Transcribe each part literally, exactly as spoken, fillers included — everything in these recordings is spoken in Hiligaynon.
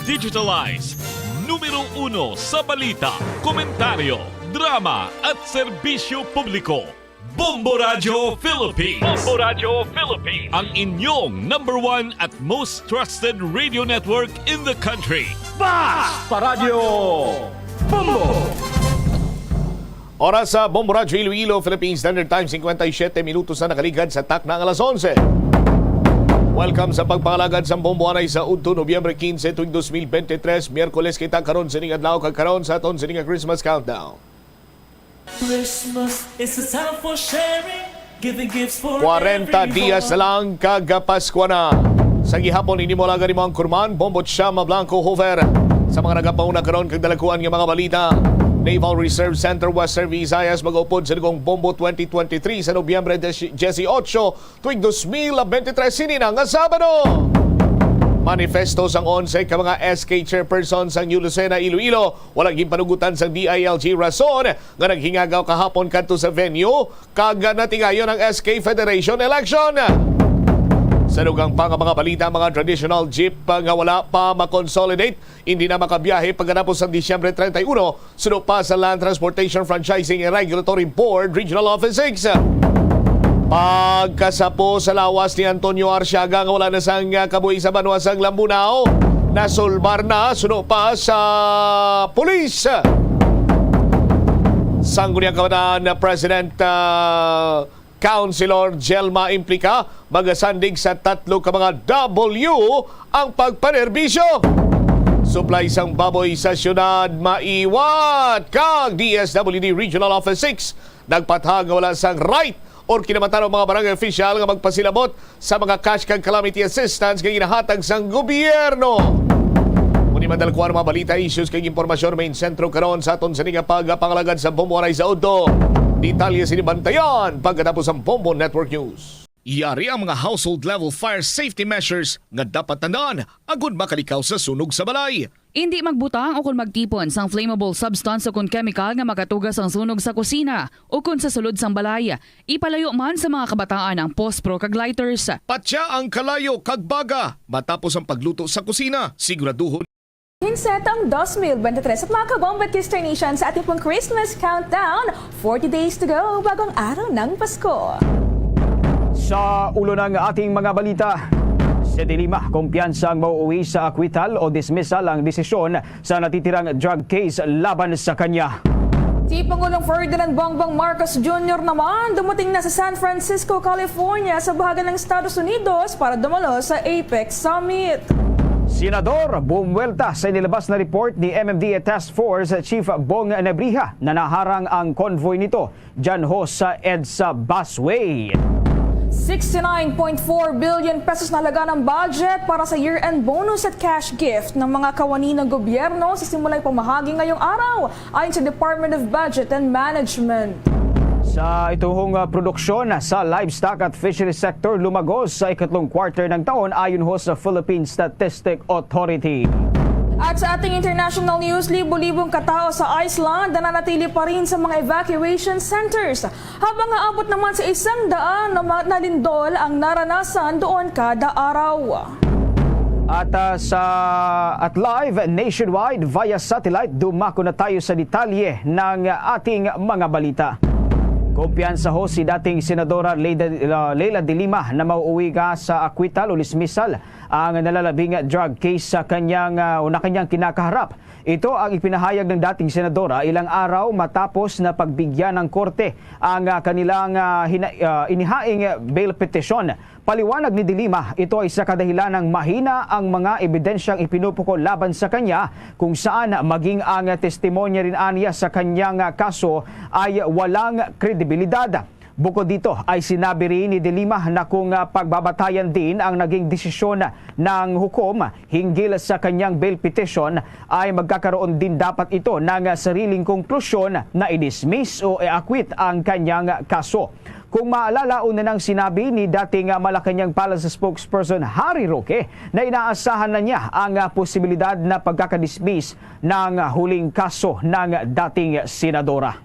Digitalize. Numero uno sa balita, komentaryo, drama, at serbisyo publiko. Bombo Radyo Philippines. Bombo Radyo Philippines. Ang inyong number one at most trusted radio network in the country. Basta Radyo Bombo! Oras sa Bombo Radyo Iloilo, Philippine Standard Time, cincuenta y siete minutos na nakaligad sa takna nga alas onse. Welcome sa pagpangalagad sa Bombo anay sa udto, Nobyembre quince, tuig dos mil bente tres, Miyerkules kita karon sining adlaw, kag karon sa aton sining nga Christmas countdown. Christmas is a time for sharing, giving gifts for Kwarenta everyone. Diyas na lang kag Paskwa na. Sa gihapon, ini mo lang gani mo ang kurman, Bombo Chama Blanco Hofer. Sa mga nagapauna karon kag dalakuan nga mga balita, Naval Reserve Center, Western Visayas, mag-upod sa dugong Bombo twenty twenty-three sa Nobyembre diyesyocho, tuig dos mil bente tres, sini na nga Sabado. Manifesto sang onse ka mga S K chairperson sang New Lucena, Iloilo, wala ginpanugutan sang D I L G rason nga naghingagaw kahapon kadto sa venue kag natigayon ang S K Federation election. Sa dugang pa nga mga balita, mga traditional jeep nga wala pa makonsolidate, hindi na makabiyahe pagkatapos sang Disyembre treinta y uno, suno pa sa Land Transportation Franchising and Regulatory Board Regional Office six. Pagkasapo sa lawas ni Antonio Arciaga nga wala na sang kabuhi sa banwa sang Lambunao, nasulbar na suno pa sa pulis. Sangguniang Kabataan President, ah, Councilor Jelma Implica, magasandig sa tatlo ka mga W ang pagpanerbisyo. Supply sang baboy sa siyudad maiwat, kag D S W D Regional Office six nagpatag nga wala sang right or kinamatan ang mga barangay official nga magpasilabot sa mga cash kag calamity assistance nga ginahatag sang gobyerno. Kung di madalkuan ang mga balita, issues kag impormasyon, main sentro karon sa aton sini nga pagpangalagad sa Bombo anay sa udto. Detalye sini bantayan pagkatapos ang Bombo Network News. Yari ang mga household level fire safety measures nga dapat tandaan agud makalikaw sa sunog sa balay. Indi magbutang ukon magtipon sang flammable substance ukon kemikal nga makatuga sang sunog sa kusina ukon sa sulod sang balay. Ipalayo man sa mga kabataan ang pospro kag lighters. Patya ang kalayo kag baga matapos ang pagluto sa kusina. Siguraduhon Hinseta ang dos mil bente tres at mga kabombo at Kister Nation sa ating pong Christmas countdown. Forty days to go, bagong araw ng Pasko. Sa ulo ng ating mga balita, si De Lima, kumpiyansa ang mauuwi sa acquittal o dismissal ang desisyon sa natitirang drug case laban sa kanya. Si Pangulong Ferdinand Bongbong Marcos Junior naman dumating na sa San Francisco, California, sa bahagan ng Estados Unidos para dumalo sa APEC Summit. Senador, bumuwelta sa inilabas na report ni M M D A Task Force Chief Bong Nebriha na naharang ang convoy nito dyan ho sa EDSA busway. Sixty-nine point four billion pesos na halaga ng budget para sa year-end bonus at cash gift ng mga kawani ng gobyerno sa simula'y pamahagi ngayong araw, ayon sa Department of Budget and Management. Sa ituhong, ah, produksyon sa livestock at fishery sector, lumagos sa ikatlong quarter ng taon ayon ho sa Philippine Statistic Authority. At sa ating international news, libo-libong katao sa Iceland nananatili pa rin sa mga evacuation centers, habang aabot naman sa isang daan na ma-, nalindol ang naranasan doon kada araw. At, ah, sa, at live nationwide via satellite, dumako na tayo sa detalye ng ating mga balita. Kumpiyansa ho si dating Senadora Leila, Leila de Lima na mauuwi nga sa acquittal o dismissal ang nalalabing drug case sa kanyang, ah, o na kanyang kinakaharap. Ito ang ipinahayag ng dating senadora ilang araw matapos na pagbigyan ng korte ang, ah, kanilang, ah, hina-, ah, inihaing bail petition. Paliwanag ni De Lima, ito ay sa kadahilan ng mahina ang mga ebidensyang ipinupukol laban sa kanya, kung saan maging ang testimonya rin aniya sa kanyang, ah, kaso ay walang kredibilidad. Bukod dito, ay sinabi rin ni De Lima na kung, ah, pagbabatayan din ang naging desisyon ng hukom hinggil sa kanyang bail petition, ay magkakaroon din dapat ito ng sariling konklusyon na i-dismiss o i-acquit ang kanyang kaso. Kung maalala, una nang sinabi ni dating Malacañang Palace spokesperson Harry Roque na inaasahan na niya ang posibilidad na pagkakadismiss ng huling kaso ng dating senadora.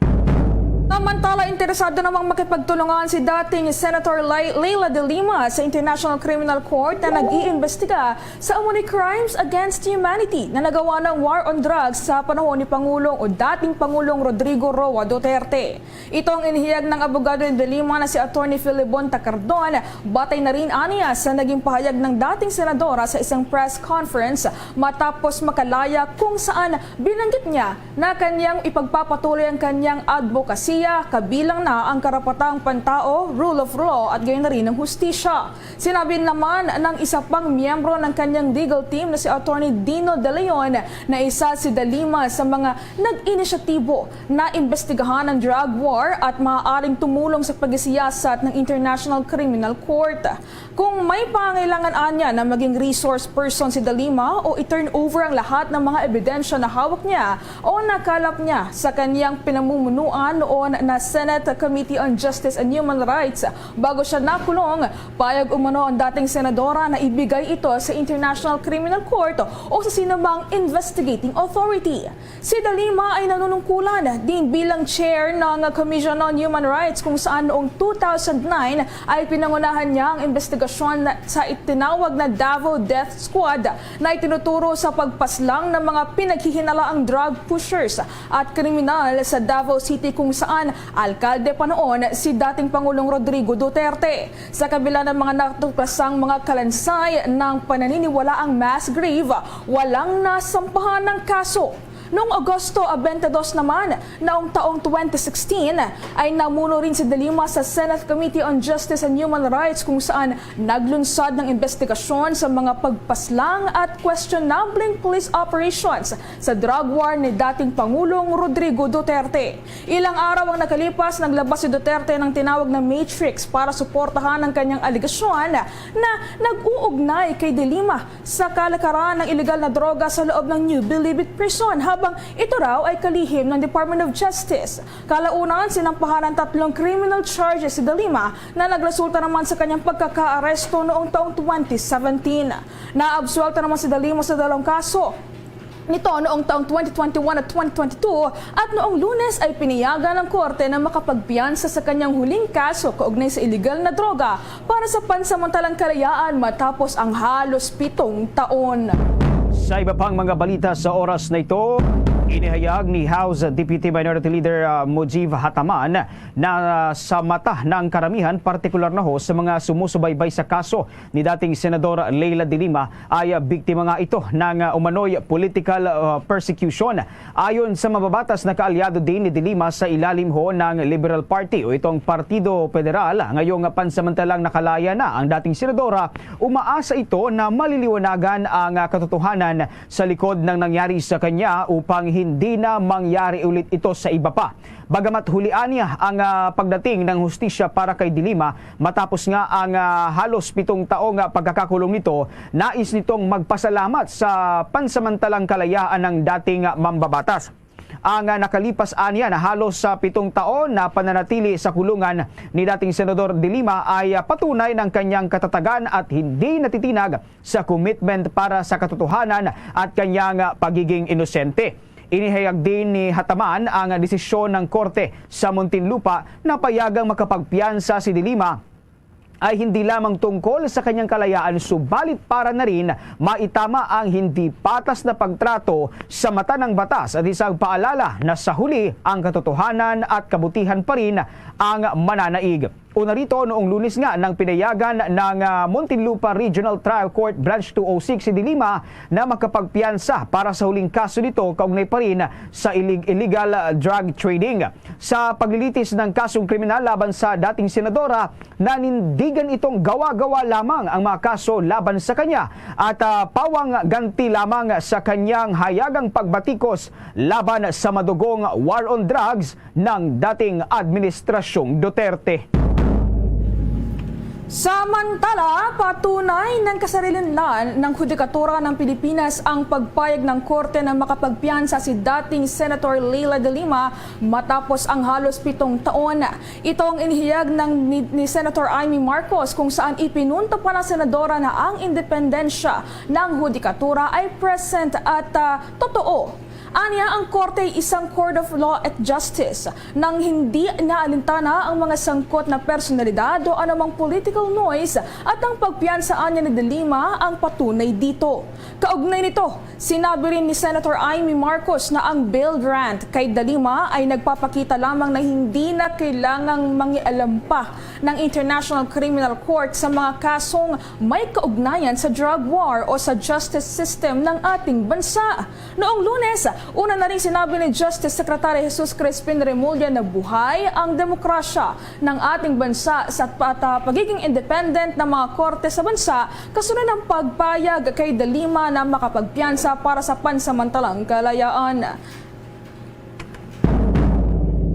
Ang Samantala, interesado namang makipagtulungan si dating Senator Lay- Leila de Lima sa International Criminal Court na nag-iimbestiga sa umano'y crimes against humanity na nagawa ng war on drugs sa panahon ni Pangulong o dating Pangulong Rodrigo Roa Duterte. Ito ang inihayag ng abogado ni de Lima na si Attorney Filibon Tacardon, batay na rin aniya sa naging pahayag ng dating senadora sa isang press conference matapos makalaya, kung saan binanggit niya na kanyang ipagpapatuloy ang kanyang adbokasiya, kabilang na ang karapatang pantao, rule of law, at gayon na rin ang hustisya. Sinabi naman ng isa pang miyembro ng kanyang legal team na si Attorney Dino De Leon na isa si De Lima sa mga nag-inisyatibo na imbestigahan ang drug war at maaaring tumulong sa paghisiyasat ng International Criminal Court. Kung may pangangailangan anya na maging resource person si De Lima o i-turn over ang lahat ng mga ebidensya na hawak niya o nakalap niya sa kanyang pinamumunuan noon na Senate Committee on Justice and Human Rights bago siya nakulong, payag umano ang dating senadora na ibigay ito sa International Criminal Court o sa sinumang investigating authority. Si De Lima ay nanunungkulan din bilang chair ng Commission on Human Rights, kung saan noong two thousand nine ay pinangunahan niya ang investigasyon sa itinawag na Davao Death Squad na itinuturo sa pagpaslang ng mga pinaghihinalaang drug pushers at kriminal sa Davao City, kung saan alkalde pa noon si dating Pangulong Rodrigo Duterte. Sa kabila ng mga natuklasang mga kalansay ng pananiniwalaang mass grave, walang nasampahan ng kaso. Noong Agosto twenty-two naman, noong taong twenty sixteen, ay namuno rin si De Lima sa Senate Committee on Justice and Human Rights, kung saan naglunsad ng investigasyon sa mga pagpaslang at questionableng police operations sa drug war ni dating Pangulong Rodrigo Duterte. Ilang araw ang nakalipas, naglabas si Duterte ng tinawag na matrix para suportahan ang kanyang alegasyon na nag-uugnay kay De Lima sa kalakaran ng iligal na droga sa loob ng New Bilibid Prison, habang ito raw ay kalihim ng Department of Justice. Kalaunan, sinampahan ng tatlong criminal charges si De Lima na nagresulta naman sa kanyang pagkakaaresto noong taong twenty seventeen. Naabsuwelto naman si De Lima sa dalawang kaso nito noong taong twenty twenty-one at twenty twenty-two, at noong Lunes ay pinayagan ng korte na makapagpiyansa sa kanyang huling kaso kaugnay sa iligal na droga para sa pansamantalang kalayaan matapos ang halos pitong taon. Sa iba pang mga balita sa oras na ito, inihayag ni House Deputy Minority Leader, ah, Mujib Hataman na, ah, sa mata ng karamihan, partikular na ho sa mga sumusubaybay sa kaso ni dating Senador Leila de Lima, ay, ah, biktima nga ito ng, ah, umano'y political, ah, persecution. Ayon sa mababatas na kaalyado din ni de Lima sa ilalim ho ng Liberal Party o itong Partido Federal, ngayong pansamantalang nakalaya na ang dating senadora, umaasa ito na maliliwanagan ang, ah, katotohanan sa likod ng nangyari sa kanya upang hindi na mangyari ulit ito sa iba pa. Bagamat hulian niya ang, ah, pagdating ng hustisya para kay de Lima, matapos nga ang, ah, halos pitong taong, ah, pagkakakulong nito, nais nitong magpasalamat sa pansamantalang kalayaan ng dating, ah, mambabatas. Ang, ah, nakalipas aniya na halos sa pitong taon na pananatili sa kulungan ni dating Senador de Lima ay, ah, patunay ng kanyang katatagan at hindi natitinag sa commitment para sa katotohanan at kanyang, ah, pagiging inosente. Inihayag din ni Hataman ang desisyon ng korte sa Muntinlupa na payagang makapagpiyansa si de Lima ay hindi lamang tungkol sa kanyang kalayaan, subalit para na rin maitama ang hindi patas na pagtrato sa mata ng batas at isang paalala na sa huli, ang katotohanan at kabutihan pa rin ang mananaig. Una rito, noong Lunes nga nang pinayagan ng, ah, Muntinlupa Regional Trial Court Branch two oh six si de Lima na makapagpiyansa para sa huling kaso nito kaugnay pa rin sa ilig-, illegal, ah, drug trading. Sa paglilitis ng kasong kriminal laban sa dating senadora, nanindigan itong gawa-gawa lamang ang mga kaso laban sa kanya at, ah, pawang ganti lamang sa kanyang hayagang pagbatikos laban sa madugong war on drugs ng dating Administrasyong Duterte. Samantala, patunay ng kasarilinlan ng hudikatura ng Pilipinas ang pagpayag ng korte na makapagpiyansa si dating Senator Leila de Lima matapos ang halos pitong taon. Ito ang inihayag ng ni, ni Senator Imee Marcos, kung saan ipinunto pa ng senadora na ang independensya ng hudikatura ay present at, ah, totoo. Anya, ang korte ay isang court of law and justice, nang hindi naalintana ang mga sangkot na personalidad o anumang political noise, at ang pagpiyansa anya ni De Lima ang patunay dito. Kaugnay nito, sinabi rin ni Senator Imee Marcos na ang bail grant kay De Lima ay nagpapakita lamang na hindi na kailangang mangialam pa ng International Criminal Court sa mga kasong may kaugnayan sa drug war o sa justice system ng ating bansa. Noong Lunes, una na ring sinabi ni Justice Secretary Jesus Crispin Remulla na buhay ang demokrasya ng ating bansa sa pata-, pagiging independent ng mga korte sa bansa, kasunod ng pagpayag kay De Lima na makapagpiyansa para sa pansamantalang kalayaan.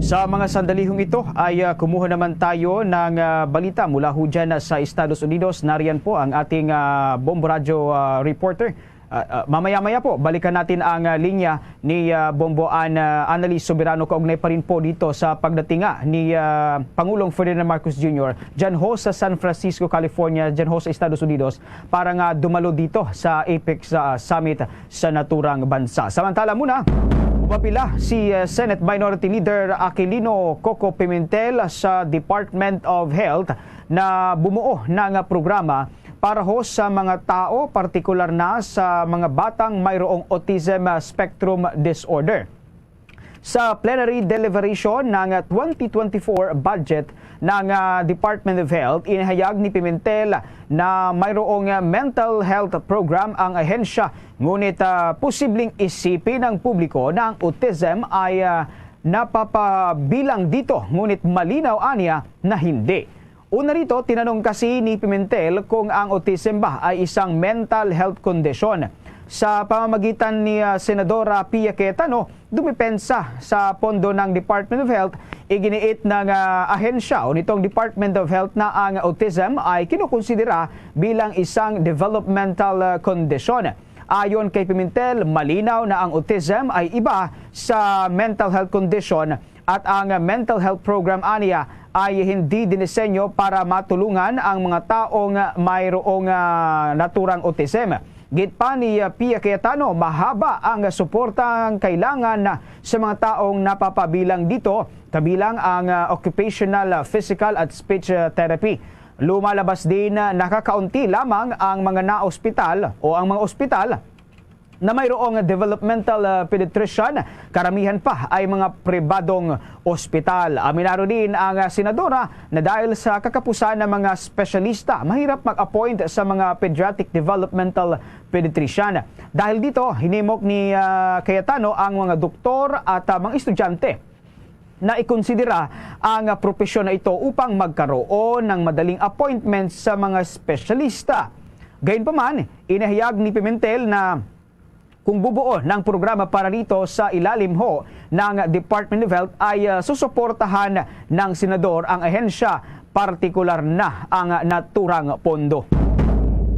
Sa mga sandalihong ito ay, ah, kumuha naman tayo ng, ah, balita mula ho dyan, ah, sa Estados Unidos. Nariyan po ang ating, ah, Bombo Radyo, ah, reporter. Ah, ah, mamaya-maya po, balikan natin ang, ah, linya ni, ah, Bombo An-, ah, Annalise Soberano kaugnay pa rin po dito sa pagdating nga ni, ah, Pangulong Ferdinand Marcos Junior dyan ho sa San Francisco, California, dyan ho sa Estados Unidos para nga dumalo dito sa APEC, ah, Summit sa naturang bansa. Samantala muna, umapila si, ah, Senate Minority Leader Aquilino Coco Pimentel sa Department of Health na bumuo ng programa para ho sa mga tao, partikular na sa mga batang mayroong autism, ah, spectrum disorder. Sa plenary deliberation ng twenty twenty-four budget ng, ah, Department of Health, inihayag ni Pimentel na mayroong, ah, mental health program ang ahensya, ngunit, ah, posibleng isipin ng publiko na ang autism ay, ah, napapabilang dito, ngunit malinaw anya na hindi. Una rito, tinanong kasi ni Pimentel kung ang autism ba ay isang mental health condition. Sa pamamagitan ni, ah, Senadora Pia Cayetano, dumipensa sa pondo ng Department of Health, iginiit ng, ah, ahensya o nitong Department of Health na ang autism ay kinukonsidera bilang isang developmental, ah, condition. Ayon kay Pimentel, malinaw na ang autism ay iba sa mental health condition at ang mental health program aniya ay hindi dinisenyo para matulungan ang mga taong mayroong, ah, naturang autism. Gid pa ni, ah, Pia Cayetano, mahaba ang suportang kailangan sa mga taong napapabilang dito, kabilang ang, ah, occupational, ah, physical at speech, ah, therapy. Lumalabas din na nakakaunti lamang ang mga naospital o ang mga ospital na mayroong developmental, ah, pediatrician, karamihan pa ay mga pribadong ospital. Aminado din ang, ah, senadora na dahil sa kakapusan ng mga espesyalista, mahirap mag-appoint sa mga pediatric developmental pediatrician. Dahil dito, hinimok ni, ah, Cayetano ang mga doktor at, ah, mga estudyante na ikonsidera ang, ah, propesyon na ito upang magkaroon ng madaling appointment sa mga espesyalista. Gayunpaman, inahayag ni Pimentel na kung bubuo ng programa para rito sa ilalim ho ng Department of Health ay, ah, susuportahan ng senador ang ahensya, partikular na ang naturang pondo.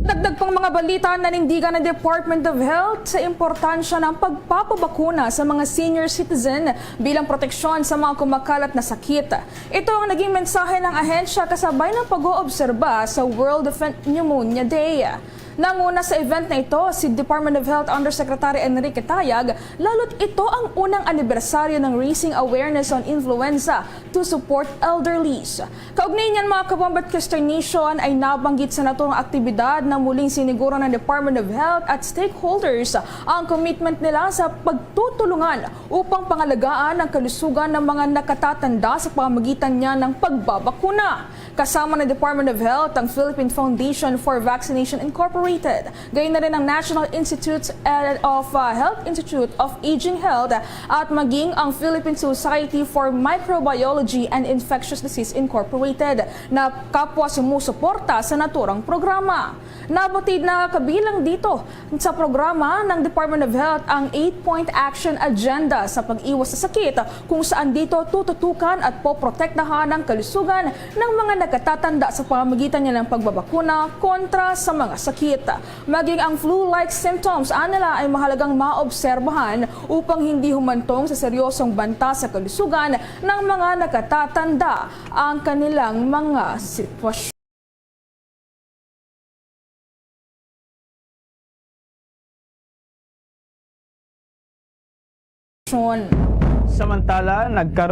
Dagdag pang mga balita, nanindigan ang Department of Health sa importansya ng pagpapabakuna sa mga senior citizen bilang proteksyon sa mga kumakalat na sakit. Ito ang naging mensahe ng ahensya kasabay ng pag-oobserba sa World Pneumonia Day. Nanguna sa event na ito si Department of Health Undersecretary Enrique Tayag, lalo't ito ang unang anibersaryo ng Raising Awareness on Influenza to Support Elderlies. Kaugnay niyan, mga kabombo at Kester Nation, ay nabanggit sa naturang aktibidad na muling siniguro ng Department of Health at stakeholders ang commitment nila sa pagtutulungan upang pangalagaan ang kalusugan ng mga nakatatanda sa pamamagitan niya ng pagbabakuna. Kasama ng Department of Health ang Philippine Foundation for Vaccination Incorporated, gayon na rin ang National Institute of, uh, Health Institute of Aging Health at maging ang Philippine Society for Microbiology and Infectious Disease Incorporated na kapwa sumusuporta sa naturang programa. Nabatid na kabilang dito sa programa ng Department of Health ang eight-point action agenda sa pag-iwas sa sakit, kung saan dito tututukan at poprotektahan ang kalusugan ng mga nakatatanda sa pamamagitan niya ng pagbabakuna kontra sa mga sakit. Maging ang flu-like symptoms anila ay mahalagang maobserbahan upang hindi humantong sa seryosong banta sa kalusugan ng mga nakatatanda ang kanilang mga sitwasyon. Samantala, nagkaroon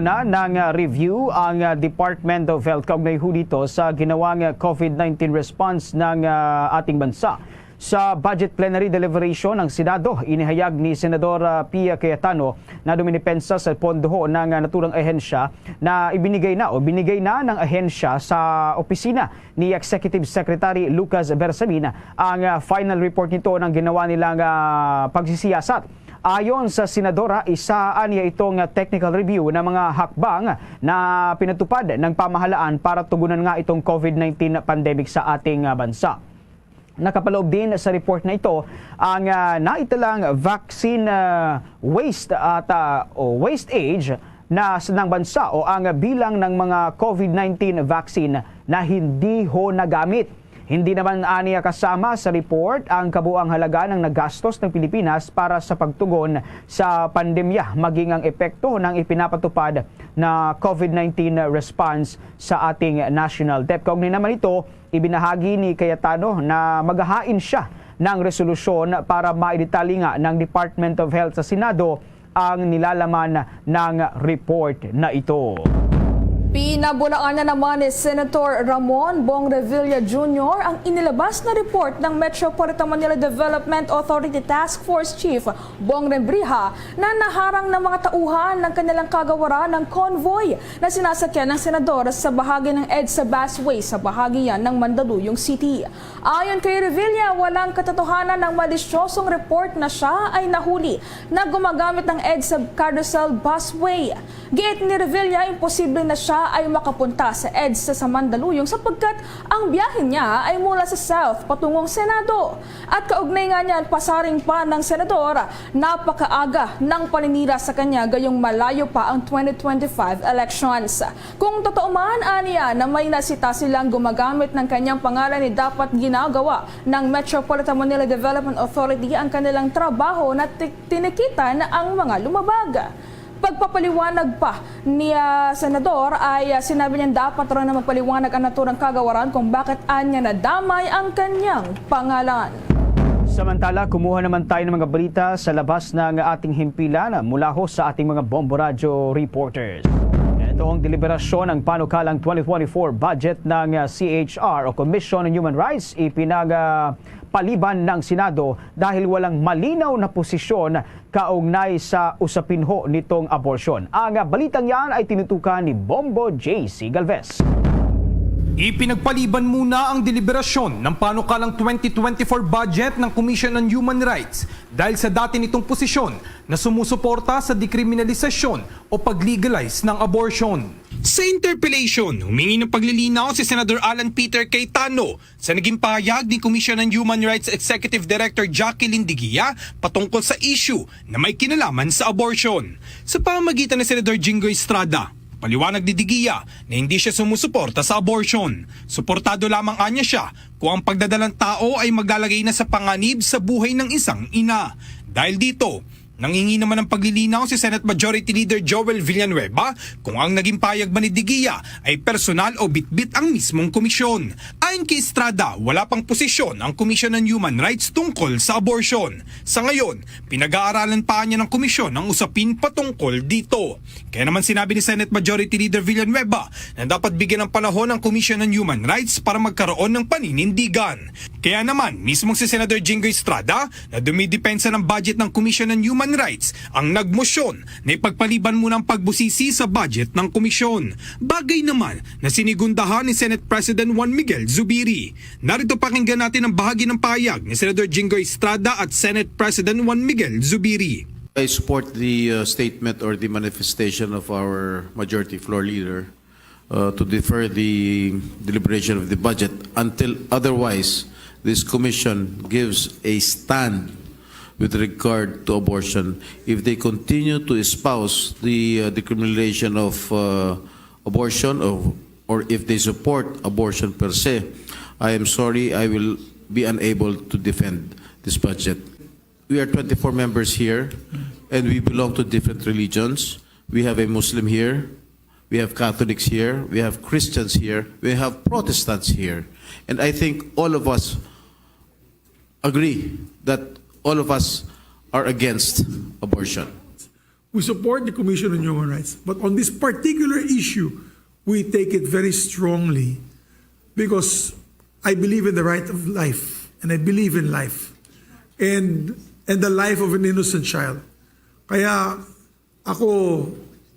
na ng, ah, review ang, ah, Department of Health kaugnay ho dito sa ginawang, ah, COVID nineteen response ng, ah, ating bansa. Sa budget plenary deliberation ng Senado, inihayag ni Senador, ah, Pia Cayetano na dumidepensa sa pondo ho ng, ah, naturang ahensya na ibinigay na o binigay na ng ahensya sa opisina ni Executive Secretary Lucas Bersamin ang, ah, final report nito ng ginawa nilang, ah, pagsisiyasat. Ayon sa senadora, isa aniya itong, ah, technical review ng mga hakbang na pinatupad ng pamahalaan para tugunan nga itong COVID nineteen pandemic sa ating, ah, bansa. Nakapaloob din sa report na ito ang, ah, naitalang vaccine, ah, waste at, ah, o waste age na s-, ng bansa o ang bilang ng mga COVID nineteen vaccine na hindi ho nagamit. Hindi naman aniya kasama sa report ang kabuang halaga ng nagastos ng Pilipinas para sa pagtugon sa pandemya, maging ang epekto ng ipinapatupad na COVID nineteen response sa ating national debt. Kaugnay naman ito, ibinahagi ni Cayetano na maghahain siya ng resolusyon para maidetalye nga ng Department of Health sa Senado ang nilalaman ng report na ito. Pinabulaan na naman ni Senator Ramon Bong Revilla Junior ang inilabas na report ng Metropolitan Manila Development Authority Task Force Chief Bong Rebriha na naharang ng mga tauhan ng kanilang kagawaran ng convoy na sinasakyan ng senador sa bahagi ng EDSA busway sa bahagi yan ng Mandaluyong City. Ayon kay Revilla, walang katotohanan ang malisyosong report na siya ay nahuli na gumagamit ng EDSA Carousel Busway. Giit ni Revilla, imposible na siya ay makapunta sa EDSA sa Mandaluyong sapagkat ang biyahe niya ay mula sa South patungong Senado. At kaugnay nga niyan, pasaring pa ng senador, napakaaga ng paninira sa kanya gayong malayo pa ang twenty twenty-five elections. Kung totoo man, aniya, na may nasita silang gumagamit ng kanyang pangalan, ni dapat ginagawa ng Metropolitan Manila Development Authority ang kanilang trabaho na ti-, tinikitan ang mga lumabag. Pagpapaliwanag pa ni, ah, Senador ay, ah, sinabi niyang dapat raw na magpaliwanag ang naturang kagawaran kung bakit anya nadamay ang kanyang pangalan. Samantala, kumuha naman tayo ng mga balita sa labas ng ating himpilan mula ho sa ating mga Bombo Radyo reporters. Ito ang deliberasyon ng panukalang twenty twenty-four budget ng, ah, C H R o Commission on Human Rights. Ipinag, ah, paliban ng Senado dahil walang malinaw na posisyon kaugnay sa usapin ho nitong abortion. Ang, ah, balitang yan ay tinutukan ni Bombo J C Galvez. Ipinagpaliban muna ang deliberasyon ng panukalang twenty twenty-four budget ng Commission on Human Rights dahil sa dati nitong posisyon na sumusuporta sa dekriminalisasyon o pag-legalize ng abortion. Sa interpellation, humingi ng paglilinaw si Senador Alan Peter Cayetano sa naging pahayag ni Commission on Human Rights Executive Director Jacqueline Digia patungkol sa issue na may kinalaman sa abortion. Sa pamamagitan ni Senador Jinggoy Estrada, paliwanag ni Digia na hindi siya sumusuporta sa abortion. Suportado lamang anya siya kung ang pagdadalang tao ay maglalagay na sa panganib sa buhay ng isang ina. Dahil dito, nangingi naman ng paglilinaw si Senate Majority Leader Joel Villanueva kung ang naging pahayag ba ni Digia ay personal o bitbit ang mismong komisyon. Ayon kay Estrada, wala pang posisyon ang Commission on Human Rights tungkol sa abortion. Sa ngayon, pinag-aaralan pa niya ng komisyon ang usapin patungkol dito. Kaya naman sinabi ni Senate Majority Leader Villanueva na dapat bigyan ng panahon ang Commission on Human Rights para magkaroon ng paninindigan. Kaya naman, mismong si Senador Jinggoy Estrada na dumidepensa ng budget ng Commission on Human Rights ang nagmosyon na ipagpaliban muna ang pagbusisi sa budget ng komisyon. Bagay naman na sinigundahan ni Senate President Juan Miguel Zubiri. Narito, pakinggan natin ang bahagi ng pahayag ni Senador Jinggoy Estrada at Senate President Juan Miguel Zubiri. I support the, uh, statement or the manifestation of our majority floor leader, uh, to defer the deliberation of the budget until otherwise this commission gives a stand with regard to abortion. If they continue to espouse the, uh, decriminalization of, uh, abortion, or, or if they support abortion per se, I am sorry, I will be unable to defend this budget. We are twenty-four members here, and we belong to different religions. We have a Muslim here, We have Catholics here, we have Christians here, we have Protestants here. And I think all of us agree that all of us are against abortion. We support the Commission on Human Rights, but on this particular issue, we take it very strongly because I believe in the right of life and I believe in life and and the life of an innocent child. Kaya ako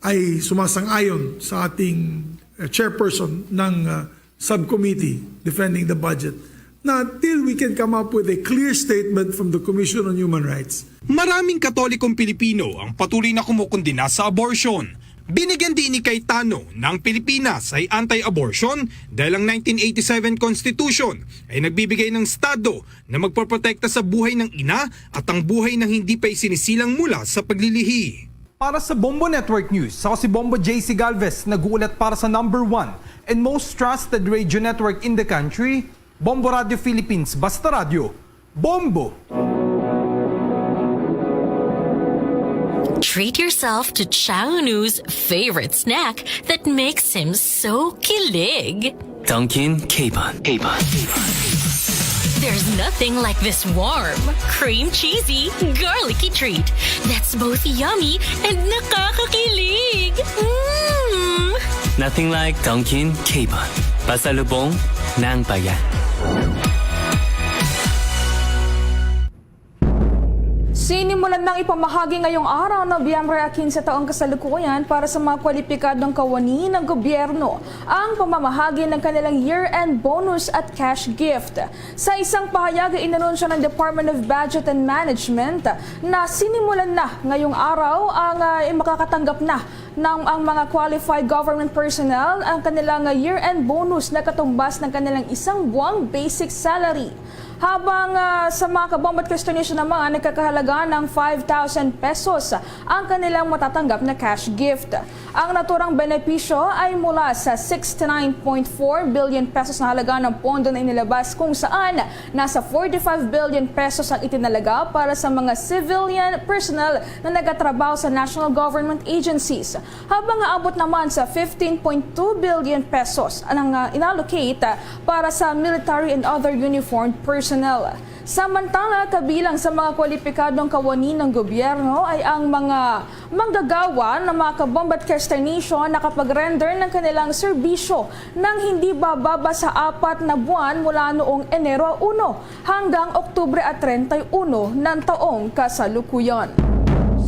ay sumasang-ayon sa ating uh, chairperson ng uh, subcommittee defending the budget na till we can come up with a clear statement from the Commission on Human Rights. Maraming Katolikong Pilipino ang patuloy na kumukundina sa abortion. Binigyan din ni Cayetano na ang Pilipinas ay anti-abortion dahil ang nineteen eighty-seven Constitution ay nagbibigay ng estado na magpoprotekta sa buhay ng ina at ang buhay ng hindi pa isinisilang mula sa paglilihi. Para sa Bombo Network News, ako si Bombo J C Galvez, nag-uulat para sa number one and most trusted radio network in the country, Bombo Radio Philippines, Basta Radio, Bombo! Treat yourself to Chownu's favorite snack that makes him so kilig. Dunkin' Capon. Capon. There's nothing like this warm, cream cheesy, garlicky treat that's both yummy and nakakakilig. Mm! Nothing like Dunkin' Capon. Pasalubong ng bayan. Sinimulan ng ipamahagi ngayong araw, Nobyembre quince taong kasalukuyan, para sa mga kwalipikadong kawani ng gobyerno ang pamamahagi ng kanilang year-end bonus at cash gift. Sa isang pahayag, inanunsyo ng Department of Budget and Management na sinimulan na ngayong araw ang uh, makakatanggap na ng ang mga qualified government personnel ang kanilang year-end bonus na katumbas ng kanilang isang buwang basic salary. Habang uh, sa mga kabombat Kristonisyo naman, nagkakahalaga ng five thousand pesos ang kanilang matatanggap na cash gift. Ang naturang benepisyo ay mula sa sixty-nine point four billion pesos na halaga ng pondo na inilabas, kung saan nasa forty-five billion pesos ang itinalaga para sa mga civilian personnel na nagatrabaho sa national government agencies, habang aabot naman sa fifteen point two billion pesos ang uh, inallocate para sa military and other uniformed personnel. Samantala, kabilang sa mga kwalipikadong kawani ng gobyerno ay ang mga manggagawa ng mga kabombat Kristonisyo nakapag-render ng kanilang serbisyo nang hindi bababa sa apat na buwan mula noong Enero uno hanggang Oktubre at treinta y uno ng taong kasalukuyan.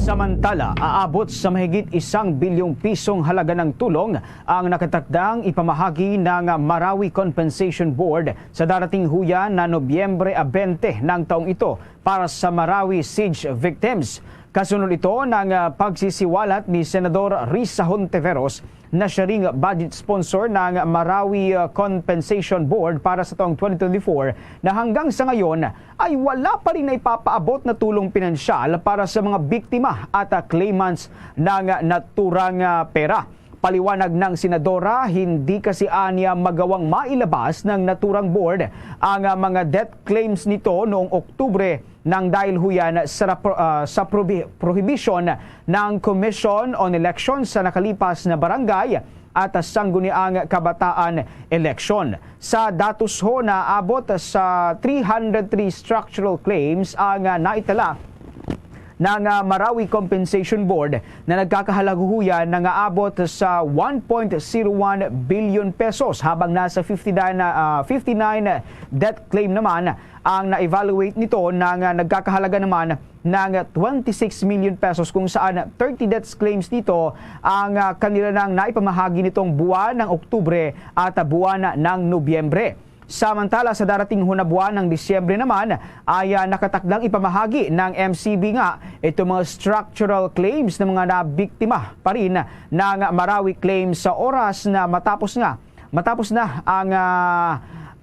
Samantala, aabot sa mahigit isang bilyong pisong halaga ng tulong ang nakatakdang ipamahagi ng Marawi Compensation Board sa darating huya na Nobyembre a bente ng taong ito para sa Marawi siege victims. Kasunod ito ng ah, pagsisiwalat ni Senador Risa Hontiveros na siya ring budget sponsor ng Marawi ah, Compensation Board para sa taong twenty twenty-four, na hanggang sa ngayon ay wala pa rin naipapaabot na tulong pinansyal para sa mga biktima at ah, claimants ng naturang ah, pera. Paliwanag ng senadora, hindi kasi anya magawang mailabas ng naturang board ang ah, mga debt claims nito noong Oktubre nang dahil huyan sa, rapro- ah, sa probi- prohibition ng Commission on Elections sa nakalipas na barangay at sangguniang kabataan election. Sa datos ho, naabot sa three hundred three structural claims ang ah, naitala ng ah, Marawi Compensation Board na nagkakahalaguhuyan na nga abot sa one point zero one billion pesos, habang nasa fifty-nine, ah, fifty-nine debt claim naman ang na-evaluate nito na nga nagkakahalaga naman ng twenty-six million pesos, kung saan thirty debt claims dito ang ah, kanila nang naipamahagi nitong buwan ng Oktubre at buwan ng Nobyembre. Samantala, sa darating ho na buwan ng Disyembre naman ay ah, nakatakdang ipamahagi ng M C B nga itong mga structural claims ng mga nabiktima pa rin ng Marawi claims sa oras na matapos nga matapos na ang ah,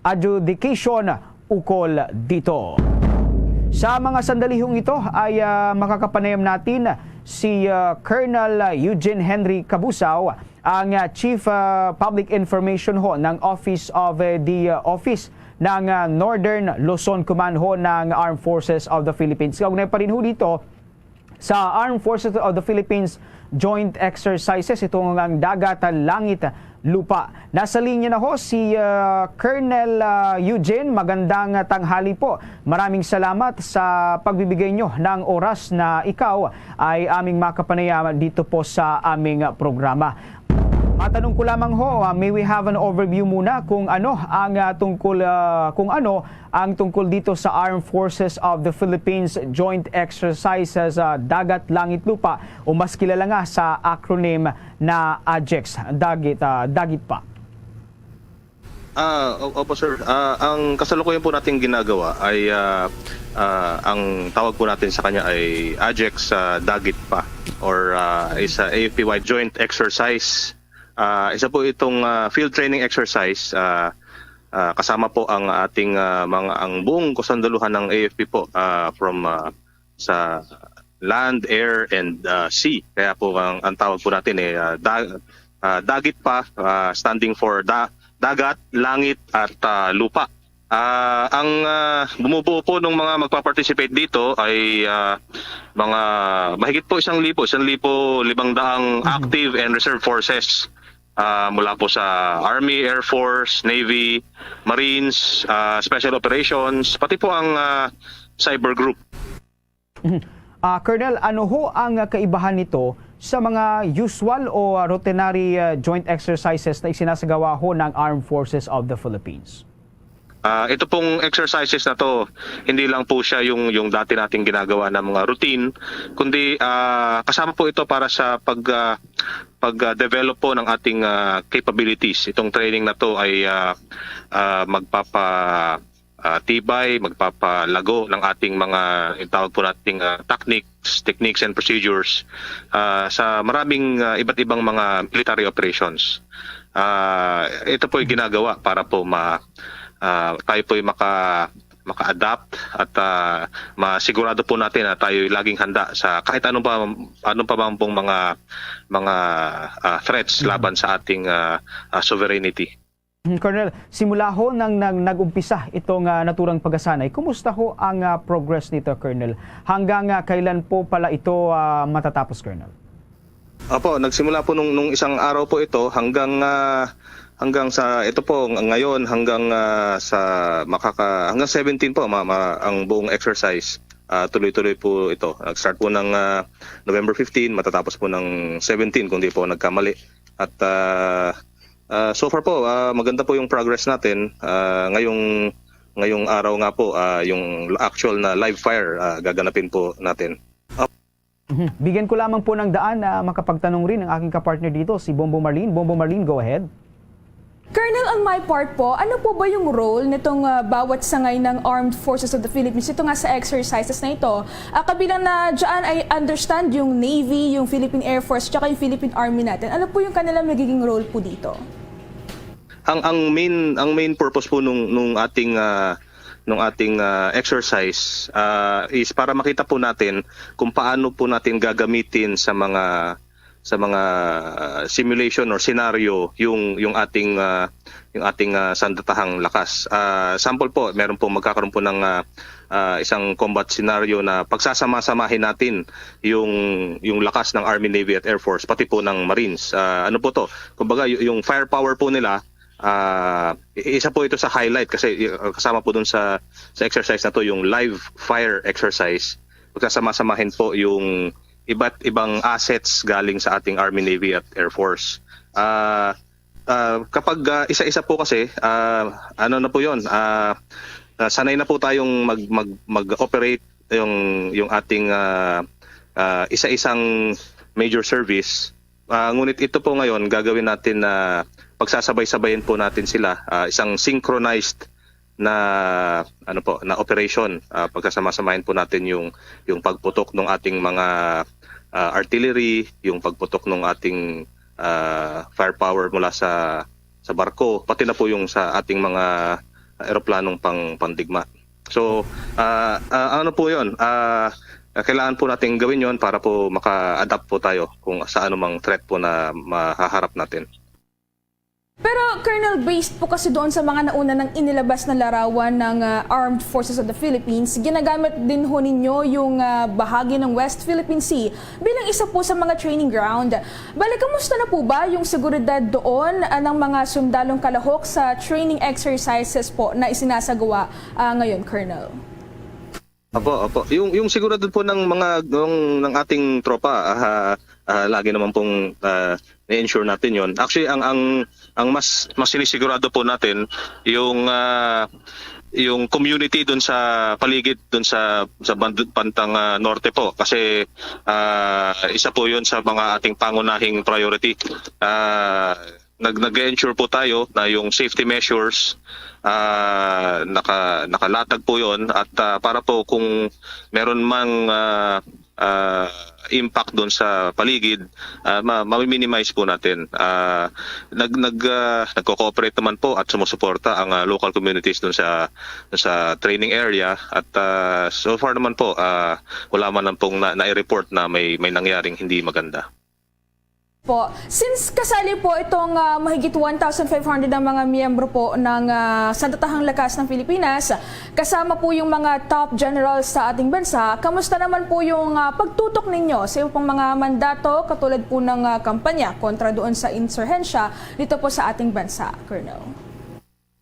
adjudication ukol dito. Sa mga sandalihong ito ay ah, makakapanayam natin si ah, Colonel Eugene Henry Cabusao, ang ah, Chief ah, Public Information ho ng Office of eh, the ah, Office ng ah, Northern Luzon Command ho ng Armed Forces of the Philippines. Kaugnay pa rin ho dito, sa Armed Forces of the Philippines joint exercises, ito nga ang dagat, ah, langit, lupa. Nasa linya na ho si, ah, Colonel, ah, Eugene. Magandang, ah, tanghali po. Maraming salamat sa pagbibigay nyo ng oras na ikaw ay aming makapanayam dito po sa aming, ah, programa. Matanong ko lamang ho, ah, may we have an overview muna kung ano ang, ah, tungkol, ah, kung ano ang tungkol dito sa Armed Forces of the Philippines Joint Exercises, ah, Dagat, Langit, Lupa, o mas kilala nga sa acronym na AJEX, Dagit, ah, Dagit pa. Ah, o- opo sir. Ah, ang kasalukuyan po nating ginagawa ay ah, ah, ang tawag po natin sa kanya ay AJEX sa Dagit pa or ah, is a A F P-wide joint exercise. Ah, isa po itong ah, field training exercise. Ah, ah, kasama po ang ating ah, mga ang buong kasundaluhan ng A F P po ah, from ah, sa land, air, and uh, sea. Kaya po ang, ang tawag po natin eh, uh, da- uh, dagit pa, uh, standing for da- dagat, langit, at uh, lupa. Uh, ang uh, bumubuo po ng mga magpa-participate dito ay uh, mga mahigit po isang libo, isang libo limang daang active and reserve forces uh, mula po sa Army, Air Force, Navy, Marines, uh, Special Operations, pati po ang uh, cyber group. Mhm. Ah, Colonel, ano ho ang, ah, kaibahan nito sa mga usual o, ah, routinary, ah, joint exercises na isinasagawa ho ng Armed Forces of the Philippines? Ah, ito pong exercises na to, hindi lang po siya yung yung dati nating ginagawa na mga routine, kundi ah, kasama po ito para sa pag ah, pag ah, develop po ng ating ah, capabilities. Itong training na to ay ah, ah, magpapa ah, tibay, magpapalago ng ating mga, yung tawag po nating ah, techniques, techniques and procedures ah, sa maraming ah, iba't ibang mga military operations. Ah, ito po'y ginagawa para po ma, ah, tayo po'y maka, maka-adapt at ah, masigurado po natin na tayo'y laging handa sa kahit anong pa anong pa man pong mga mga ah, threats laban sa ating ah, ah, sovereignty. Hmm, Colonel, simula ho nang, nang nag-umpisa itong ah, naturang paghasanay, kumusta ho ang ah, progress nito, Colonel? Hanggang ah, kailan po pala ito ah, matatapos, Colonel? Opo, nagsimula po nung, nung isang araw po ito hanggang ah, hanggang sa ito po ng- ngayon hanggang ah, sa makaka hanggang seventeen po ma, ma- ang buong exercise. Ah, tuloy-tuloy po ito. Nag-start po ng ah, November fifteen, matatapos po ng seventeen kung di po nagkamali. At ah, ah, so far po, ah, maganda po yung progress natin. Ah, ngayong ngayong araw nga po, ah, yung actual na live fire ah, gaganapin po natin. Mhm. Bigyan ko lamang po ng daan na makapagtanong rin ang aking kapartner dito, si Bombo Marlene. Bombo Marlene, go ahead. Colonel, on my part po, ano po ba yung role nitong ah, bawat sangay ng Armed Forces of the Philippines ito nga sa exercises na ito? Ah, kabilang na dyan, I understand, yung Navy, yung Philippine Air Force, tsaka yung Philippine Army natin. Ano po yung kanilang magiging role po dito? Ang ang main ang main purpose po nung nung ating ah, nung ating ah, exercise ah, is para makita po natin kung paano po natin gagamitin sa mga sa mga ah, simulation or scenario yung yung ating ah, yung ating ah, sandatahang lakas. Ah, sample po, meron po magkakaroon po ng ah, ah, isang combat scenario na pagsasama-samahin natin yung yung lakas ng Army, Navy at Air Force pati po ng Marines. Ah, ano po to? Kumbaga y- yung firepower po nila ah, i- isa po ito sa highlight kasi uh, kasama po dun sa sa exercise na to yung live fire exercise. Pagkasama-samahin po yung iba't ibang assets galing sa ating Army, Navy at Air Force. Ah, ah, kapag ah, isa-isa po kasi ah, ano na po 'yon? Ah, ah, sanay na po tayong mag mag mag-operate yung yung ating ah, ah, isa-isang major service. Ah, ngunit ito po ngayon gagawin natin na pagsasabay-sabayin po natin sila, ah, isang synchronized na ano po na operation. Ah, pagkasama-samahin po natin yung yung pagputok ng ating mga ah, artillery, yung pagputok ng ating ah, firepower mula sa sa barko, pati na po yung sa ating mga eroplanong pang pandigma. So, ah, ah, ano po 'yon? Ah, kailangan po natin gawin 'yon para po maka-adapt po tayo kung sa anumang threat po na mahaharap natin. Pero, Colonel, based po kasi doon sa mga nauna nang inilabas na larawan ng, ah, Armed Forces of the Philippines, ginagamit din ho ninyo yung, ah, bahagi ng West Philippine Sea bilang isa po sa mga training ground. Bale, kamusta na po ba yung seguridad doon, ah, ng mga sundalong kalahok sa training exercises po na isinasagawa, ah, ngayon, Colonel? Opo, opo. Yung, yung sigurado po ng mga, ng, ng ating tropa, ah, ah, lagi naman pong, ah, na-ensure natin yon. Actually, ang, ang, ang mas, mas sinisigurado po natin, yung, ah, yung community dun sa paligid, dun sa, sa band-, bantang, ah, norte po. Kasi, ah, isa po yun sa mga ating pangunahing priority. Ah, nag, nag-ensure po tayo na yung safety measures, ah, naka, nakalatag po yon. At, ah, para po kung meron mang, ah, ah, impact doon sa paligid, ah, ma, ma-minimize po natin. Ah, nag, nag, ah, nagko-cooperate naman po at sumusuporta ang, ah, local communities doon sa, sa training area. At, ah, so far naman po, ah, wala man lang pong na, na-report na may, may nangyaring hindi maganda. Po. Since kasali po itong, ah, mahigit one thousand five hundred na mga miyembro po ng, ah, Sandatahang Lakas ng Pilipinas, kasama po yung mga top generals sa ating bansa, kamusta naman po yung, ah, pagtutok ninyo sa iba pang mga mandato katulad po ng, ah, kampanya kontra doon sa insurhensya dito po sa ating bansa, Colonel?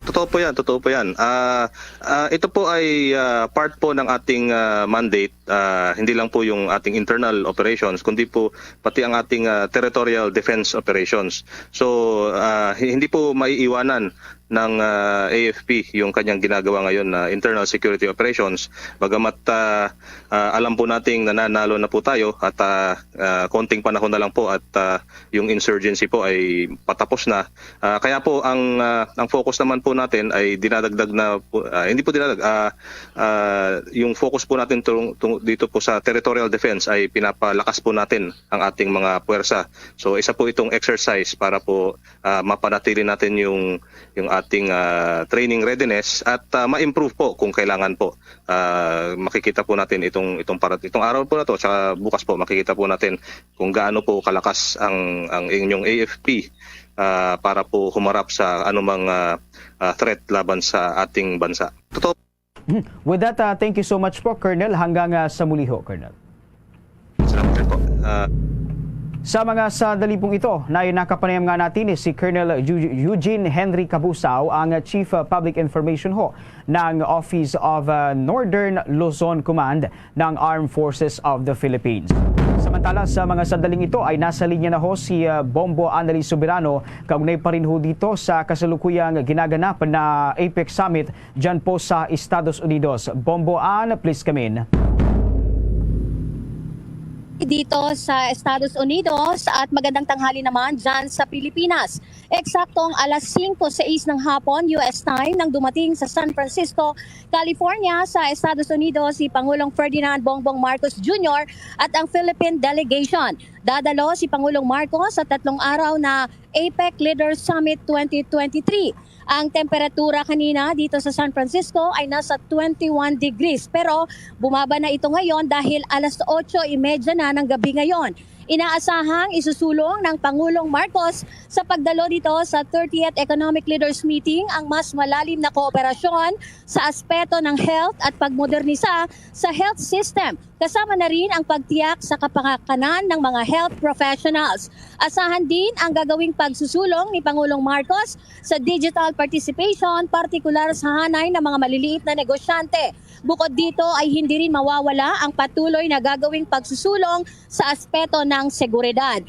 Totoo po yan, totoo po yan. Ah, ah, ito po ay, ah, part po ng ating, ah, mandate. Ah, hindi lang po yung ating internal operations, kundi po pati ang ating, ah, territorial defense operations. So, ah, hi- hindi po maiiwanan ng, ah, A F P yung kanyang ginagawa ngayon na internal security operations. Bagamat, ah, ah, alam po nating nananalo na po tayo at, ah, ah, konting panahon na lang po at, ah, yung insurgency po ay patapos na. Ah, kaya po ang, ah, ang focus naman po natin ay dinadagdag na po, ah, hindi po dinadag, ah, ah, yung focus po natin tung, tung, dito po sa territorial defense ay pinapalakas po natin ang ating mga puwersa. So isa po itong exercise para po, ah, mapanatili natin yung, yung ating, ah, training readiness at, ah, ma-improve po kung kailangan po. Ah, makikita po natin itong, itong, para, itong araw po na to, tsaka bukas po makikita po natin kung gaano po kalakas ang, ang inyong A F P, ah, para po humarap sa anumang, ah, ah, threat laban sa ating bansa. Totoo. Hmm. With that, uh, thank you so much po, Colonel. Hanggang, uh, sa muli ho, Colonel. Salamat po. Ah, Sa mga sandali pong ito, na nakapanayam nga natin si Colonel Eugene Henry Cabusao, ang Chief, uh, Public Information ho ng Office of, uh, Northern Luzon Command ng Armed Forces of the Philippines. Samantala, sa mga sandaling ito ay nasa linya na ho si, uh, Bombo Annalise Soberano, kaugnay pa rin ho dito sa kasalukuyang ginaganap na APEC Summit dyan po sa Estados Unidos. Bombo Ann, please come in. Dito sa Estados Unidos at magandang tanghali naman dyan sa Pilipinas. Eksaktong alas singko sais ng hapon, U S time, nang dumating sa San Francisco, California, sa Estados Unidos, si Pangulong Ferdinand Bongbong Marcos Junior at ang Philippine delegation. Dadalo si Pangulong Marcos sa tatlong araw na APEC Leaders Summit twenty twenty-three. Ang temperatura kanina dito sa San Francisco ay nasa twenty-one degrees, pero bumaba na ito ngayon dahil alas otso y media na ng gabi ngayon. Inaasahang isusulong ng Pangulong Marcos sa pagdalo dito sa thirtieth Economic Leaders Meeting ang mas malalim na kooperasyon sa aspeto ng health at pagmodernisa sa health system, kasama na rin ang pagtiyak sa kapakanan ng mga health professionals. Asahan din ang gagawing pagsusulong ni Pangulong Marcos sa digital participation, partikular sa hanay ng mga maliliit na negosyante. Bukod dito ay hindi rin mawawala ang patuloy na gagawing pagsusulong sa aspeto ng seguridad.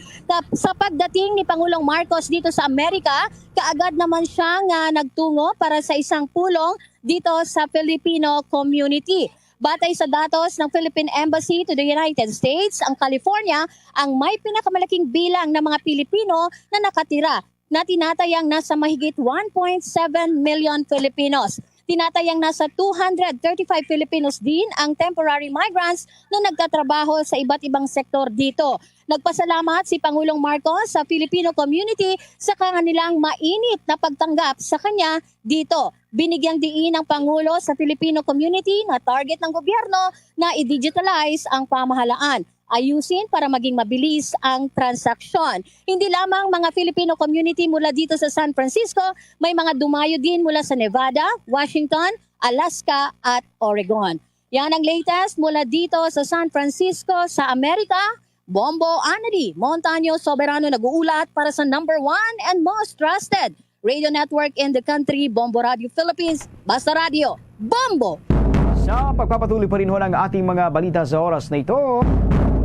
Sa pagdating ni Pangulong Marcos dito sa Amerika, kaagad naman siya nga nagtungo para sa isang pulong dito sa Filipino community. Batay sa datos ng Philippine Embassy to the United States, ang California ang may pinakamalaking bilang ng mga Pilipino na nakatira, na tinatayang nasa mahigit one point seven million Filipinos. Tinatayang nasa two hundred thirty-five Filipinos din ang temporary migrants na nagtatrabaho sa iba't ibang sektor dito. Nagpasalamat si Pangulong Marcos sa Filipino community sa kanilang mainit na pagtanggap sa kanya dito. Binigyang diin ang Pangulo sa Filipino community na target ng gobyerno na i-digitalize ang pamahalaan. ayusin para maging mabilis ang transaksyon. Hindi lamang mga Filipino community mula dito sa San Francisco, may mga dumayo din mula sa Nevada, Washington, Alaska at Oregon. Yan ang latest mula dito sa San Francisco, sa Amerika. Bombo Anadi Montaño Soberano nag-uulat para sa number one and most trusted radio network in the country, Bombo Radio Philippines. Basta Radio, Bombo! Sa pagpapatuloy pa rin ho ng ating mga balita sa oras na ito,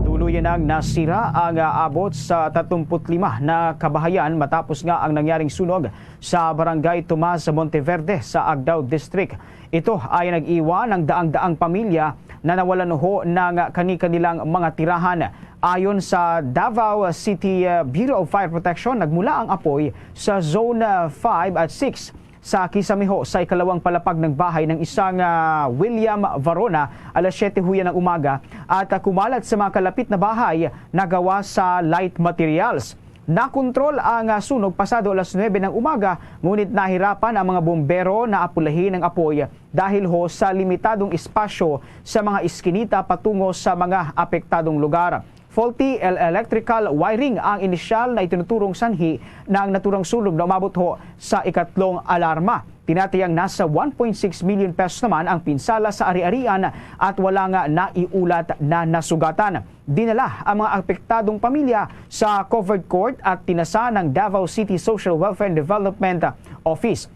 tuluyan nang nasira ang, ah, abot sa tatlumpu't lima na kabahayan matapos nga ang nangyaring sunog sa Barangay Tomas, Monteverde sa Agdao District. Ito ay nag-iwan ng daang-daang pamilya na nawalan ho ng kani-kanilang mga tirahan. Ayon sa Davao City, uh, Bureau of Fire Protection, nagmula ang apoy sa Zone, uh, five at six sa kisamiho sa ikalawang palapag ng bahay ng isang, uh, William Varona alas siyete huya ng umaga at, uh, kumalat sa mga kalapit na bahay na gawa sa light materials. Nakontrol ang, ah, sunog pasado alas nuebe ng umaga, ngunit nahirapan ang mga bombero na apulahin ang apoy dahil ho sa limitadong espasyo sa mga iskinita patungo sa mga apektadong lugar. Faulty el-, electrical wiring ang inisyal na itinuturong sanhi ng naturang sunog na umabot ho sa ikatlong alarma. Tinatayang nasa one point six million pesos naman ang pinsala sa ari-arian at wala nga naiulat na nasugatan. Dinala ang mga apektadong pamilya sa covered court at tinasa ng Davao City Social Welfare and Development Office.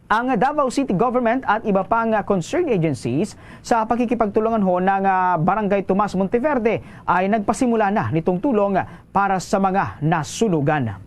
Ang Davao City Government at iba pang concerned agencies sa pakikipagtulungan ho ng, ah, Barangay Tomas Monteverde ay nagpasimula na nitong tulong para sa mga nasunugan.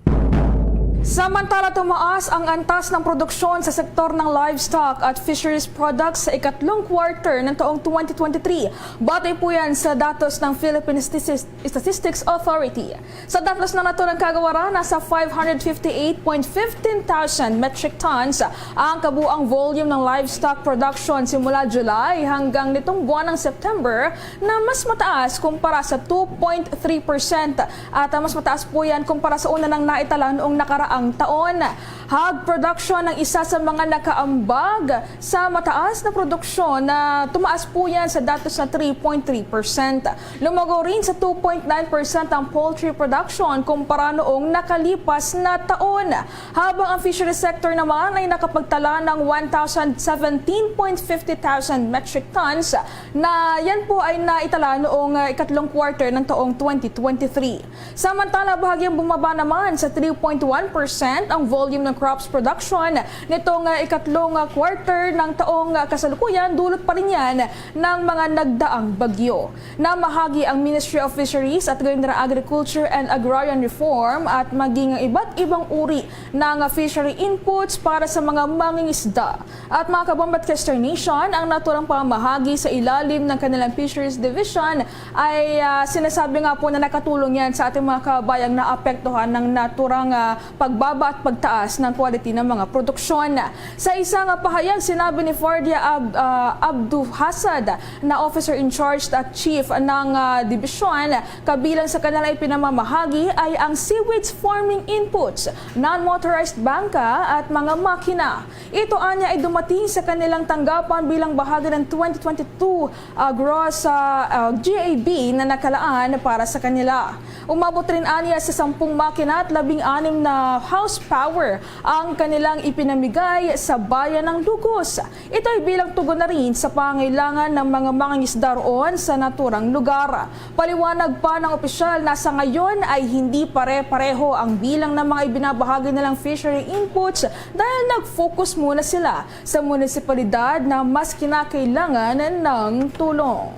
Samantala, tumaas ang antas ng produksyon sa sektor ng livestock at fisheries products sa ikatlong quarter ng taong twenty twenty-three. Batay po yan sa datos ng Philippine Statis-, Statistics Authority. Sa datos ng naturang kagawaran, nasa five hundred fifty-eight point fifteen thousand metric tons ang kabuang volume ng livestock production simula July hanggang nitong buwan ng September, na mas mataas kumpara sa two point three percent at, ah, mas mataas po yan kumpara sa una nang naitala noong nakaraang taon. Hog production ang isa sa mga nakaambag sa mataas na produksyon na tumaas po yan sa datos na three point three percent. Lumago rin sa two point nine percent ang poultry production kumpara noong nakalipas na taon. Habang ang fishery sector naman ay nakapagtala ng one thousand seventeen point fifty thousand metric tons na yan po ay naitala noong, ah, ikatlong quarter ng taong twenty twenty-three. Samantala, bahagyang bumaba naman sa three point one percent ang volume ng crops production nitong, ah, ikatlong, ah, quarter ng taong, ah, kasalukuyan, dulot pa rin yan ng mga nagdaang bagyo. Namahagi ang Ministry of Fisheries at gayon ra Agriculture and Agrarian Reform at maging ang iba't ibang uri ng fishery inputs para sa mga mangingisda. At mga kabombat Kester Nation, ang naturang pamamahagi sa ilalim ng kanilang Fisheries Division ay, ah, sinasabi nga po na nakatulong yan sa ating mga kabayang naapektuhan ng naturang, ah, pagbaba at pagtaas ng quality ng mga produksyon. Sa isang pahayag, sinabi ni Fardia Ab-, ah, Abdu Hasad, na officer in charge at chief ng, ah, dibisyon, kabilang sa kanilang ipinamamahagi ay ang seaweeds farming inputs, non-motorized bangka at mga makina. Ito anya ay dumating sa kanilang tanggapan bilang bahagi ng twenty twenty-two, ah, gross, ah, ah, G A B na nakalaan para sa kanila. Umabot rin anya sa sampung makina at labing anim na horsepower ang kanilang ipinamigay sa bayan ng Lugos. Ito ay bilang tugon na rin sa pangailangan ng mga mangingisda roon sa naturang lugar. Paliwanag pa ng opisyal na sa ngayon ay hindi pare-pareho ang bilang ng mga ibinabahagi nilang fishery inputs dahil nag-focus muna sila sa munisipalidad na mas kinakailangan ng tulong.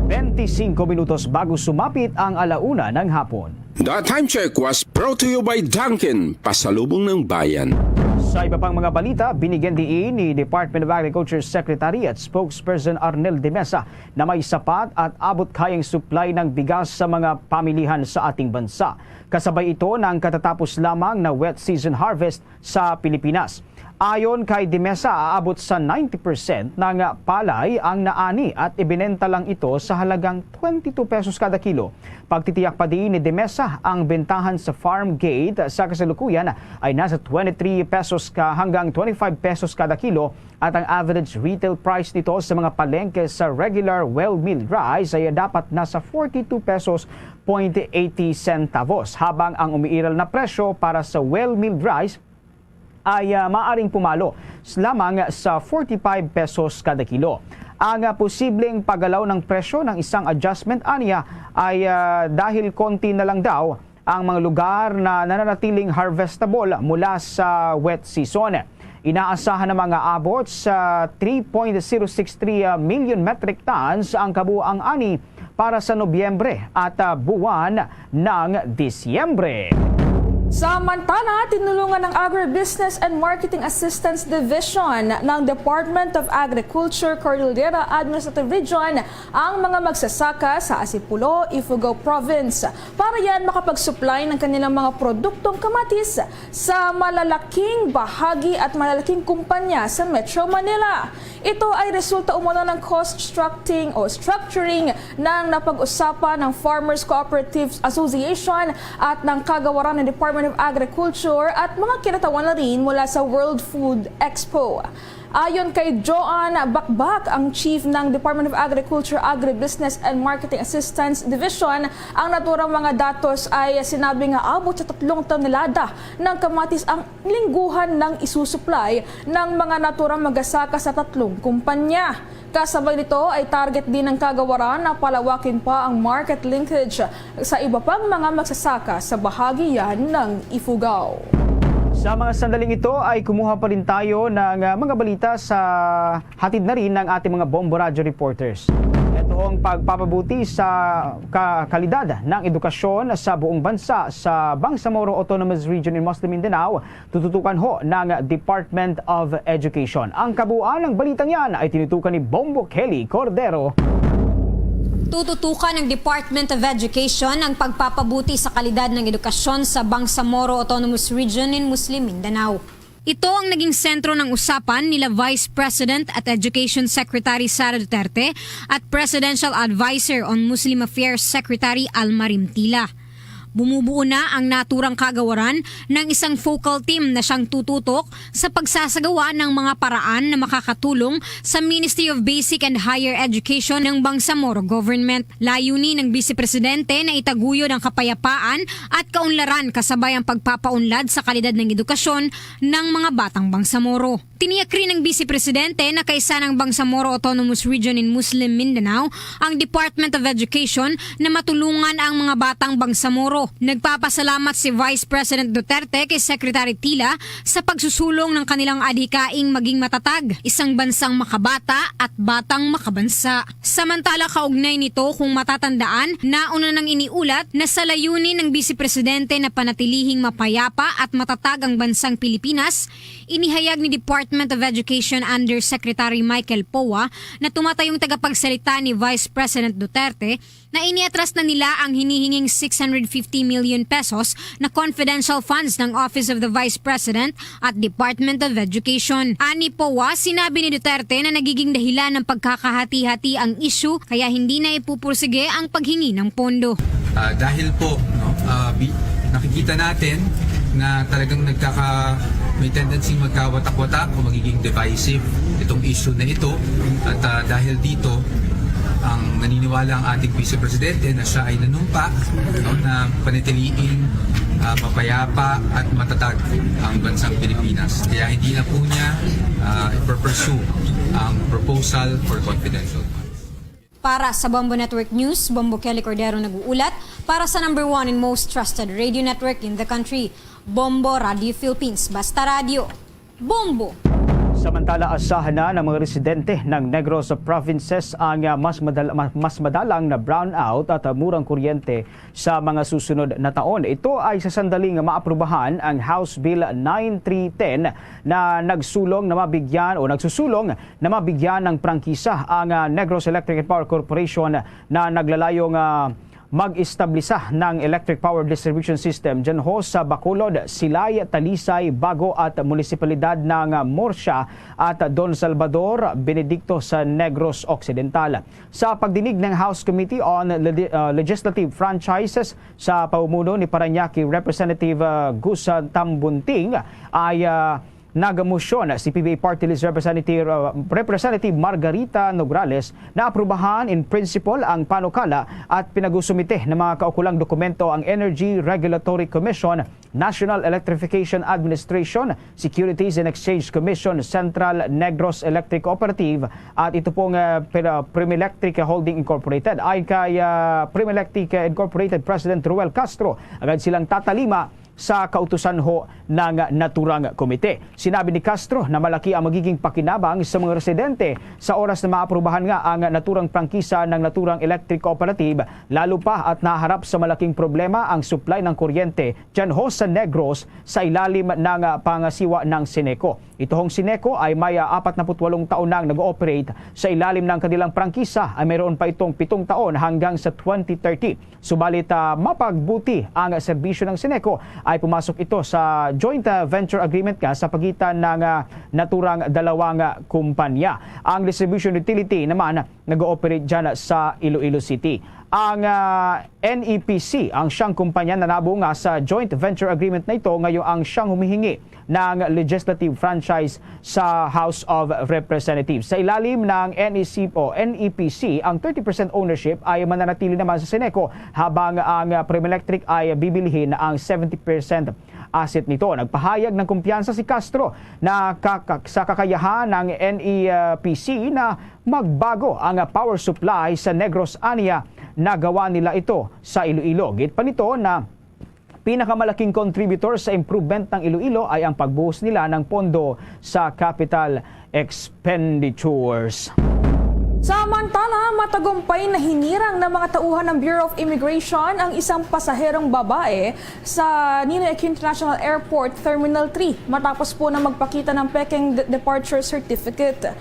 Twenty-cinco minutos bago sumapit ang alauna ng hapon. The Time Check was brought to you by Dunkin, pasalubong ng bayan. Sa iba pang mga balita, binigyan diin ni Department of Agriculture Secretary at Spokesperson Arnel de Mesa na may sapat at abot-kayang supply ng bigas sa mga pamilihan sa ating bansa. Kasabay ito ng katatapos lamang na wet season harvest sa Pilipinas. Ayon kay de Mesa, aabot sa ninety percent ng palay ang naani at ibinenta lang ito sa halagang twenty-two pesos kada kilo. Pagtitiyak pa diin ni de Mesa, ang bentahan sa farm gate sa kasalukuyan ay nasa twenty-three pesos ka, hanggang twenty-five pesos kada kilo, at ang average retail price nito sa mga palengke sa regular well-milled rice ay dapat nasa forty-two pesos point eighty centavos, habang ang umiiral na presyo para sa well-milled rice ay, ah, maaring pumalo s-, lamang sa forty-five pesos kada kilo. Ang, ah, posibleng paggalaw ng presyo ng isang adjustment aniya ay, ah, dahil konti na lang daw ang mga lugar na nananatiling harvestable mula sa wet season. Inaasahan na maabot sa three point zero six three million metric tons ang kabuang ani para sa Nobyembre at, ah, buwan ng Disyembre. Samantala, tinulungan ng Agribusiness and Marketing Assistance Division ng Department of Agriculture Cordillera Administrative Region ang mga magsasaka sa Asipulo, Ifugao Province para yan makapag-supply ng kanilang mga produktong kamatis sa malalaking bahagi at malalaking kumpanya sa Metro Manila. Ito ay resulta umano ng cost structuring o structuring ng napag-usapan ng Farmers Cooperatives Association at ng Kagawaran ng Department of Agriculture at mga kinatawan na rin mula sa World Food Expo. Ayon kay Joan Bakbak, ang chief ng Department of Agriculture, Agribusiness and Marketing Assistance Division, ang naturang mga datos ay sinabi nga abot sa tatlong tonelada ng kamatis ang lingguhan ng isusupply ng mga naturang magsasaka sa tatlong kumpanya. Kasabay nito ay target din ng kagawaran na palawakin pa ang market linkage sa iba pang mga magsasaka sa bahagi yan ng Ifugao. Sa mga sandaling ito ay kumuha pa rin tayo ng, ah, mga balita sa hatid na rin ng ating mga Bombo Radyo reporters. Ito ang pagpapabuti sa ka-, kalidad ng edukasyon sa buong bansa. Sa Bangsamoro Autonomous Region in Muslim Mindanao, tututukan ho ng Department of Education. Ang kabuuan ng balitang yan ay tinutukan ni Bombo Kelly Cordero. Tututukan ng Department of Education ang pagpapabuti sa kalidad ng edukasyon sa Bangsamoro Autonomous Region in Muslim Mindanao. Ito ang naging sentro ng usapan nila Vice President at Education Secretary Sara Duterte at Presidential Advisor on Muslim Affairs Secretary Alma Rimtila. Bumubuo na ang naturang kagawaran ng isang focal team na siyang tututok sa pagsasagawa ng mga paraan na makakatulong sa Ministry of Basic and Higher Education ng Bangsamoro Government. Layunin ng Vice Presidente na itaguyod ang kapayapaan at kaunlaran kasabay ang pagpapaunlad sa kalidad ng edukasyon ng mga batang Bangsamoro. Tiniyak rin ng Vice Presidente na kaisa ng Bangsamoro Autonomous Region in Muslim Mindanao ang Department of Education na matulungan ang mga batang Bangsamoro. Nagpapasalamat si Vice President Duterte kay Secretary Tila sa pagsusulong ng kanilang adhikaing maging matatag, isang bansang makabata at batang makabansa. Samantala, kaugnay nito, kung matatandaan, nauna nang iniulat na sa layunin ng Vice Presidente na panatilihing mapayapa at matatag ang bansang Pilipinas, inihayag ni Department of Education Undersecretary Michael Poa na tumatayong tagapagsalita ni Vice President Duterte na iniatras na nila ang hinihinging six hundred fifty million pesos na confidential funds ng Office of the Vice President at Department of Education. Ani Poa, sinabi ni Duterte na nagiging dahilan ng pagkakahati-hati ang issue kaya hindi na ipupursige ang paghingi ng pondo. Ah, dahil po, no, ah, bi-, nakikita natin na talagang nagkaka-, may tendency magkawatak-watak o magiging divisive itong issue na ito. At, ah, dahil dito, ang naniniwala ang ating Vice Presidente na siya ay nanumpa, no, na panatiliing, ah, mapayapa at matatag ang bansang Pilipinas. Kaya hindi na po niya, ah, ipupursue ang proposal for confidential funds. Para sa Bombo Network News, Bombo Kelly Cordero nag-uulat para sa number one and most trusted radio network in the country, Bombo Radio Philippines. Basta radyo, Bombo! Samantala, asahan na ng mga residente ng Negros Provinces ang, ah, mas madal-, ma-, mas madalang na brownout at, ah, murang kuryente sa mga susunod na taon. Ito ay sa sandaling maaprubahan ang House Bill nine three ten na nagsulong na mabigyan o nagsusulong na mabigyan ng prangkisa ang, ah, Negros Electric and Power Corporation na naglalayong, ah, mag-establisa ng electric power distribution system dyan ho sa Bacolod, Silay, Talisay, Bago at munisipalidad ng, ah, Murcia at Don Salvador Benedicto sa Negros Occidental. Sa pagdinig ng House Committee on Legi-, ah, Legislative Franchises sa pamumuno ni Parañaque Representative, ah, Gus Tambunting ay, ah, Nagmosyon si P B A Party List Representative, uh, Representative Margarita Nograles na aprubahan in principle ang panukala at pinagusumite ng mga kaukulang dokumento ang Energy Regulatory Commission, National Electrification Administration, Securities and Exchange Commission, Central Negros Electric Cooperative at ito pong, uh, Pre-, Premelectric Holding Incorporated. Ayon kay, uh, Premelectric Incorporated President Ruel Castro, agad silang tatalima sa kautusan ho ng naturang komite. Sinabi ni Castro na malaki ang magiging pakinabang sa mga residente sa oras na maaprubahan nga ang naturang prangkisa ng naturang electric cooperative, lalo pa at naharap sa malaking problema ang supply ng kuryente dyan ho sa Negros sa ilalim ng pangasiwa ng Seneco. Ito hong Seneco ay may, ah, apat na put walong taon nang nag-ooperate sa ilalim ng kanilang prangkisa ay mayroon pa itong pitong taon hanggang sa twenty thirty. Subalit, ah, mapagbuti ang serbisyo ng Seneco ay pumasok ito sa joint, ah, venture agreement nga sa pagitan ng, ah, naturang dalawang, ah, kumpanya. Ang distribution utility naman nag-ooperate dyan sa Iloilo City. Ang, ah, N E P C ang siyang kumpanya na nabo nga sa joint venture agreement na ito, ngayon ang siyang humihingi ng legislative franchise sa House of Representatives. Sa ilalim ng N E C o N E P C, ang thirty percent ownership ay mananatili naman sa Seneco, habang ang Prime Electric ay bibilhin ang seventy percent asset nito. Nagpahayag ng kumpiyansa si Castro na kaka-, sa kakayahan ng N E P C na magbago ang power supply sa Negros, ania nagawa nila ito sa Iloilo. Gid pa nito na pinakamalaking contributor sa improvement ng Iloilo ay ang pagbuhos nila ng pondo sa capital expenditures. Samantala, matagumpay na hinirang ng mga tauhan ng Bureau of Immigration ang isang pasaherong babae sa Ninoy Aquino International Airport Terminal three matapos po na magpakita ng pekeng de-, departure certificate.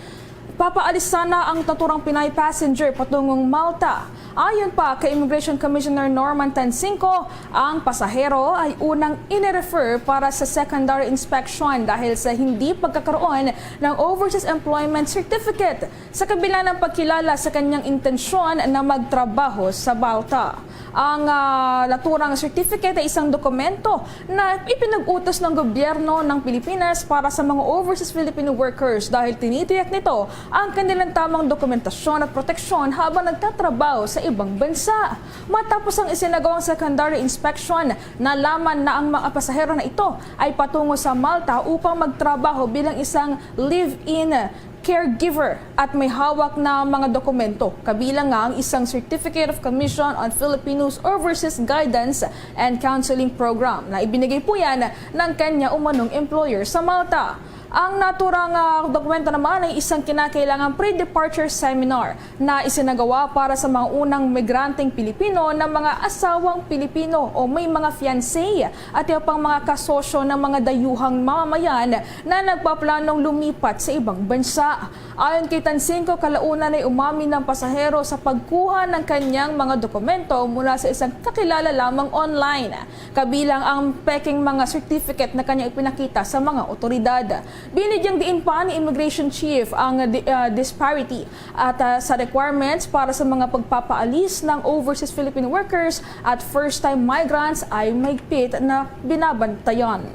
Papaalis sana ang naturang Pinay passenger patungong Malta. Ayon pa kay Immigration Commissioner Norman Tansinco, ang pasahero ay unang inirefer para sa secondary inspection dahil sa hindi pagkakaroon ng overseas employment certificate, sa kabila ng pagkilala sa kanyang intensyon na magtrabaho sa Malta. Ang, ah, naturang certificate ay isang dokumento na ipinag-utos ng gobyerno ng Pilipinas para sa mga overseas Filipino workers dahil tinitiyak nito ang kanilang tamang dokumentasyon at proteksyon habang nagtatrabaho sa ibang bansa. Matapos ang isinagawang secondary inspection, nalaman na ang mga pasahero na ito ay patungo sa Malta upang magtrabaho bilang isang live-in caregiver at may hawak na mga dokumento, kabilang nga ang isang Certificate of Commission on Filipinos Overseas Guidance and Counseling Program na ibinigay po yan ng kanya umanong employer sa Malta. Ang naturang, ah, dokumento naman ay isang kinakailangang pre-departure seminar na isinagawa para sa mga unang migranteng Pilipino na mga asawang Pilipino o may mga fiancé at iba pang mga kasosyo ng mga dayuhang mamamayan na nagpaplanong lumipat sa ibang bansa. Ayon kay Tansinco, kalaunan ay umamin ng pasahero sa pagkuha ng kanyang mga dokumento mula sa isang kakilala lamang online, kabilang ang peking mga certificate na kanyang ipinakita sa mga otoridad. Binigyang diin pa ni Immigration Chief ang di-, ah, disparity at, ah, sa requirements para sa mga pagpapaalis ng overseas Filipino workers at first-time migrants ay mahigpit na binabantayan.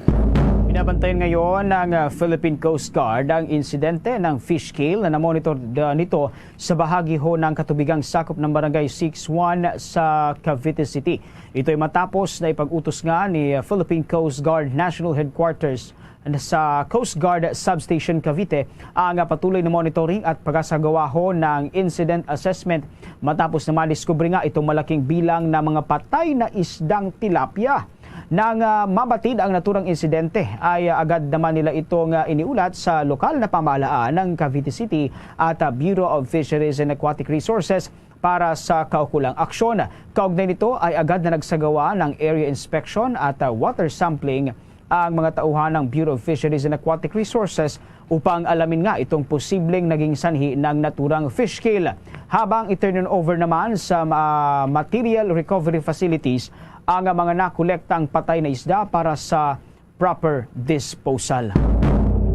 Binabantayan ngayon ng, ah, Philippine Coast Guard ang insidente ng fish kill na namonitor, ah, nito sa bahagi ho ng katubigang sakop ng Barangay six one sa Cavite City. Ito ay matapos na ipag-utos nga ni Philippine Coast Guard National Headquarters sa Coast Guard Substation Cavite ang patuloy na monitoring at pagkasagawa ho ng incident assessment matapos na madiskubre nga itong malaking bilang ng mga patay na isdang tilapia. Nang, ah, mabatid ang naturang insidente, ay, ah, agad naman nila itong, ah, iniulat sa lokal na pamahalaan ng Cavite City at, ah, Bureau of Fisheries and Aquatic Resources para sa kaukulang aksyon. Kaugnay nito ay agad na nagsagawa ng area inspection at, ah, water sampling ang mga tauhan ng Bureau of Fisheries and Aquatic Resources upang alamin nga itong posibleng naging sanhi ng naturang fish kill. Habang i-turn over naman sa, ah, material recovery facilities ang mga nakolektang patay na isda para sa proper disposal.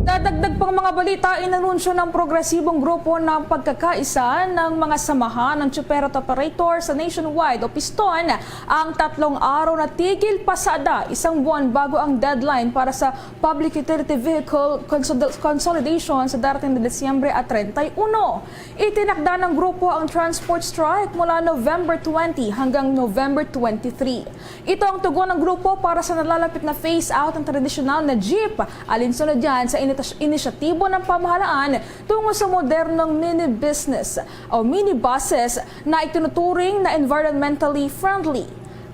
Sa dagdag pang mga balita, inanunsyo ng progresibong grupo ng pagkakaisa ng mga samahan ng tsuper at operator sa nationwide o Piston ang tatlong araw na tigil pasada isang buwan bago ang deadline para sa Public Utility Vehicle Consol- Consolidation sa darating na Disyembre at treinta y uno. Itinakda ng grupo ang transport strike mula November twenty hanggang November twenty-three. Ito ang tugon ng grupo para sa nalalapit na phase out ng tradisyonal na jeep. Alinsunod yan sa inita- inisyatibo ng pamahalaan tungo sa modernong mini business o mini buses na itinuturing na environmentally friendly.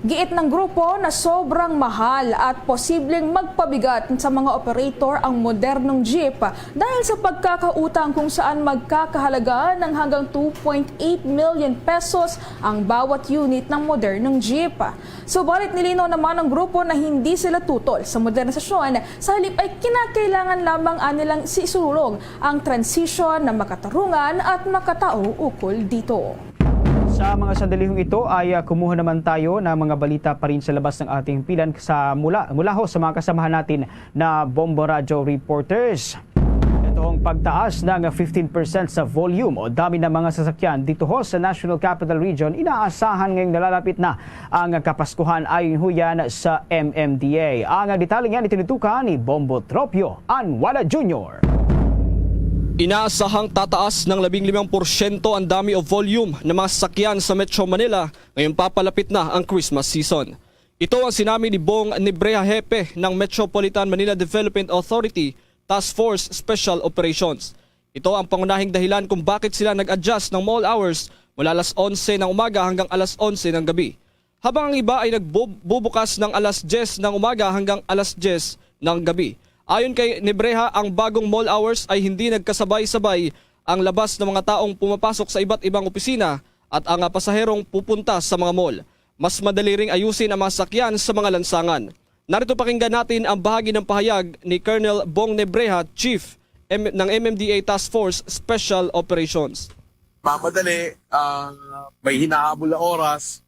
Giit ng grupo na sobrang mahal at posibleng magpabigat sa mga operator ang modernong jeep dahil sa pagkakautang kung saan magkakahalaga ng hanggang two point eight million pesos ang bawat unit ng modernong jeep. Subalit nilinaw naman ng grupo na hindi sila tutol sa modernisasyon, sa halip ay kinakailangan lamang anilang sisulong ang transisyon na makatarungan at makatao ukol dito. Sa mga sandalihong ito ay, ah, kumuha naman tayo ng mga balita pa rin sa labas ng ating pilan sa mula, mula ho sa mga kasamahan natin na Bombo Radyo reporters. Ito ang pagtaas ng fifteen percent sa volume o dami ng mga sasakyan dito ho sa National Capital Region. Inaasahan ngayong nalalapit na ang Kapaskuhan ayon ho yan sa M M D A. Ang detalye niyan itinutukan ni Bombo Tropio Anwala Junior. Inaasahang tataas ng labing limang porsyento ang dami o volume ng mga sasakyan sa Metro Manila ngayong papalapit na ang Christmas season. Ito ang sinabi ni Bong Nibreha, hepe ng Metropolitan Manila Development Authority Task Force Special Operations. Ito ang pangunahing dahilan kung bakit sila nag-adjust ng mall hours mula alas onse ng umaga hanggang alas onse ng gabi, habang ang iba ay nagbubukas ng alas diyes ng umaga hanggang alas diyes ng gabi. Ayon kay Nibreha, ang bagong mall hours ay hindi nagkasabay-sabay ang labas ng mga taong pumapasok sa iba't ibang opisina at ang, ah, pasaherong pupunta sa mga mall. Mas madali ring ayusin ang mga sakyan sa mga lansangan. Narito, pakinggan natin ang bahagi ng pahayag ni Colonel Bong Nebreha, Chief M- ng M M D A Task Force Special Operations. Mamadali, ah, may hinahabol na oras,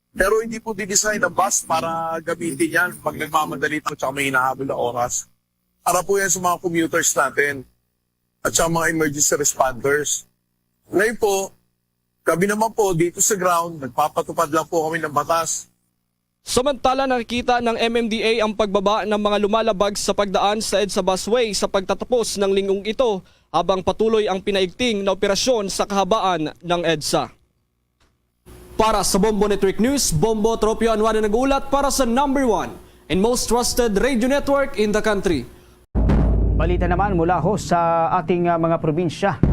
pero hindi po didesign ang bus para gamitin yan pag nagmamadali po tsaka may hinahabol na oras. Para po yan sa mga commuters natin at sa mga emergency responders. Ngayon po, kami naman po dito sa ground, nagpapatupad lang po kami ng batas. Samantala, nakikita ng M M D A ang pagbaba ng mga lumalabag sa pagdaan sa EDSA busway sa pagtatapos ng linggong ito, habang patuloy ang pinaigting na operasyon sa kahabaan ng EDSA. Para sa Bombo Network News, Bombo Tropio Anwada nag-uulat para sa number one and most trusted radio network in the country. Balita naman mula ho sa ating, ah, mga probinsya.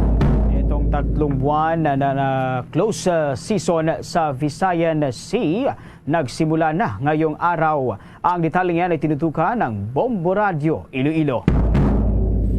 Itong tatlong buwan na, na, na close, ah, season sa Visayan Sea nagsimula na ngayong araw. Ang detalye niyan ay tinutukan ng Bombo Radyo Iloilo.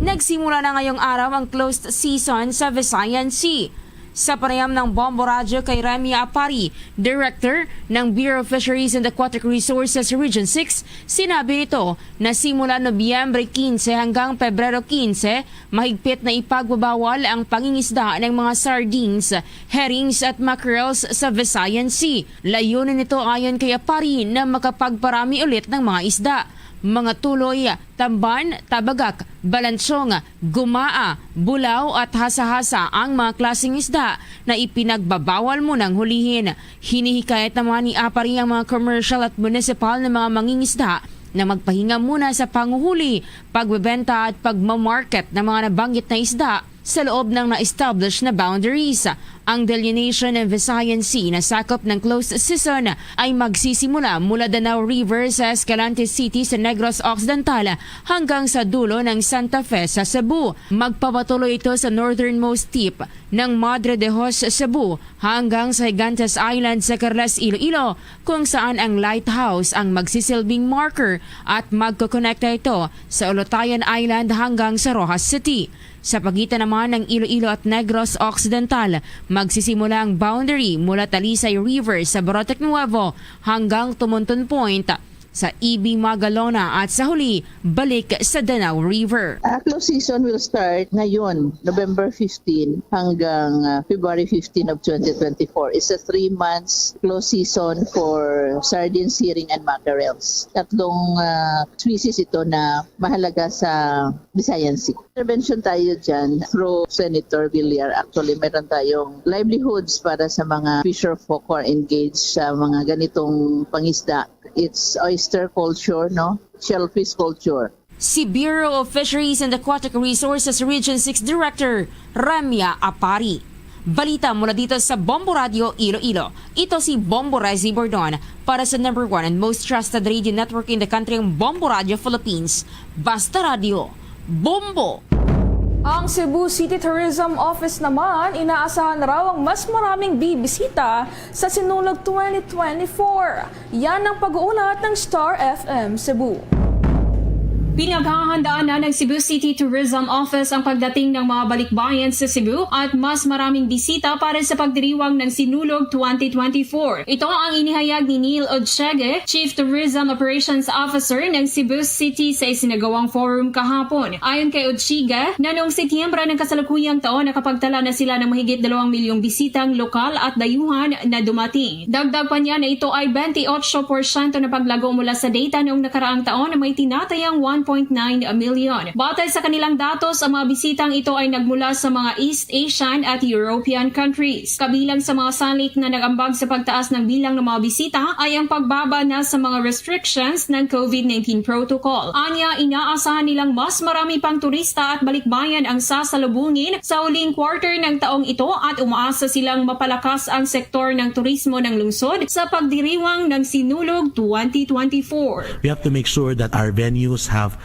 Nagsimula na ngayong araw ang closed season sa Visayan Sea. Sa panayam ng Bombo Radyo kay Remy Apari, Director ng Bureau of Fisheries and Aquatic Resources Region six, sinabi nito na simula Nobyembre quince hanggang Pebrero quince, mahigpit na ipagbabawal ang pangingisda ng mga sardines, herrings at mackerels sa Visayan Sea. Layunin nito, ayon kay Apari, na makapagparami ulit ng mga isda, mga tuloy, tamban, tabagak, balansyong, gumaa, bulaw at hasa-hasa ang mga klaseng isda na ipinagbabawal munang hulihin. Hinihikayat naman ni Apari ang mga commercial at municipal na mga mangingisda na magpahinga muna sa panghuhuli, pagbebenta at pagmamarket ng mga nabanggit na isda sa loob ng na-establish na boundaries. Ang delineation ng Visayan Sea na sakop ng closed season ay magsisimula mula Danao River sa Escalante City sa Negros Occidental hanggang sa dulo ng Santa Fe sa Cebu. Magpapatuloy ito sa northernmost tip ng Madre de Dios Cebu hanggang sa Gigantes Island sa Carles, Iloilo, kung saan ang lighthouse ang magsisilbing marker at magkokonekta ito sa Olotayan Island hanggang sa Roxas City. Sa pagitan naman ng Iloilo at Negros Occidental, magsisimula ang boundary mula Talisay River sa Barote Nuevo hanggang Tumonton Point, sa E B Magalona at sa huli, balik sa Danao River. Ah, close season will start ngayon, November fifteen, hanggang, ah, February fifteen of twenty twenty-four. It's a three months close season for sardines, herring, and mackerels. Tatlong, ah, species ito na mahalaga sa Visayan Sea. Intervention tayo dyan through Senator Villar. Actually, meron tayong livelihoods para sa mga fisher folk who are engaged sa mga ganitong pangisda. It's oyster culture, no? Shellfish culture. Si Bureau of Fisheries and Aquatic Resources Region six Director Ramya Apari. Balita mula dito sa Bombo Radio Iloilo. Ito si Bombo Rezi Bordon para sa number one and most trusted radio network in the country, ang Bombo Radio Philippines. Basta Radio, Bombo! Ang Cebu City Tourism Office naman, inaasahan raw ang mas maraming bibisita sa Sinulog twenty twenty-four. Yan ang pag-uulat ng Star F M Cebu. Pinaghahandaan na ng Cebu City Tourism Office ang pagdating ng mga balikbayan sa Cebu at mas maraming bisita para sa pagdiriwang ng Sinulog twenty twenty-four. Ito ang inihayag ni Neil Odchege, Chief Tourism Operations Officer ng Cebu City, sa isinagawang forum kahapon. Ayon kay Odchege, na noong Setyembre ng kasalukuyang taon, nakapagtala na sila ng mahigit dalawang milyong bisitang lokal at dayuhan na dumating. Dagdag pa niya na ito ay twenty-eight porsyento na paglago mula sa data noong nakaraang taon na may tinatayang one point nine million. Batay sa kanilang datos, ang mga bisitang ito ay nagmula sa mga East Asian at European countries. Kabilang sa mga salik na nag-ambag sa pagtaas ng bilang ng mga bisita ay ang pagbaba na sa mga restrictions ng COVID nineteen protocol. Anya, inaasahan nilang mas marami pang turista at balikbayan ang sasalubungin sa huling quarter ng taong ito at umaasa silang mapalakas ang sektor ng turismo ng lungsod sa pagdiriwang ng Sinulog twenty twenty-four. We have to make sure that our venues have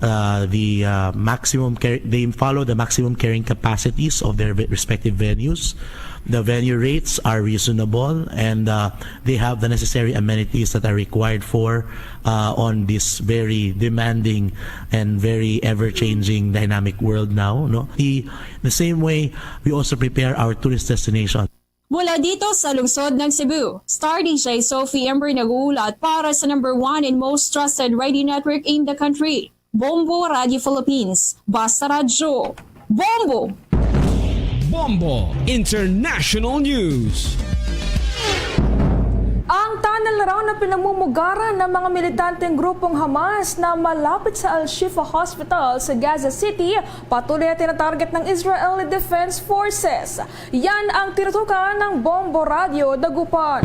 uh, the uh, maximum car- they follow the maximum carrying capacities of their ve- respective venues. The venue rates are reasonable, and uh, they have the necessary amenities that are required for uh, on this very demanding and very ever-changing dynamic world now. No, the the same way we also prepare our tourist destination. Mula dito sa lungsod ng Cebu, Star D J Sophie Ember nag-uulat para sa number one and most trusted radio network in the country, Bombo Radio Philippines. Basta Radyo, Bombo! Bombo International News. Ang tunnel raw na pinamumugaran ng mga militanteng grupong Hamas na malapit sa Al-Shifa Hospital sa Gaza City, patuloy na tinatarget ng Israel Defense Forces. Yan ang tinutukan ng Bombo Radio Dagupan.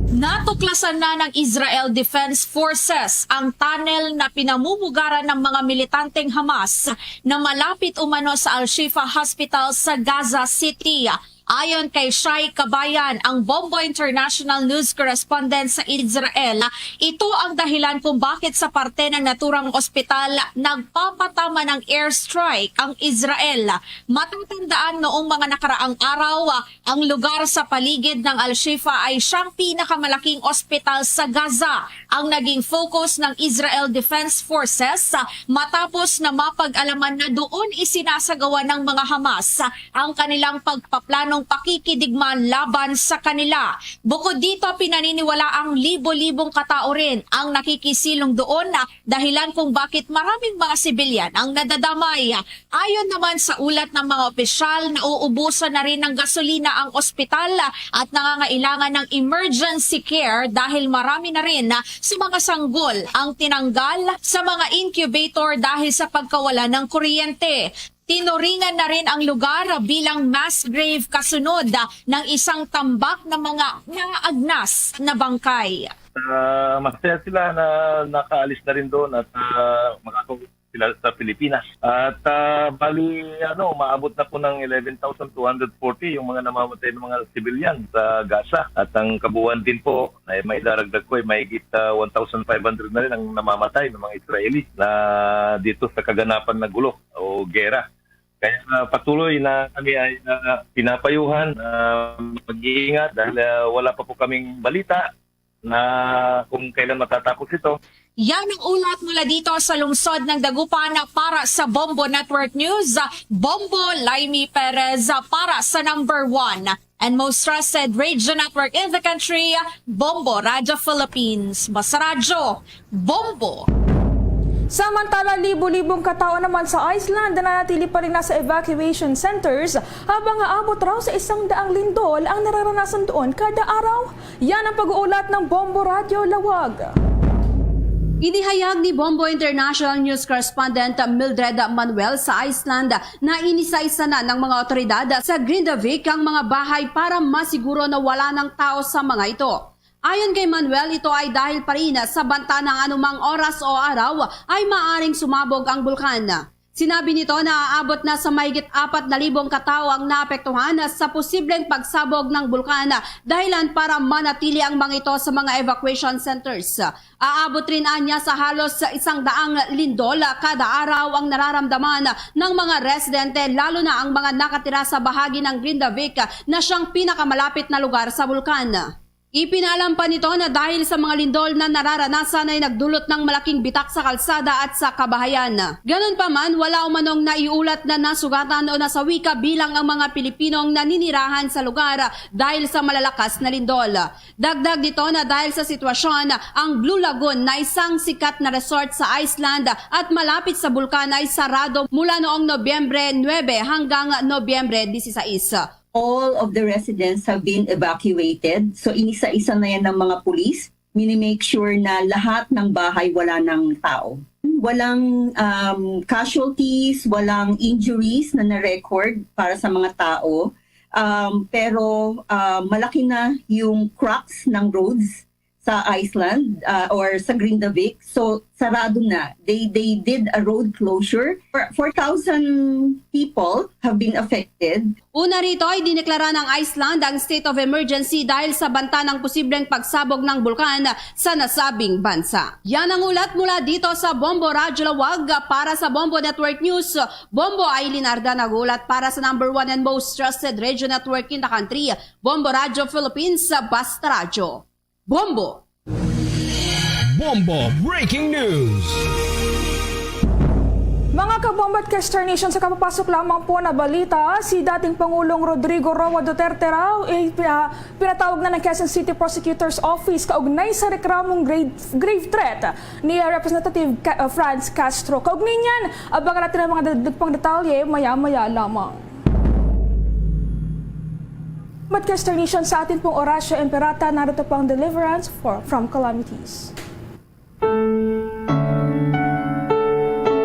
Natuklasan na ng Israel Defense Forces ang tunnel na pinamumugaran ng mga militanteng Hamas na malapit umano sa Al-Shifa Hospital sa Gaza City. Ayon kay Shai Kabayan, ang Bombo International News Correspondent sa Israel, ito ang dahilan kung bakit sa parte ng naturang ospital nagpapatama ng airstrike ang Israel. Matatandaan, noong mga nakaraang araw, ang lugar sa paligid ng Al-Shifa ay siyang pinakamalaking ospital sa Gaza. Ang naging focus ng Israel Defense Forces, ah, matapos na mapag-alaman na doon isinasagawa ng mga Hamas ang kanilang pagpaplanong pakikidigma laban sa kanila. Bukod dito, pinaniniwala ang libo-libong katao rin ang nakikisilong doon, ah, dahilan kung bakit maraming mga sibilyan ang nadadamay. Ayon naman sa ulat ng mga opisyal, nauubusan na rin ng gasolina ang ospital at nangangailangan ng emergency care dahil marami na rin sa mga sanggol ang tinanggal sa mga incubator dahil sa pagkawala ng kuryente. Tinuringan na rin ang lugar bilang mass grave kasunod ng isang tambak ng mga naagnas na bangkay. Ah, masaya sila na nakaalis na rin doon at, ah, makakauwi sila sa Pilipinas. At, ah, bali, ano, maabot na po ng eleven thousand two hundred forty yung mga namamatay ng mga civilian sa Gaza. At ang kabuuan din po, ay may daragdag ko, ay mahigit, ah, one thousand five hundred na rin ang namamatay ng mga Israeli na dito sa kaganapan na gulo o gera. Kaya, ah, patuloy na kami ay, ah, pinapayuhan, ah, mag-iingat dahil, ah, wala pa po kaming balita na kung kailan matatapos ito. Yan ang ulat mula dito sa lungsod ng Dagupan. Para sa Bombo Network News, Bombo Laimi Perez para sa number one and most trusted radio network in the country, Bombo Radio Philippines. Basta Radyo, Bombo! Samantala, libo-libong katao naman sa Iceland na nanatili pa rin nasa evacuation centers habang aabot raw sa isang daang lindol ang nararanasan doon kada araw. Yan ang pag-uulat ng Bombo Radyo Lawag. Inihayag ni Bombo International News Correspondent Mildred Manuel sa Iceland na inisa-isa na ng mga otoridad sa Grindavik ang mga bahay para masiguro na wala ng tao sa mga ito. Ayon kay Manuel, ito ay dahil pa rin sa banta ng anumang oras o araw ay maaring sumabog ang bulkan. Sinabi nito na aabot na sa mahigit apat na libong katao ang naapektuhan sa posibleng pagsabog ng bulkan, dahilan para manatili ang mga ito sa mga evacuation centers. Aabot rin anya sa halos isang daang lindol kada araw ang nararamdaman ng mga residente, lalo na ang mga nakatira sa bahagi ng Grindavik na siyang pinakamalapit na lugar sa bulkan. Ipinaalam pa nito na dahil sa mga lindol na nararanasan ay nagdulot ng malaking bitak sa kalsada at sa kabahayan. Ganun pa man, wala umanong naiulat na nasugatan o nasawi kabilang ang mga Pilipinong naninirahan sa lugar dahil sa malalakas na lindol. Dagdag nito na dahil sa sitwasyon, ang Blue Lagoon na isang sikat na resort sa Iceland at malapit sa bulkan ay sarado mula noong Nobyembre nuebe hanggang Nobyembre disisais. All of the residents have been evacuated. So, inisa-isa na yan ng mga pulis. Minimake sure na lahat ng bahay wala ng tao. Walang um, casualties, walang injuries na na-record para sa mga tao. Um, pero uh, malaki na yung cracks ng roads sa Iceland uh, or sa Grindavik. So, sarado na. They, they did a road closure. For four thousand people have been affected. Una rito ay dineklara ng Iceland ang state of emergency dahil sa banta ng posibleng pagsabog ng bulkan sa nasabing bansa. Yan ang ulat mula dito sa Bombo Radyo Lawag. Para sa Bombo Network News, Bombo Aileen Arda nag-uulat para sa number one and most trusted radio network in the country, Bombo Radyo Philippines, Basta Radyo. Bombo! Bombo Breaking News! Mga kabombo at ka-Star Nation, sa kapapasok lamang po na balita, si dating Pangulong Rodrigo Roa Duterte raw ay pina- pinatawag na ng Quezon City Prosecutor's Office kaugnay sa reklamong grave, grave threat ni Representative Ca- uh, Franz Castro. Kaugnay niyan, abangan natin ang mga dagdag pang detalye maya-maya lamang. But ka-Star Nation, sa atin pong Orasyo Imperata, narito po ang deliverance for, from calamities.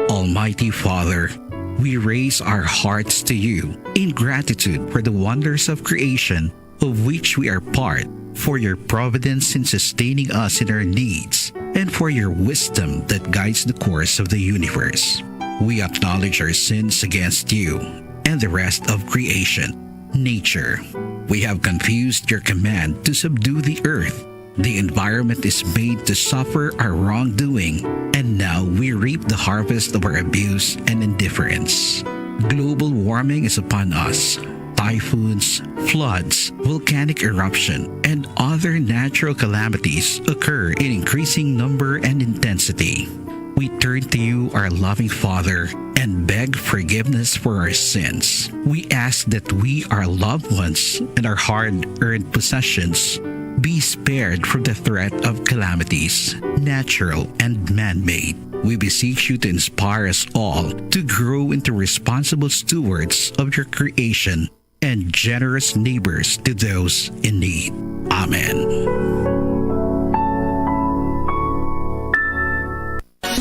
Almighty Father, we raise our hearts to you in gratitude for the wonders of creation, of which we are part, for your providence in sustaining us in our needs, and for your wisdom that guides the course of the universe. We acknowledge our sins against you and the rest of creation, nature. We have confused your command to subdue the earth. The environment is made to suffer our wrongdoing, and now we reap the harvest of our abuse and indifference. Global warming is upon us. Typhoons, floods, volcanic eruption, and other natural calamities occur in increasing number and intensity. We turn to you, our loving Father, and beg forgiveness for our sins. We ask that we, our loved ones, and our hard earned possessions be spared from the threat of calamities, natural and man made. We beseech you to inspire us all to grow into responsible stewards of your creation and generous neighbors to those in need. Amen.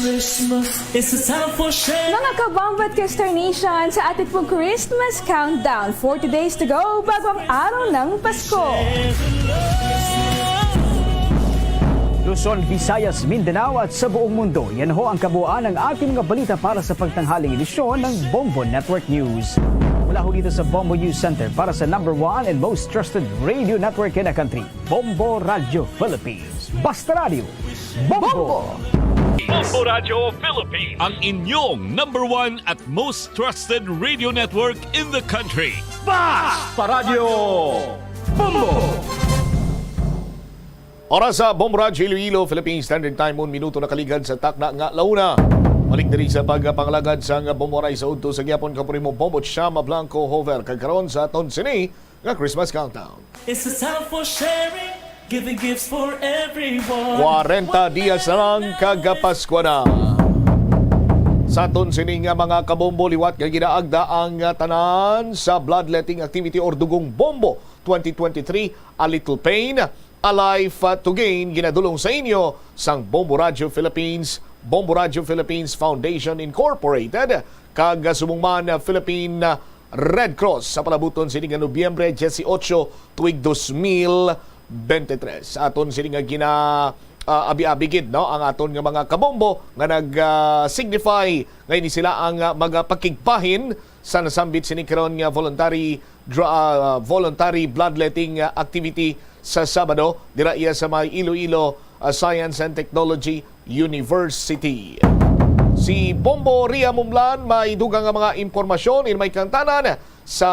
Christmas is a time for sharing. Mga kabombo at ka-Star Nation, sa atin pong Christmas countdown, forty days to go bago ang araw ng Pasko. Luzon, Visayas, Mindanao at sa buong mundo, yan ho ang kabuuan ng ating mga balita para sa pagtanghaling edisyon ng Bombo Network News. Mula ho dito sa Bombo News Center para sa number one and most trusted radio network in the country, Bombo Radio Philippines. Basta Radio, Bombo! Bombo Radio Philippines, ang inyong number one at most trusted radio network in the country. Basta Radio, Bombo! Oras sa Bombo Radyo Iloilo, Philippine Standard Time, un minuto nakaligad sa takna nga launa. Balik diri sa pagpangalagad sang Bombo Ray sa udto sa gyapon, kapuri mo, Bombo Chama Blanco Hover, kag karon sa aton sini nga Christmas countdown. It's a time for sharing, giving gifts for everyone. Kwarenta dias na lang kag Pasko na. Sa aton sini nga mga kabombo, liwat nga ginaagda ang, ah, tanan sa bloodletting activity or Dugong Bombo twenty twenty-three, A Little Pain, A Life to Gain, ginadulong sa inyo sang Bombo Radio Philippines, Bombo Radio Philippines Foundation Incorporated, kag subong man Philippine Red Cross sa palabuton sini nga Nobyembre dieciocho tuig dos mil veintitrés. Aton sini nga gina, ah, abi-abi gid, no, ang aton nga mga kabombo nga nag, ah, signify nga ini sila ang, ah, magapakigbahin sa nasambit sini karon nga voluntary dra-, ah, voluntary bloodletting, ah, activity sa Sabado dira iya sa may Iloilo, ah, Science and Technology University. Si Bombo Ria Mumlan may dugang nga mga impormasyon in may kantanan sa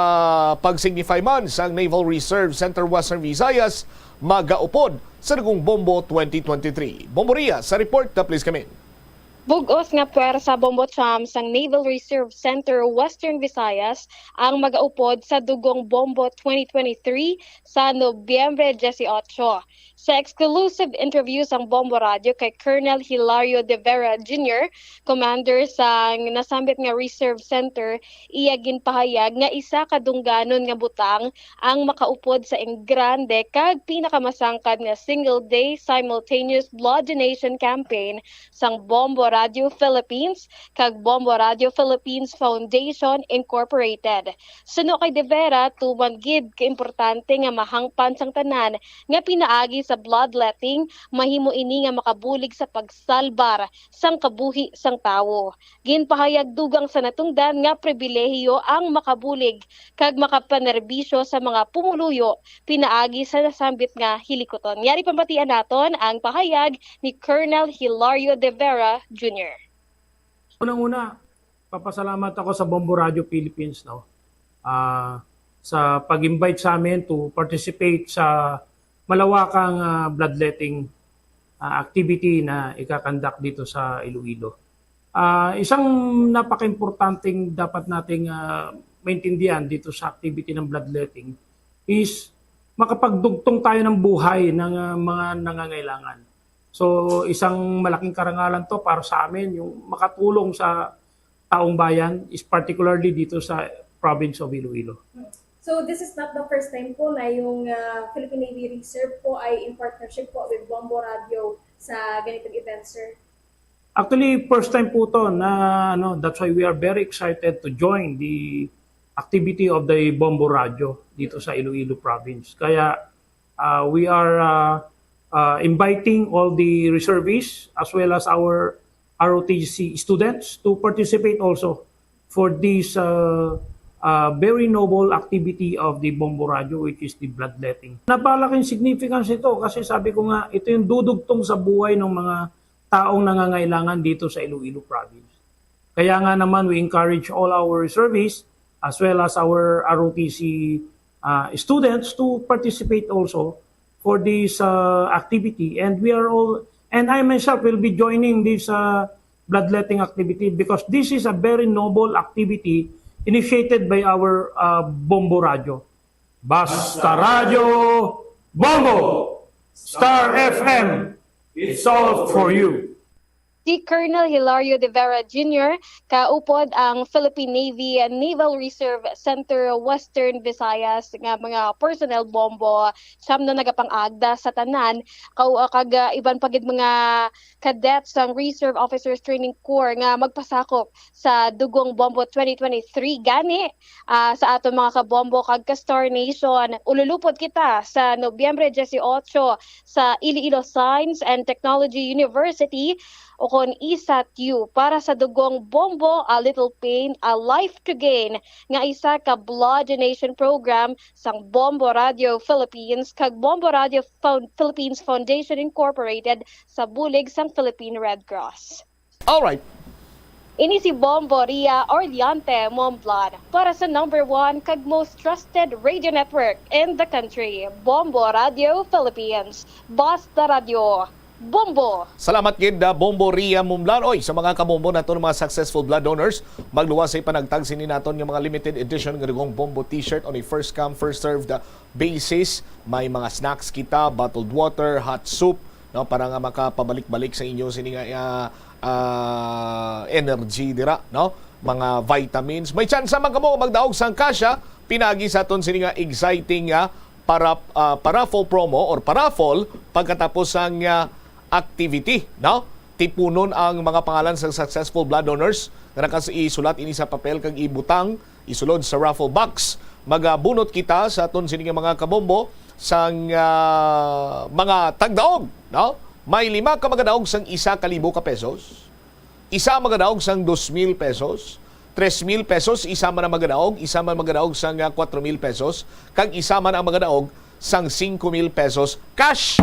pag-signify man sang Naval Reserve Center Western Visayas magaupod sa Dugong Bombo twenty twenty-three. Bombo Ria sa report, please come in. Bug-os nga puwersa Bombo Cham sang Naval Reserve Center Western Visayas ang magaupod sa Dugong Bombo twenty twenty-three sa Nobyembre dieciocho. Sa exclusive interview sang Bombo Radio kay Colonel Hilario de Vera Junior, commander sang nasambit nga Reserve Center, iya ginpahayag nga isa ka dungganon nga butang ang makaupod sa engrande kag pinakamasangkad nga single-day simultaneous blood donation campaign sang Bombo Radio Philippines kag Bombo Radio Philippines Foundation Incorporated. Suno kay De Vera, tuman gid ka importante nga mahangpan sang tanan nga pinaagi sa bloodletting, mahimo ini nga makabulig sa pagsalbar sang kabuhi sang tawo. Ginpahayag dugang sa natungdan nga pribilehiyo ang makabulig kag makapanerbisyo sa mga pumuluyo pinaagi sa nasambit nga hilikuton. Yari pambatian naton ang pahayag ni Colonel Hilario de Vera Junior. Unang-una, papasalamat ako sa Bombo Radio Philippines, no, ah, sa pag-invite sa amin to participate sa malawakang, ah, bloodletting, ah, activity na ika-conduct dito sa Iloilo. Ah, isang napakaimportanteng dapat nating, ah, maintindihan dito sa activity ng bloodletting is makapagdugtong tayo ng buhay ng, ah, mga nangangailangan. So, isang malaking karangalan 'to para sa amin, yung makatulong sa taong bayan, is particularly dito sa province of Iloilo. So, this is not the first time po na yung, ah, Philippine Navy Reserve po ay in partnership po with Bombo Radio sa ganitong event, sir? Actually, first time po 'to na, ano, that's why we are very excited to join the activity of the Bombo Radio dito sa Iloilo province. Kaya, ah, we are, ah, ah, inviting all the reservists as well as our R O T C students to participate also for this, uh, uh, very noble activity of the Bombo Radio, which is the bloodletting. Napalaking significance ito kasi sabi ko nga, ito yung dudugtong sa buhay ng mga taong nangangailangan dito sa Iloilo Province. Kaya nga naman, we encourage all our reservists as well as our R O T C, uh, students to participate also for this, uh, activity. And we are all, and I myself will be joining this, uh, bloodletting activity because this is a very noble activity initiated by our, uh, Bombo Radio. Basta Radyo Bombo, Star F M, it's all for you. Si Colonel Hilario de Vera Junior kaupod ang Philippine Navy Naval Reserve Center Western Visayas nga mga personnel, Bombo Cham, no, nagapang-agda sa tanan kau-, kag, ah, iban pa gid mga cadets sang Reserve Officers Training Corps nga magpasakop sa Dugong Bombo twenty twenty-three gani, ah, sa aton mga kabombo kag ka Star Nation. Ululupod kita sa Nobyembre dieciocho sa Iloilo Science and Technology University, ukon I S A T U, para sa Dugong Bombo, A Little Pain, A Life to Gain, nga isa ka blood donation program sang Bombo Radio Philippines kag Bombo Radio Found-, Philippines Foundation Incorporated sa bulig sang Philippine Red Cross. Alright. Ini si Bombo Ria Orleante Momblan para sa number one kag most trusted radio network in the country, Bombo Radio Philippines. Basta Radio, Bombo! Salamat gid, ah, Bombo Ria Momblan. Oy, sa mga kabombo naton, mga successful blood donors, magluwas sa panagtag sini naton nga mga limited edition nga dugong bombo t-shirt on a first come, first served, ah, basis. May mga snacks kita, bottled water, hot soup, no, para nga makapabalik-balik sa inyo sini nga, ah, ah, energy dira, no? Mga vitamins. May tsansa man kamo magdaog sang kasya pinagi sa aton sini nga exciting, ah, para, ah, paraffle promo or paraffle pagkatapos sang, ah, activity, no? Tipunon ang mga pangalan sang successful blood donors nga nakaisulat ini sa papel kag ibutang, isulod sa raffle box. Magabunot kita sa aton sini nga mga kabombo sang, ah, mga tagdaog, no? May lima ka magadaog sang isa ka libo ka pesos, isa magadaog sang dos mil pesos, tres mil pesos, isa man ang magadaog, isa man magadaog sang, ah, kuwatro mil pesos, kag isa man ang magadaog sang singko mil pesos cash.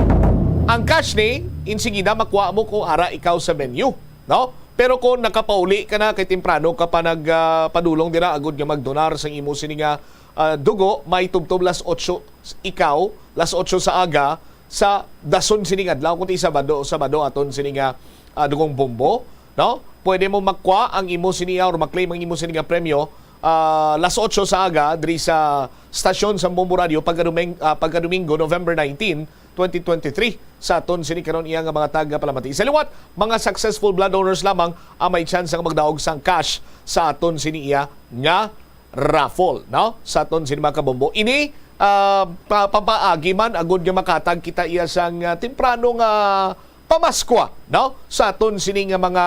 Ang cash ni, insigida makuha mo kung ara ikaw sa venue, no? Pero kung nakapauli ka na, kay temprano ka pa nag, ah, padulong dira agud nga magdonar sang imo sini nga, ah, dugo, may tubtob las otso ikaw, las otso sa aga, sa dason sining adlaw, kundi Sabado, Sabado aton sini nga, ah, dugong bombo, no? Pwede mo makuha ang imo sini or maklaim ang imo sini nga premyo, ah, las otso sa aga diri sa stasyon sa Bombo Radio pagka Doming-, ah, pagka Domingo, November nineteen, twenty twenty-three, sa aton sini karon iya nga mga tagapalamati. Sa liwat, mga successful blood donors lamang ang may tsansa nga magdaog sang cash sa aton sini iya nga raffle, no? Sa aton sini mga kabombo. Ini, ah, pa-, papaagi man agud nga makatag kita iya sang, ah, temprano nga pamaskwa, no? Sa aton sini nga mga,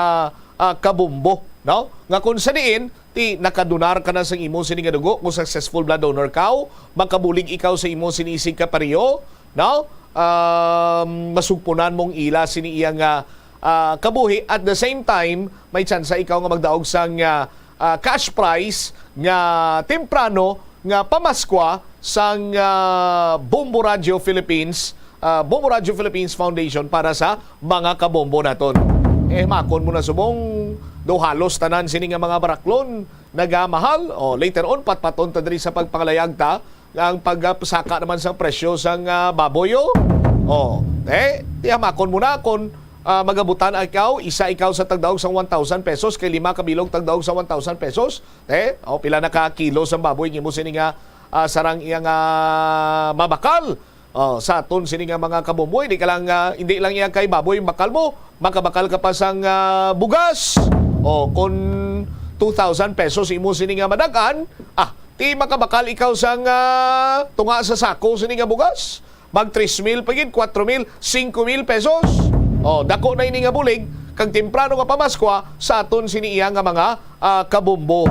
ah, kabombo, no? Nga kung sa diin, ti nakadonar ka na sang imo sini nga dugo, kung successful blood donor ka, makabulig ikaw sa imo sini isig kapareho, no? Um, masugpunan mong ila sini iya nga, ah, kabuhi. At the same time, may tsansa ikaw nga magdaog sang, ah, ah, cash prize nga temprano nga pamaskwa sang, ah, Bombo Radio Philippines, ah, Bombo Radio Philippines Foundation para sa mga kabombo naton. Eh, makon mo na subong, do halos tanan sini nga mga baraklon nagamahal. O, later on, patpaton ta diri sa pagpangalayag ta ang pagpasaka naman sang presyo sang, ah, baboy, oh. Oh, eh, tiyamakon mo na kung, ah, magabutan ikaw, isa ikaw sa tagdaog sang one thousand pesos, kay lima ka bilog tagdaog sa one thousand pesos. Eh, oh, pila na ka kilo sang baboy ang imo sini nga, ah, sarang iya nga mabakal? Oh, sa aton sini nga mga kabombo, hindi ka lang, ah, hindi lang iya kay baboy bakal mo, makabakal ka pa sang, ah, bugas. Oh, kung two thousand pesos imo sini nga madag-an, ah, ti makabakal ikaw sang, ah, tunga sa sako sini nga bugas. Mag tres mil pa gid, kuwatro mil, singko mil pesos. Oh, dako na ini nga bulig kag temprano nga pamaskwa sa aton sini iya nga mga, ah, kabombo.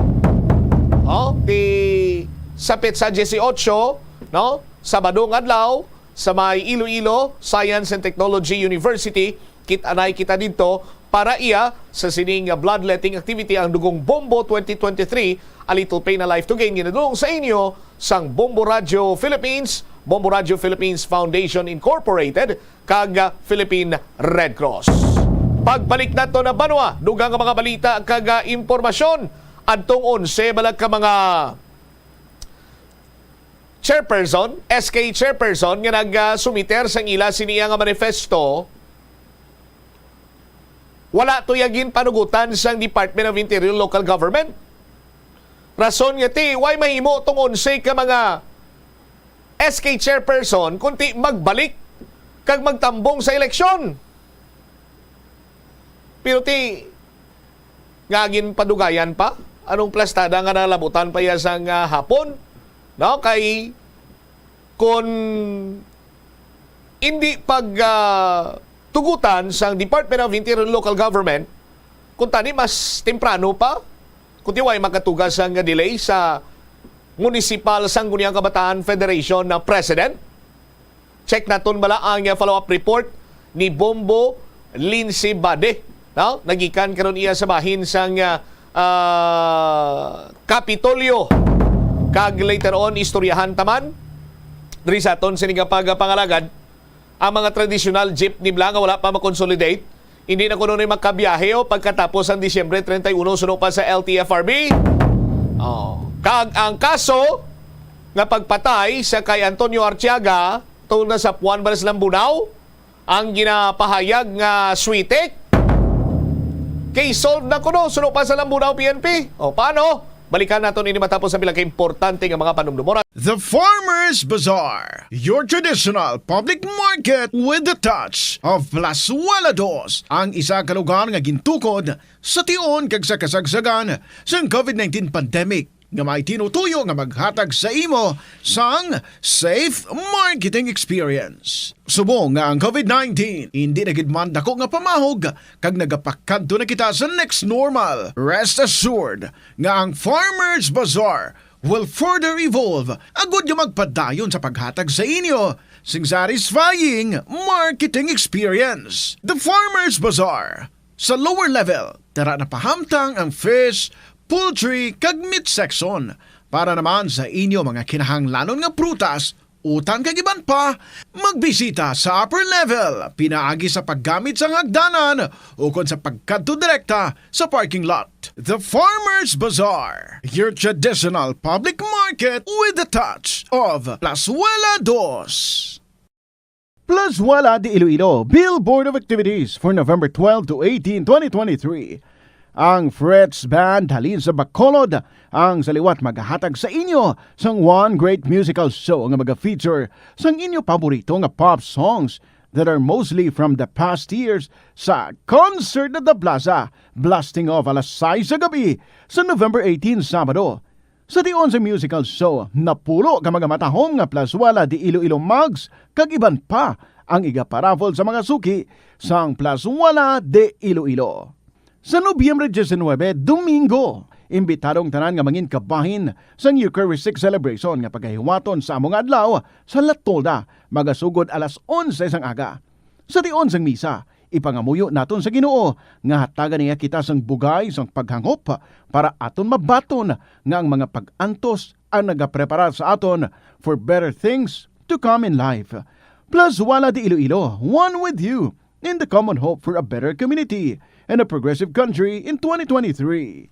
Oh, ti sa petsa dieciocho, no? Sabado nga adlaw, sa may Iloilo Science and Technology University, kit-anay kita didto para iya sa sining bloodletting activity ang Dugong Bombo twenty twenty-three, A Little Pain, A Life to Gain, ginadulong sa inyo sang Bombo Radio Philippines, Bombo Radio Philippines Foundation Incorporated, kag Philippine Red Cross. Pagbalik nato na banwa, dugang nga mga balita kag, ah, impormasyon. Adtong onse bala ka mga chairperson, S K chairperson nga nag, ah, sumiter sang ila sini nga manifesto, wala to ya ginpanugutan sang Department of Interior Local Government. Rason nga ti, way mahimo tong onse ka mga S K chairperson kung ti magbalik kag magtambong sa eleksyon. Pero ti, nga ginpadugayan pa? Anong plastada nga nalabutan pa iya sang, ah, hapon? No? Kay kun hindi pag, ah, tugutan sang Department of Interior and Local Government, kung tani mas temprano pa, kung ti way makatuga sang delay sa Municipal Sangguniang Kabataan Federation na president, check naton bala ang follow-up report ni Bombo Lindsay Bade, no? Nagikan karon iya sa bahin sang, ah, ah, Kapitolyo. Kag later on, istoryahan ta man diri sa aton sini nga pagpangalagad ang mga traditional jeepney bala nga wala pa ma-consolidate. Hindi na kuno ni makabiyahe o pagkatapos ang Disyembre treinta y uno suno pa sa L T F R B. Oh. Kag ang kaso nga pagpatay sa kay Antonio Artiaga tungod na sa puwan ba sa Lambunao, ang ginapahayag nga switik, case solved na kuno suno pa sa Lambunao P N P. O, paano? Balikan naton ini matapos ang pila ka importante nga mga panumdumon. The Farmers Bazaar, your traditional public market with the touch of Plazuela Dos, ang isa ka lugar nga gintukod sa tion kag sa kasagsagan sang covid nineteen pandemic, nga may tinutuyo nga maghatag sa imo sang safe marketing experience. Subong nga ang covid nineteen hindi na gid man dako nga pamahog kag nagapakadto na kita sa next normal, rest assured nga ang Farmers Bazaar will further evolve agud nga magpadayon sa paghatag sa inyo sing satisfying marketing experience. The Farmers Bazaar. Sa lower level, tara na pahamtang ang fish, poultry, kag meat section. Para naman sa inyo mga kinahanglanon nga prutas, utan kag iban pa, magbisita sa upper level pinaagi sa paggamit sang hagdanan ukon sa pagkadto direkta sa parking lot. The Farmers Bazaar, your traditional public market with the touch of Plazuela Dos. Plazuela de Iloilo, Billboard of Activities for November twelve to eighteen, twenty twenty-three. Ang Fritz Band halin sa Bacolod ang sa liwat magahatag sa inyo sang one great musical show nga maga-feature sang inyo paborito nga pop songs that are mostly from the past years sa Concert at the Plaza, blasting off alas sais sa gabi sa November eighteen, Sabado. Sa tion sa musical show, napulo ka mga matahom nga Plazuela de Iloilo mugs kag iban pa ang igaparaffle sa mga suki sang Plazuela de Iloilo. Sa Nobyembre diecinuebe, Domingo, imbitado ang tanan nga mangin kabahin sang Eucharistic Celebration nga pagahiwaton sa amo nga adlaw sa La Tolda, magasugod alas onse sang aga. Sa tion sang misa, ipangamuyo naton sa Ginoo nga hatagan niya kita sang bugay sang paghangop para aton mabaton nga ang mga pag-antos ang nagapreparar sa aton for better things to come in life. Plazuela de Iloilo, one with you in the common hope for a better community and a progressive country in twenty twenty-three.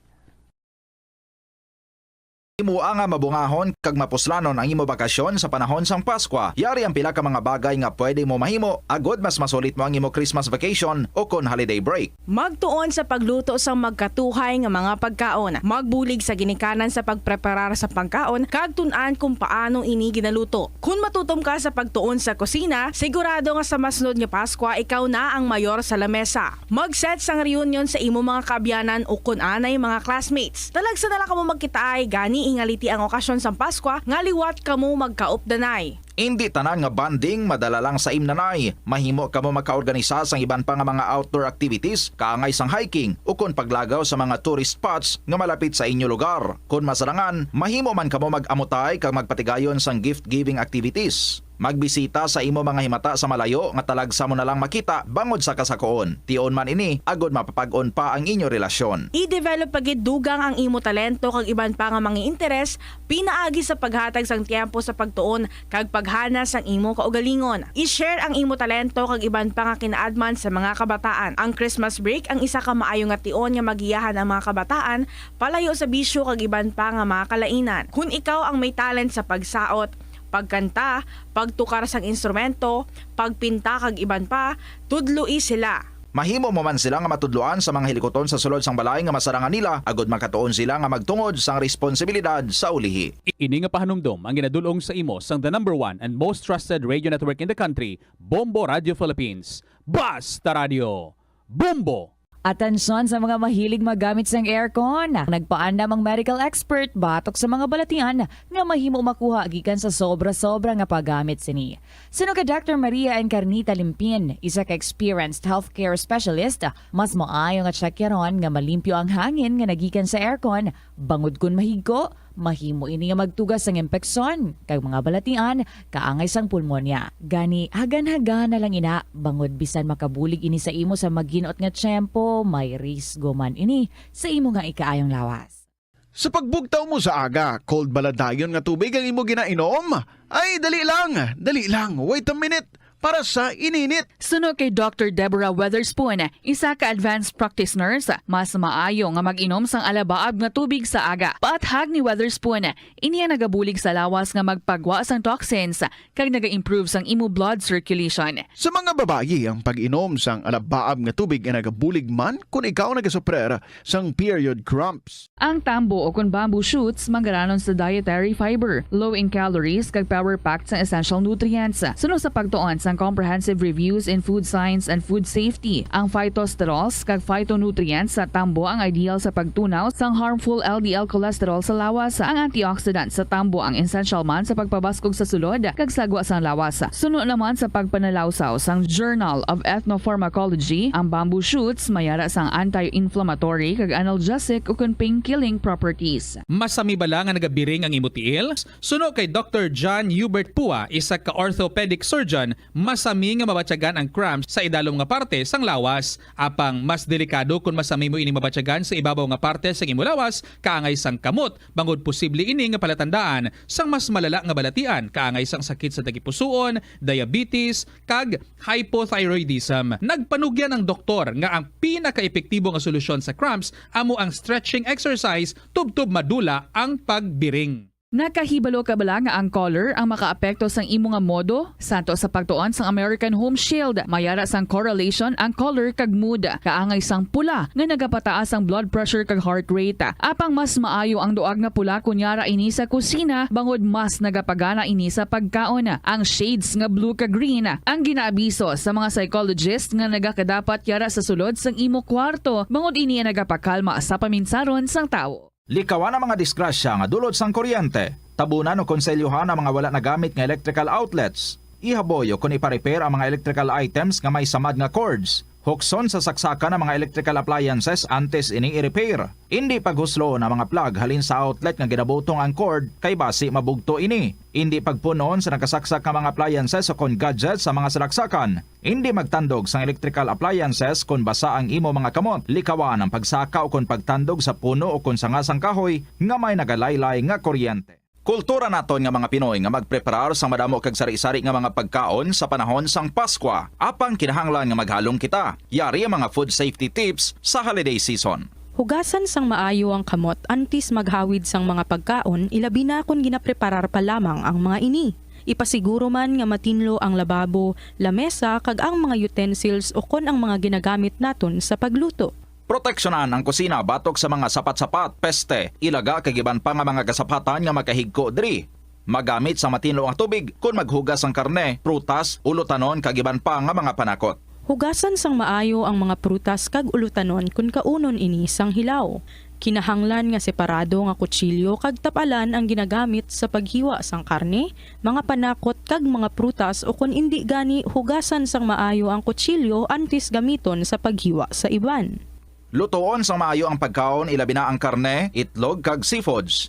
Himoa nga mabungahon kag mapuslanon ang imo bakasyon sa panahon sang Paskwa. Yari ang pila ka mga bagay nga pwede mo mahimo agud mas masulit mo ang imo Christmas vacation ukon holiday break. Magtuon sa pagluto sang magkatuhay nga mga pagkaon. Magbulig sa ginikanan sa pagpreparar sa pagkaon kag tun-an kon paano ini ginaluto. Kon matutom ka sa pagtuon sa kusina, sigurado nga sa masunod nga Paskwa ikaw na ang mayor sa lamesa. Mag-set sang reunion sa imo mga kaabyanan ukon anay mga classmates. Talagsa na lang kamo magkitaay, gani ingaliti ang okasyon sang Paskwa nga liwat kamo magkaupdanay. Indi tanan nga bonding madala lang sa imnanay. Mahimo kamo makaorganisa sang iban pa nga mga outdoor activities, kaangay sang hiking ukon paglagaw sa mga tourist spots nga malapit sa inyo lugar. Kon masarangan, mahimo man kamo mag-amutay kag magpatigayon sang gift-giving activities. Magbisita sa imo mga himata sa malayo nga talagsa mo na lang makita bangod sa kasakoon. Tion man ini agod mapapag-on pa ang inyo relasyon. I-develop pa gid dugang ang imo talento kag iban pa nga mga interes pinaagi sa paghatag sang tiyempo sa pagtuon kag paghana sang imo kaugalingon. I-share ang imo talento kag iban pa nga kinaadman sa mga kabataan. Ang Christmas break ang isa ka maayo nga tion nga magiyahan ang mga kabataan palayo sa bisyo kag iban pa nga mga kalainan. Kon ikaw ang may talent sa pagsaot, pagkanta, pagtukar sang instrumento, pagpinta kag iban pa, tudloi sila. Mahimo mo man sila nga matudloan sa mga hilikuton sa sulod sang balay nga masarangan nila, agod makatuon sila nga magtungod sang responsibilidad sa ulihi. Ini nga pahanumdom ang ginadul-ong sa imo sang the number one and most trusted radio network in the country, Bombo Radio Philippines. Basta Radio! Bombo! Atensyon sa mga mahilig maggamit sang aircon! Nagpaandam ang medical expert batok sa mga balatian nga mahimo makuha gikan sa sobra-sobra nga paggamit sini. Suno kay Doctor Maria Encarnita Limpin, isa ka experienced healthcare specialist, mas maayo nga tsakyaron nga malimpyo ang hangin nga nagikan sa aircon, bangod kon mahigko, mahimo ini nga magtuga sang impeksyon kag mga balatian kaangay sang pulmonya. Gani, hagan-hagana lang ina, bangod bisan makabulig ini sa imo sa maginot nga tiyempo, may risgo man ini sa imo nga ikaayong lawas. Sa pagbugtaw mo sa aga, cold bala dayon nga tubig ang imo ginainom? Ay, dali lang, dali lang, wait a minute. para sa ininit. Suno kay Doctor Deborah Weatherspoon, isa ka advanced practice nurse, mas maayo nga mag-inom sang alabaab nga tubig sa aga. Paathag ni Weatherspoon, ini ang nagabulig sa lawas nga magpagwa sang toxins kag naga-improve sang imo blood circulation. Sa mga babayi, ang pag-inom sang alabaab nga tubig ay nagabulig man kon ikaw nagasuprer sang period cramps. Ang tambo o kon bamboo shoots manggaranon sa dietary fiber, low in calories, kag power-packed sang essential nutrients. Suno sa pagtuon sang Comprehensive Reviews in Food Science and Food Safety, ang phytosterols kag phytonutrients sa tambo ang ideal sa pagtunaw sang harmful L D L cholesterol sa lawas. Ang antioxidant sa tambo ang essential man sa pagpabaskog sa sulod kag sagwa sang lawas. Suno naman sa pagpanalawsaw sang Journal of Ethnopharmacology, ang bamboo shoots mayara sang anti-inflammatory kag analgesic ukon pain-killing properties. Masami bala nga nagabiring ang imo tiil? Suno kay Doctor John Hubert Pua, isa ka orthopedic surgeon, masami nga mabatyagan ang cramps sa idalom nga parte sang lawas. Apang mas delikado kon masami mo ini mabatyagan sa ibabaw nga parte sang imo lawas, kaangay sang kamot, bangod posible ini nga palatandaan sang mas malala nga balatian, kaangay sang sakit sa tagipusoon, diabetes, kag hypothyroidism. Nagpanugyan ang doktor nga ang pinakaepektibo nga solusyon sa cramps amo ang stretching exercise tubtob madula ang pagbiring. Nakahibalo ka bala nga ang color ang makaapekto sang imo nga modo? Santo sa pagtuon sang American Home Shield, mayara sang correlation ang color kag mood. Kaangay sang pula nga nagapataas ang blood pressure kag heart rate. Apang mas maayo ang duag nga pula kon yara ini sa kusina, bangod mas nagapagana ini sa pagkaon. Ang shades nga blue kag green ang ginaabiso sa mga psychologist nga nagakadapat yara sa sulod sang imo kwarto, bangod ini ang nagapakalma sa paminsaron sang tawo. Likawan ang mga disgrasya nga dulot sang kuryente. Tabunan o konselyuhan ang mga wala nagamit nga electrical outlets. Ihaboy o kon ipa-repair ang mga electrical items nga may samad nga cords. Hukson sa saksakan ang mga electrical appliances antes ini i-repair. Indi paghusloon ang mga plug halin sa outlet nga ginabutong ang cord, kay basi mabugto ini. Indi pagpun-on sa nakasaksak nga mga appliances o kon gadgets sa mga salaksakan. Indi magtandog sang electrical appliances kon basa ang imo mga kamot. Likawan ang pagsaka o kon pagtandog sa puno o kon sanga sang kahoy nga may nagalaylay nga kuryente. Kultura naton nga mga Pinoy nga magpreparar sang madamo kag sari-sari nga mga pagkaon sa panahon sang Paskwa. Apang kinahanglan nga maghalong kita. Yari ang mga food safety tips sa holiday season. Hugasan sang maayo ang kamot antes maghawid sang mga pagkaon, ilabi na kon ginapreparar pa lamang ang mga ini. Ipasiguro man nga matinlo ang lababo, lamesa, kag ang mga utensils ukon ang mga ginagamit naton sa pagluto. Proteksyonan ang kusina batok sa mga sapat-sapat, peste, ilaga, kag iban pa nga mga kasapatan nga makahigko diri. Magamit sa matinlo nga tubig kon maghugas sang karne, prutas, ulutanon, kag iban pa nga mga panakot. Hugasan sang maayo ang mga prutas kag ulutanon kon kaunon ini sang hilaw. Kinahanglan nga separado nga kutsilyo kag tap-alan ang ginagamit sa paghiwa sang karne, mga panakot, kag mga prutas, ukon indi gani, hugasan sang maayo ang kutsilyo antes gamiton sa paghiwa sa iban. Lutoon sang maayo ang pagkaon, ilabi na ang karne, itlog, kag seafoods.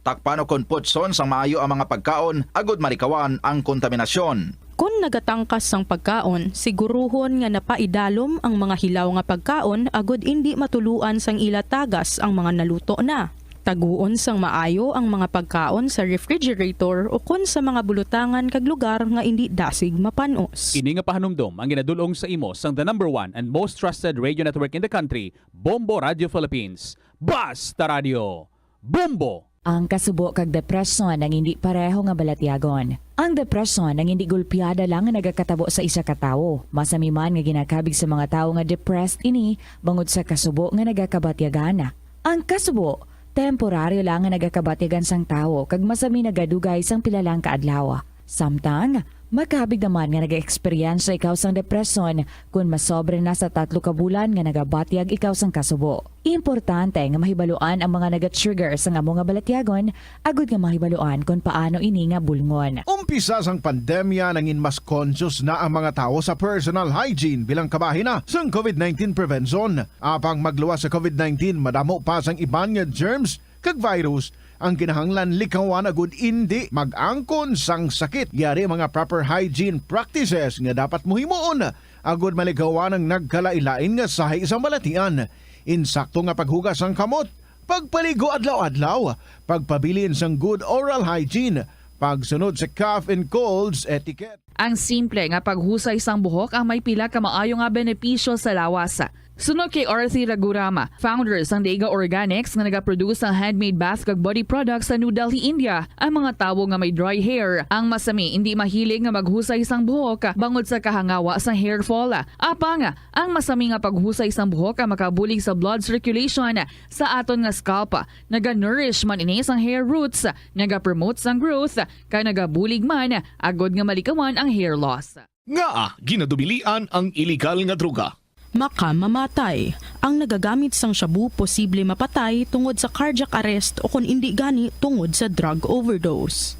Takpan ukon putson sang maayo ang mga pagkaon agud malikawan ang kontaminasyon. Kon nagatangkas sang pagkaon, siguruhon nga napaidalom ang mga hilaw nga pagkaon agud indi matuluan sang ila tagas ang mga naluto na. Taguon sang maayo ang mga pagkaon sa refrigerator ukon sa mga bulutangan kag lugar nga indi dasig mapan-os. Ini nga pahanumdom ang ginadul-ong sa imo sang the number one and most trusted radio network in the country, Bombo Radio Philippines. Basta Radio, Bombo! Ang kasubo kag depresyon ang indi pareho nga balatyagon. Ang depresyon ang indi gulpiada lang nga nagakatabo sa isa ka tawo. Masami man nga ginakabig sa mga tawo nga depressed ini bangod sa kasubo nga nagakabatyagan. Ang kasubo, temporaryo lang nga nagakabatyagan sang tawo kag masami nagadugay sang pila lang ka adlaw. Samtang, makabig naman nga nag-eksperyensya ikaw sang depresyon kon masobra na sa tatlo ka bulan nga nagabatyag ikaw sang kasubo. Importante nga mahibaluan ang mga naga-trigger sang amo nga balatyagon agud nga mahibaluan kon paano ini nga bulngon. Umpisa sang pandemya, nangin mas conscious na ang mga tawo sa personal hygiene bilang kabahin na sang covid nineteen prevention. Apang magluwas sa covid nineteen, madamo pa sang iban nga germs kag virus ang kinahanglan likawan agud indi mag-angkon sang sakit. Yari ang mga proper hygiene practices nga dapat mo himuon agud malikawan ang nagkalain-lain nga sahi sang balatian. Insakto nga paghugas sang kamot, pagpaligo adlaw-adlaw, pagpabilin sang good oral hygiene, pagsunod sa cough and colds etiquette. Ang simple nga paghusay sang buhok ang may pila ka maayo nga benepisyo sa lawas. Suno kay Arthi Ragurama, founder sang Daiga Organics nga nagaproduce sang handmade bath kag body products sa New Delhi, India, ang mga tawo nga may dry hair ang masami indi mahilig nga maghusay sang buhok bangod sa kahangawa sang hair fall. Apang ang masami nga paghusay sang buhok ang makabulig sa blood circulation sa aton nga scalp. Naga-nourish man ini sang hair roots, nagapromote sang growth, kag nagabulig man agod nga malikawan ang hair loss. Ngaa ginadubilian ang iligal nga droga? Makamamatay. Ang nagagamit sang shabu posible mapatay tungod sa cardiac arrest o kon indi gani tungod sa drug overdose.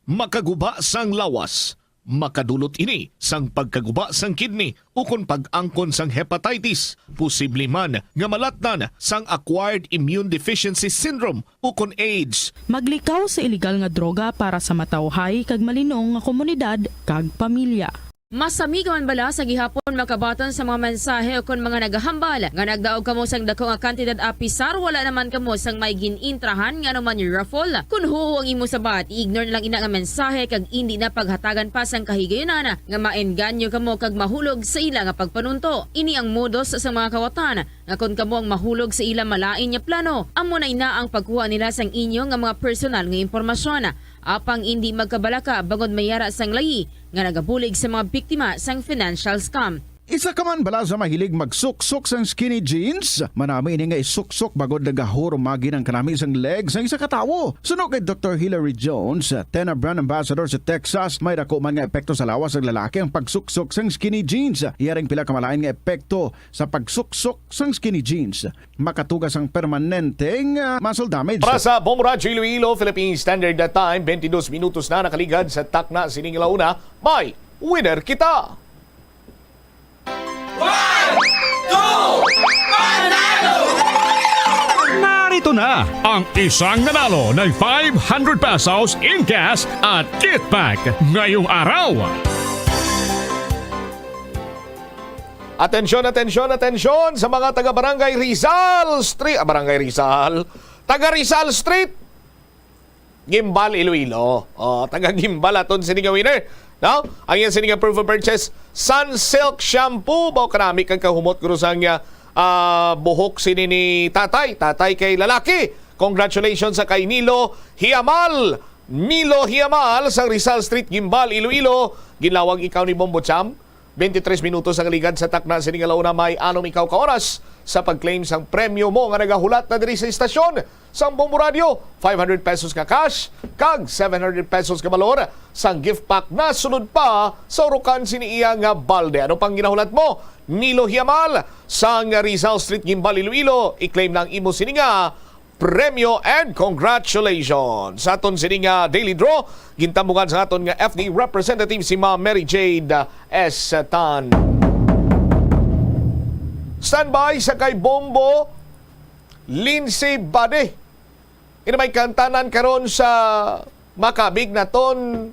Makaguba sang lawas. Makadulot ini sang pagkaguba sang kidney ukon pag-angkon sang hepatitis. Posible man nga malatnan sang acquired immune deficiency syndrome ukon AIDS. Maglikaw sa iligal nga droga para sa matawhay kag malinong nga komunidad kag pamilya. Masami ka man bala sa gihapon makabaton sa mga mensahe ukon mga nagahambal nga nagdaog kamo sang dako nga kantidad, apisar wala naman kamo sang may gin-intrahan nga anuman raffle? Kon huo ang imo sabat, i-ignore na lang ina nga mensahe kag indi na paghatagan pa sang kahigayunan nga maengganyo kamo kag mahulog sa ila nga pagpanunto. Ini ang modus sa mga kawatan nga kon kamo ang mahulog sa ila malain nga plano, amo na ina ang pagkuha nila sang inyo nga mga personal nga impormasyon. Apang indi magkabalaka bangod may ara sang layi nga nagabulig sa mga biktima sang financial scam. Isa ka man bala sa mahilig magsuksok sang skinny jeans? Manami ini nga isuksok bangod nagahurumagi ang kanami sang leg sang isa ka tawo. Suno kay Doktor Hilary Jones, Tena brand ambassador sa Texas, may dako man nga epekto sa lawas sang lalaki ang pagsuksok sang skinny jeans. Iya ring pila ka malain nga epekto sa pagsuksok sang skinny jeans. Makatuga sang permanenteng, ah, muscle damage. Para sa Bombo Radyo Iloilo, Philippine Standard Time, twenty-dos minutos na nakaligad sa takna sining launa. May winner kita! One, two, panalo! Narito na ang isang nanalo ng five hundred pesos in cash at kit bag ngayong araw. Atensyon, atensyon, atensyon sa mga taga Barangay Rizal Street, ah, Barangay Rizal, taga Rizal Street, Guimbal, Iloilo. Oh, taga Guimbal aton sini nga winner, no? Ang iya sini nga proof of purchase, Sun Silk Shampoo. Baw kanami kag kahumot guro sang, ah, buhok sini ni tatay. Tatay kay lalaki. Congratulations sa kay Nilo Hiamal. Nilo Hiamal sang Rizal Street, Guimbal, Iloilo. Ginlawag ikaw ni Bombo Cham. Twenty-tres minutos ang ligad sa takna sini nga launa, may anom ikaw ka oras sa pag-claim sang premyo mo nga nagahulat na diri sa istasyon sang Bombo Radio, five hundred pesos nga cash kag seven hundred pesos nga balor sang gift pack. Nasunod pa sa urukan sini iya nga balde. Ano pang ginahulat mo? Nilo Hiamal sang Rizal Street, Guimbal, Iloilo, i-claim na ang imo sini nga premyo, and congratulations. Sa aton sini nga daily draw, gintambungan sa aton nga F D representative si Ma'am Mary Jade S. Tan. Standby sa kay Bombo Lindsay Bade. Ina may kantanan karon sa makabig naton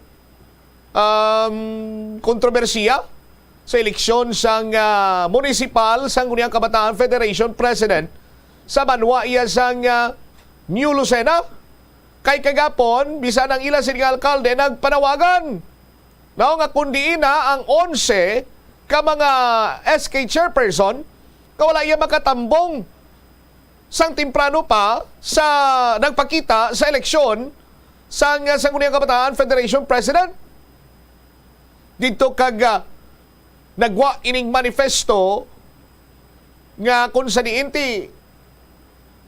um, kontrobersiya sa eleksyon sang, ah, munisipal sang Sangguniang Kabataan Federation President sa banwa iya sang, ah, New Lucena. Kay kagapon, bisan ang ila sini nga alkalde nagpanawagan, no, nga kun diin na ang onse ka mga S K chairperson nga wala iya makatambong sang temprano pa sa nagpakita sa eleksyon sang, ah, Sangguniang Kabataan Federation President. Didto kag, ah, nagwa ining manifesto nga kung sa diin ti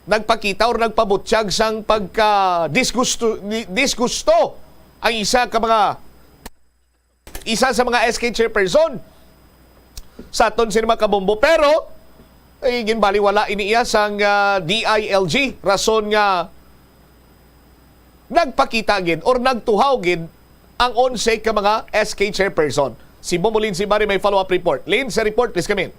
nagpakita or nagpabutyag sang pagka disgusto, di-, disgusto ang isa ka mga isa sa mga S K chairperson sa aton sini mga kabombo. Pero, eh, ginbaliwala ini iya sang, ah, D I L G. Rason nga nagpakita gid or nagtuhaw gid ang onse ka mga S K chairperson. Si Bombo Lindsay Bari may follow-up report. Lin, sa report, please come in.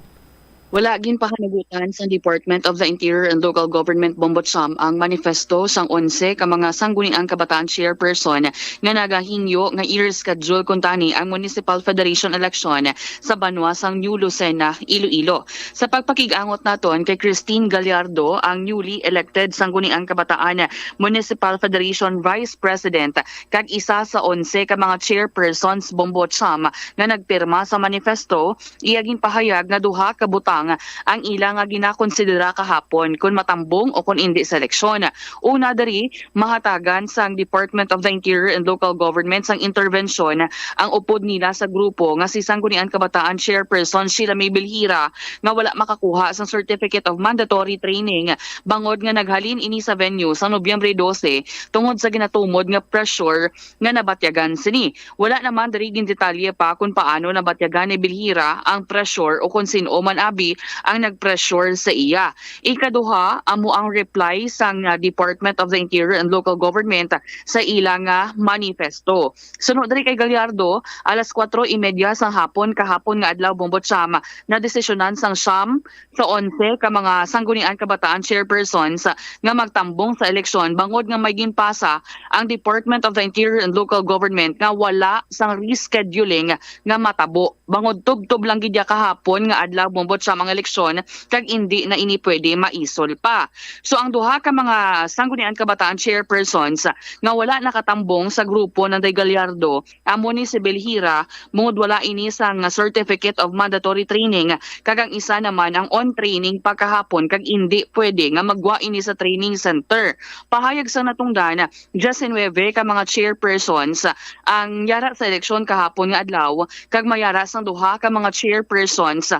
Wala ginpahanagutan sang Department of the Interior and Local Government, Bombo Cham, ang manifesto sang onse ka mga Sangguniang Kabataan Chairperson nga nagahingyo nga i-reschedule kuntani ang Municipal Federation election sa banwa sang New Lucena, Iloilo. Sa pagpakig-angot naton kay Christine Gallardo, ang newly elected Sangguniang Kabataan Municipal Federation Vice President kag isa sa onse ka mga chairpersons, Bombo Cham, nga nagpirma sa manifesto, iya ginpahayag nga duha ka butang ang ila nga ginakonsidera kahapon kon matambong o kon indi sa eleksyon. Una diri, mahatagan sang Department of the Interior and Local Government sang interbensyon ang upod nila sa grupo nga si Sangguniang Kabataan Chairperson Sheila May Bilhira nga wala makakuha sang Certificate of Mandatory Training bangod nga naghalin ini sa venue sa Nobyembre dose tungod sa ginatumod nga pressure nga nabatyagan sini. Wala naman diri gindetalye pa kon paano nabatyagan ni Bilhira ang pressure o kon sin-o man abi ang nag-pressure sa iya. Ikaduha, amo ang reply sang, ah, Department of the Interior and Local Government sa ila nga manifesto. Suno diri kay Gallardo, alas kuwatro y media sang hapon kahapon nga adlaw, Bombo Cham, nadesisyonan sang siyam sa onse ka mga Sangguniang Kabataan Chairpersons nga magtambong sa eleksyon bangod nga may ginpasa ang Department of the Interior and Local Government nga wala sang rescheduling nga matabo. Bangod tubtob lang gid ya kahapon nga adlaw, Bombo Cham, ang eleksyon kag indi na ini pwede maisol pa. So, ang duha ka mga Sangguniang Kabataan Chairpersons nga wala nakatambong sa grupo ni Gallardo, amo ni si Belhira, bangod wala ini sang Certificate of Mandatory Training, kag ang isa naman ang on training pa kahapon kag indi pwede nga magwa ini sa training center. Pahayag sang natungdan, diyes nuebe ka mga chairpersons ang yara sa eleksyon kahapon nga adlaw, kag mayara sang duha ka mga chairpersons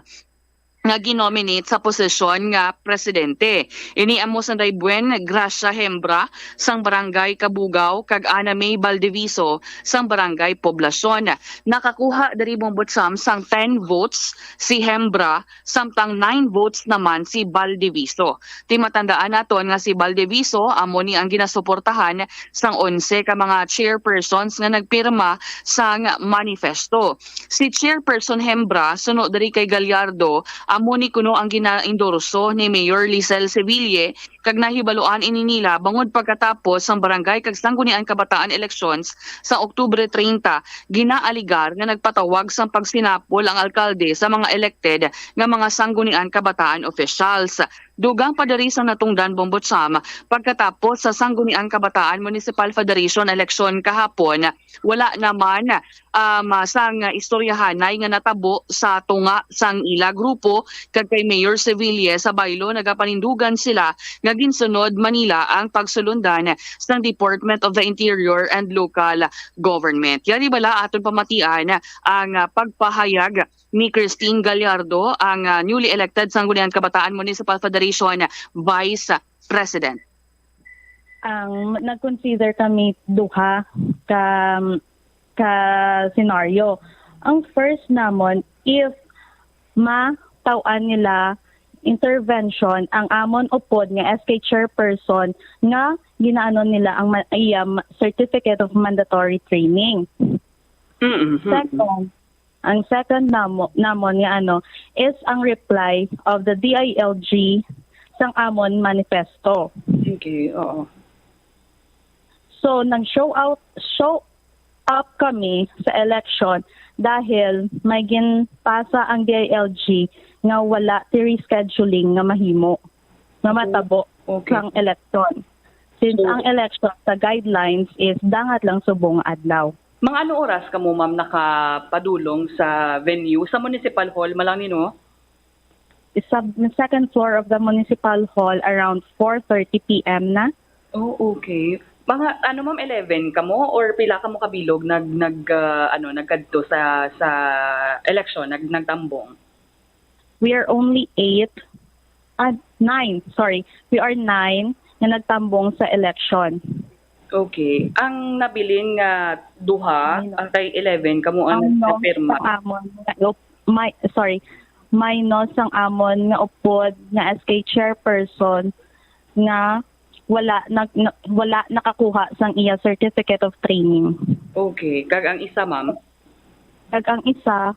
nga ginominate sa posisyon nga presidente. Ini amo sanday Buen Gracia Hembra sang Barangay Cabugao kag Ana May Baldeviso sang Barangay Poblacion. Nakakuha diri, Bombo Cham, sang ten votes si Hembra, samtang nine votes naman si Baldeviso. Ti matandaan naton nga si Baldeviso amo ni ang ginasuportahan sang onse ka mga chairpersons nga nagpirma sang manifesto. Si Chairperson Hembra, suno diri kay Gallardo, amo ni kuno ang ginaendorso ni Mayor Lisel Seville, kag nahibaluan ini nila bangod pagkatapos sang barangay kag sanggunian kabataan elections sa Oktubre treinta, ginaaligar nga nagpatawag sang pagsinapol ang alkalde sa mga elected nga mga sanggunian kabataan officials. Dugang pa diri sang natungdan, Bombo Cham, pagkatapos sa Sangguniang Kabataan Municipal Federation election kahapon, wala naman, um, sang istoryahanay nga natabo sa tunga sang ila grupo kag kay Mayor Seville. Sa baylo, nagapanindugan sila nga ginsunod man nila ang pagsulundan sang Department of the Interior and Local Government. Yari bala aton pamatian ang, ah, pagpahayag ni Christine Gallardo, ang, ah, newly elected Sangguniang Kabataan Municipal Federation Vice President. Ang nag-consider kami duha ka, ka senaryo. Ang first namon, if mataw-an nila intervention ang amon upod nga S K chairperson nga ginaanon nila ang ma-, iya ma-, Certificate of Mandatory Training. Mm-mm. Second, ang second namo, namon nga ano is ang reply of the D I L G sang amon manifesto. Okay, oo. So, nag-show out, show up kami sa election dahil may ginpasa ang D I L G nga wala ti rescheduling nga mahimo, nga matabo Okay. sang election. Since So, ang election sa guidelines is dangat lang subong nga adlaw. Mga ano oras kamo, ma'am, nakapadulong sa venue, sa Municipal Hall, malang nino? Sa second floor of the Municipal Hall around four thirty P M na. Oh, okay. Mga ano, ma'am, eleven kamo or pila kamo kabilog nag, nag, ah, ano, nagkadto sa, sa election, nag, nagtambong? We are only eight, ah, nine, sorry. We are nine nga nagtambong sa election. Okay. Ang nabilin nga duha, Minus. Ang kay eleven, kamo ang Ang no napirma? Sa amon nga up-, may, sorry, minus ang amon nga upod nga S K chairperson nga wala nag-, na-, wala nakakuha sang iya certificate of training. Okay. Kag ang isa, ma'am? Kag ang isa,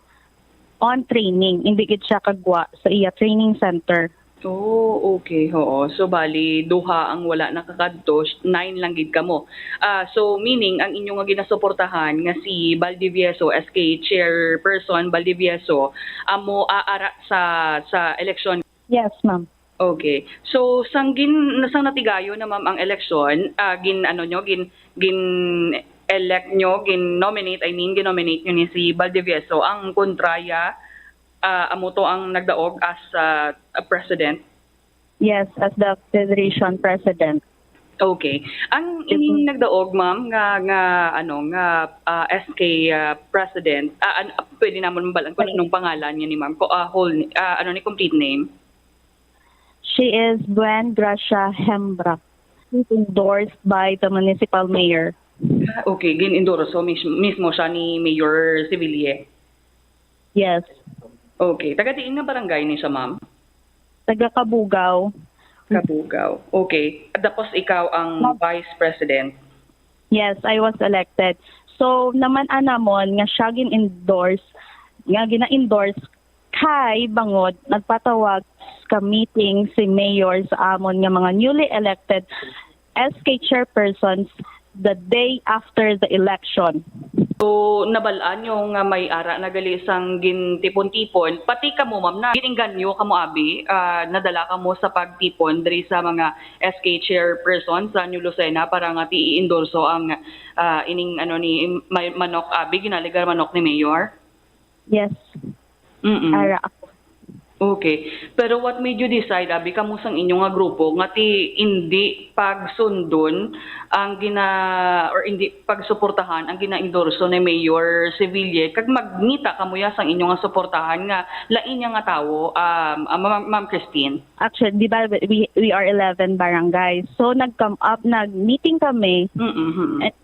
on training, hindi gid siya kagwa sa iya training center. Oh, okay. Oo. So, bali, duha ang wala nakakadto, sh- nine lang gid kamo. Ah, so, meaning, ang inyo nga ginasuportahan nga si Valdivieso, S K chairperson Valdivieso, amo aara sa sa eleksyon. Yes, ma'am. Okay. So, sang gin sang natigayon na, ma'am, ang eleksyon, ah, gin ano nyo, gin gin elect nyo, gin nominate, I mean, gin nominate nyo ni si Valdivieso ang kontraya, ah, amo to ang nagdaog as ah, a president. Yes, as the federation president. Okay. Ang ining nagdaog, ma'am, nga nga ano nga ah, S K ah, president, ah, an- pwede namon mabalaan kung anong pangalan niya ni ma'am, ko ah, whole ni- ah, ano ni complete name? She is Gwen Gracia Hembra, endorsed by the municipal mayor. Ah, okay, gin-endorso mis- mismo siya ni Mayor Seville. Yes. Okay, taga diin nga barangay ni siya, ma'am? Taga Cabugao. Cabugao. Okay. Tapos ikaw ang vice president. Yes, I was elected. So, naman anamon nga siya gin-endorse, nga gina-endorse kay bangod nagpatawag ka meeting si mayor sa amon nga mga newly elected S K chairpersons the day after the election. So, nabal-an nyo nga may ara na gali sang gintipon-tipon, pati kamo, ma'am, na giningganyo kamo, abi, ah, nadala kamo sa pagtipon diri sa mga S K chairperson sa New Lucena para nga ti-endorso ang ah, ining ano ni may manok, abi, ginaligar manok ni Mayor? Yes, Mm. ara ako. Okay. Pero what made you decide, abi, kamo sang inyo nga grupo nga ti indi pagsundon ang gina or indi pagsuportahan ang gina-endorso ni Mayor Seville kag magngita kamo ya sang inyo nga suportahan nga lain niya nga tawo, um, ah, Ma'am, Ma'am Christine? Actually, di ba, we, we are eleven barangays. So, nag-come up, nag-meeting kami. Mm-hmm. And,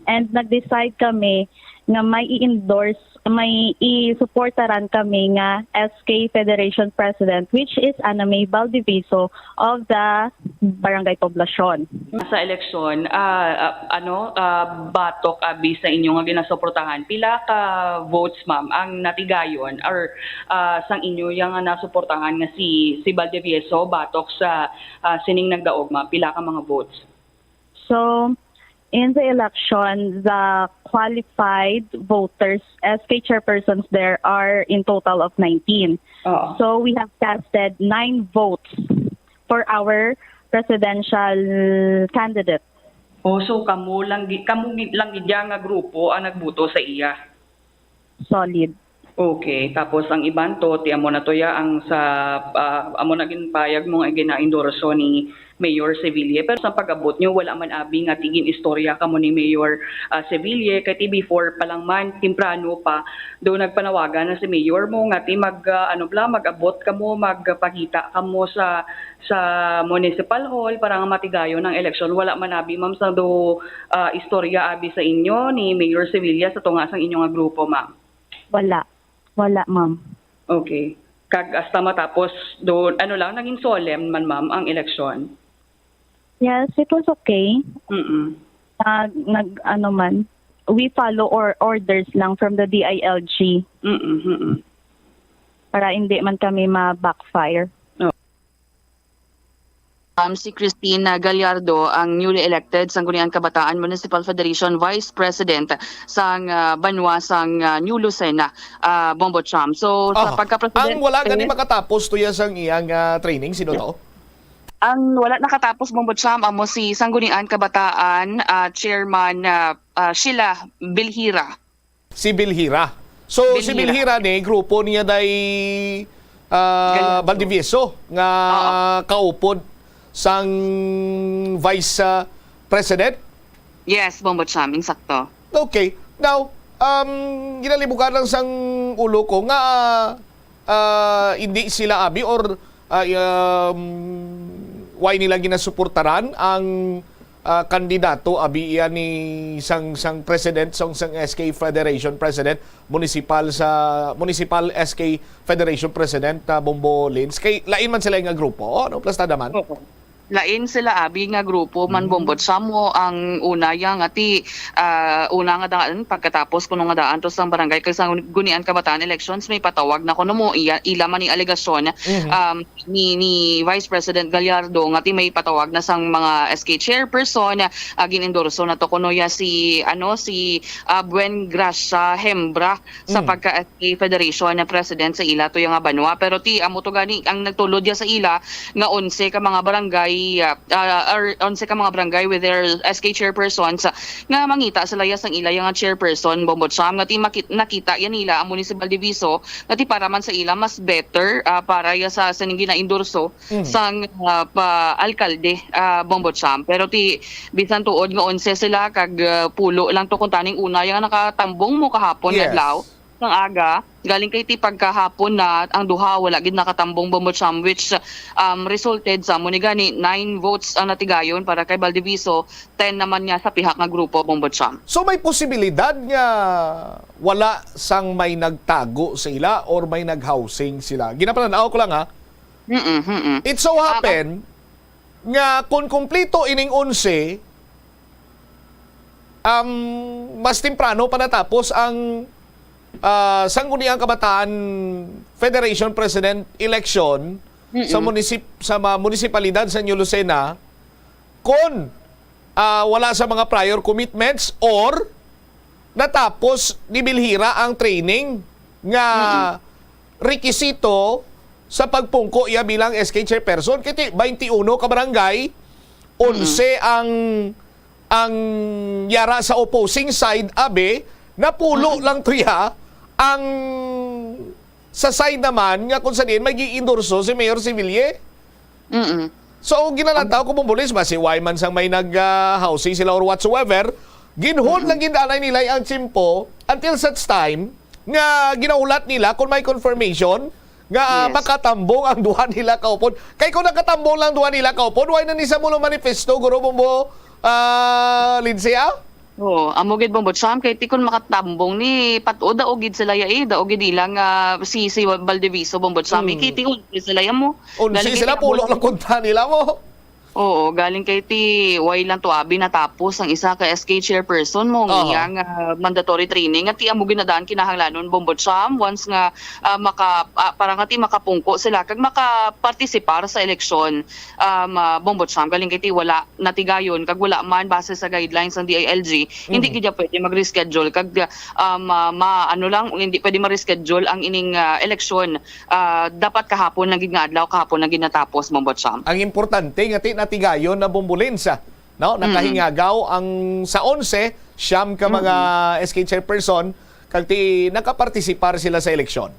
and nag-decide kami nga may i-endorse, may isuportaran kami nga S K Federation President, which is Anna May Valdivieso of the Barangay Poblacion. Sa eleksyon, ah, ah, ano, ah, batok, abi, sa inyo nga ginasuportahan, pila ka votes, ma'am, ang natigayon or ah, sang inyo yang nga nasuportahan nga si si Valdivieso batok sa ah, sining nagdaog, ma'am? Pila ka mga votes? So, in the election, the qualified voters, S K chairpersons there are in total of nineteen. Oo. So, we have casted nine votes for our presidential candidate. Oh, so kamo lang gi- kamo gi- lang gid ya nga grupo ang nagboto sa iya. Solid. Okay, tapos ang iban to, ti amo na to ya ang sa ah, amo na ginpayag mo nga gina-endorso ni Mayor Seville. Pero sa pag-abot nyo, wala man abi nga tigin istorya kamo ni Mayor ah, Seville, kay ti before pa lang man, temprano pa, do nagpanawagan na si Mayor mo nga ti mag ah, ano bla, mag-abot kamo, magpakita kamo sa sa municipal hall para nga matigayon ang eleksyon. Wala man abi, ma'am, sa do ah, istorya abi sa inyo ni Mayor Sevilla sa tunga sang inyo nga grupo, ma'am? Wala. Wala, ma'am. Okay. Kag hasta matapos do ano lang, naging solemn man, ma'am, ang eleksyon? Yes, it was okay. Mm. Nag, nag ano man, we follow or orders lang from the D I L G Mm. para hindi man kami ma-backfire. Um, si Christine Gallardo ang newly elected Sangguniang Kabataan Municipal Federation Vice President sang ah, banwa sang ah, New Lucena, ah, Bombo Cham. So sa Ah, pagka-president, ang wala gani makatapos to ya sang iyang ah, training, sino to? Ang wala nakatapos, Bombo Cham, amo si Sangguniang Kabataan ah, Chairman ah, ah, Sheila Bilhira. Si Bilhira. So si Bilhira. Bilhira ni grupo niya day ah, Gallardo. Valdivieso nga kaupod sang vice ah, president. Yes, Bombo Cham, insakto. Okay. Now, um, ginalibukan lang sang ulo ko nga ah, hindi sila abi or ah, um, why nila ginasuportaran ang ah, kandidato abi iya ni sang sang president sang sang S K Federation president municipal sa municipal S K Federation president ah, Bombo Lins kay lain man sila nga grupo, oh, no, plastada man. Oo. Lain sila abi nga grupo man, mm, Bombo Cham, mo ang una ya nga ti, ah, una nga daan pagkatapos kuno nga daan to sang barangay kag sa Gunian Kabataan Elections may patawag na kuno mo iya, ila man ni alegasyon, mhm, um, ni, ni Vice President Gallardo nga ti may patawag na sang mga S K chairperson, ah, gin-endorso na to kuno ya si, ano, si, ah, Buen Gracia Hembra sa, mm, pagka-S K Federation na president sa ila to ya nga banwa. Pero ti amo to gani ang nagtulod ya sa ila nga onse ka mga barangay, ah, ah, or onse ka mga barangay with their S K chairpersons, ah, nga mangita sila ya sang ila ya nga chairperson, Bombo Cham, nga ti makit-, nakita ya nila ang Municipal Diviso nga ti para man sa ila mas better, ah, para ya sa sining ginaendorso, mm, sang, ah, pa alkalde, ah, Bombo Cham. Pero ti bisan tuod nga onse sila kag, ah, pulo lang to kuntani ang una ya nga nakatambong mo kahapon nga, yes, adlaw sang aga, galing kay ti pagkahapon na ang duha wala gid nakatambong, Bombo Cham, which, um, resulted sa amo ni gani nine votes ang natigayon para kay Valdivieso, ten naman nga sa pihak nga grupo, Bombo Cham. So, may posibilidad nga wala sang may nagtago sa ila or may nag-housing sila? Ginapanan-aw ko lang, ha. Mm-mm, mm-mm. It so, ah, happen nga kung kumplito ining onse, um, mas temprano pa natapos ang, ah, Sangguniang Kabataan Federation President election sa, mm-mm, munisip-, sa mga munisipalidad sa New Lucena, kung, ah, wala sa mga prior commitments or natapos ni Bilhira ang training nga, mm-mm, rekisito sa pagpungko iya bilang S K chairperson. Kay ti twenty-one ka barangay, mm-mm, onse ang, ang yara sa opposing side, abi, napulo, mm-mm, lang to ya ang sa side naman nga kung sa diin may giendorso si Mayor Seville. Mm-mm. So, ginalantaw ko, Bombo Lins, basi why man sang may nag, ah, housing sila or whatsoever, ginhold, mm-mm, lang gid anay nila ang tiyempo until such time nga ginahulat nila kung may confirmation nga, ah, yes, makatambong ang duha nila ka upod. Kay kung nakatambong lang duha nila ka upod, why na ni sa mulo manifesto, Guro Bombo, ah, Lindsay, ah? Oo, amo gid, Bombo Cham, kay ti kun makatambong ni, pat-o, daog gid sila ya, eh, daog gid ila nga si, si Valdivieso, Bombo Cham, eh, mm, kay ti onse sila ya mo. Onse sila, pulo lang kunta nila mo. Oo, galing kay ti way lang to abi natapos ang isa ka S K chairperson mo, aha, nga mandatory training, at ti amo gid na daan kinahanglanon, Bombo Cham, once nga, ah, maka, ah, para nga ti makapungko sila kag makapartisipar sa eleksyon, um, ah, Bombo Cham, galing kay ti wala natigayon kag wala man base sa guidelines sang D I L G, hindi, mhm, gid ya pwede mag-reschedule kag, um, ah, ma-, ano lang, hindi pwede ma-reschedule ang ining, ah, eleksyon. Ah, dapat kahapon lang gid nga adlaw, kahapon lang gid natapos, Bombo Cham. Ang importante nga ti natigayon na, Bombo Lins, ah, no? Mm-mm. Nakahingagaw ang sa onse, siyam ka mga, mm-mm, S K chairperson kag ti nakapartisipar sila sa eleksyon.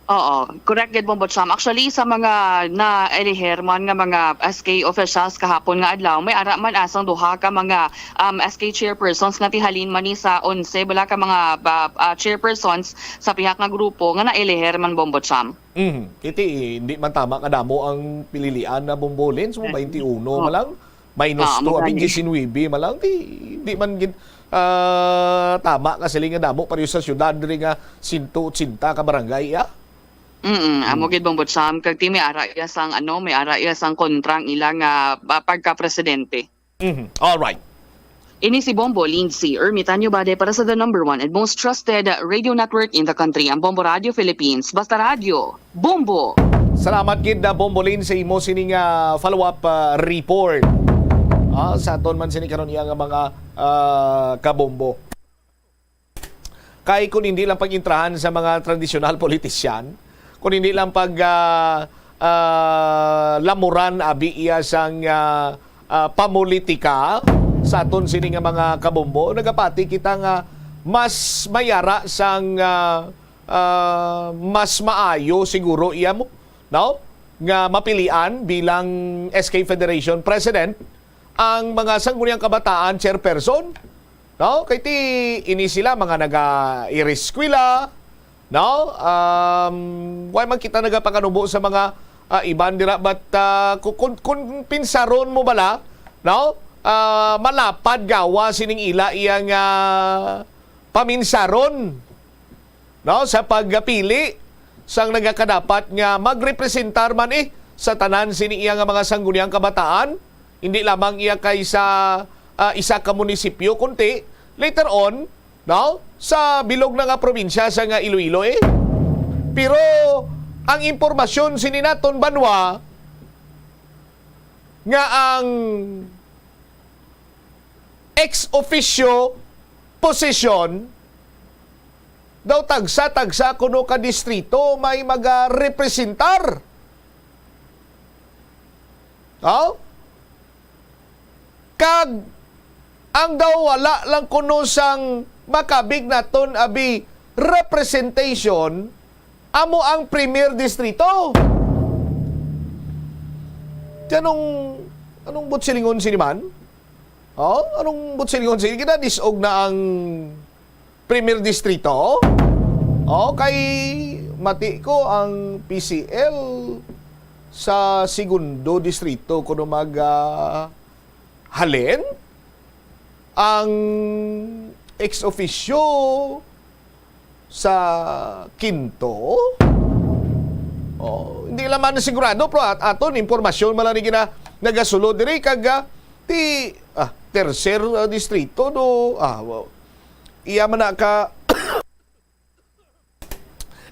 Oo, correct gid, Bombo Cham. Actually, sa mga naeliher man nga mga S K officials kahapon nga adlaw, may ara man asang duha ka mga, um, S K chairpersons nga ti halin man ni sa onse bala ka mga ba, ah, chairpersons sa pihak nga grupo nga naeliher man, Bombo Cham. Mhm. Kay ti, hindi man tama kadamo ang pililian na, Bombo Lins, mo, mm, twenty-one man lang. Minus two, abi, diecinuebe man lang, di, di man gid, ah, tama ka siling nga damo pareho sa syudad diri nga sento otsenta ka barangay, ah. Mm, amo gid, Bombo Cham, kag ti may ara iya sang, ano, may ara iya sang kontra ang ila nga, ah, pagka-presidente. Mhm. All right. Ini si Bombo Lindsay Ermitanio Bade para sa the number one and most trusted radio network in the country, ang Bombo Radio Philippines. Basta radyo, Bombo! Salamat gid na, Bombo Lin, sa imo sining, ah, follow-up, ah, report. Ah, sa aton man sini karon iya nga mga, ah, kabombo. Kay kung hindi lang pag-intrahan sa mga tradisyonal politisyan, kung hindi lang pag, ah, ah, lamuran abi iya sang, ah, ah, pamulitika sa aton sini nga mga kabombo, nagapati kita nga mas mayara sang, ah, ah, mas maayo siguro iya mo, no? Nga mapilian bilang S K Federation President ang mga Sangguniang Kabataan Chairperson, no? Kay ti ini sila mga naga-ireskwela, no? Um, why man kita nagapakanubo sa mga, ah, iban dira, but, ah, ku-, kun, kun pinsaron mo bala, no? Ah, malapad gawa sining ila iya nga paminsaron, no, sa pagpili sang nagakadapat nga magrepresentar man, eh, sa tanan sini iya nga mga Sangguniang Kabataan, Hindi lamang iya kay sa, ah, isa ka munisipyo, kunti later on, no, sa bilog na nga probinsya sa nga Iloilo, eh. Pero ang impormasyon sini naton banwa nga ang ex officio posisyon daw tagsa-tagsa kuno ka distrito may magarepresentar. Oh? Kag ang daw wala lang kuno sang makabig naton abi representation amo ang premier distrito. Di anong, anong butsilingon sini man? Oh, anong butsilingon sini? Ginadis-og na ang Premier Distrito? Oh, kay mati ko ang P C L sa segundo distrito kuno mag, ah, halin. Ang ex officio sa kinto? Oh, hindi lang man sigurado, pero at aton impormasyon man lang ni gina-, nagasulod diri kag, ah, ti, ah, tercer, ah, distrito, no? Ah, wow. Iya man na ka,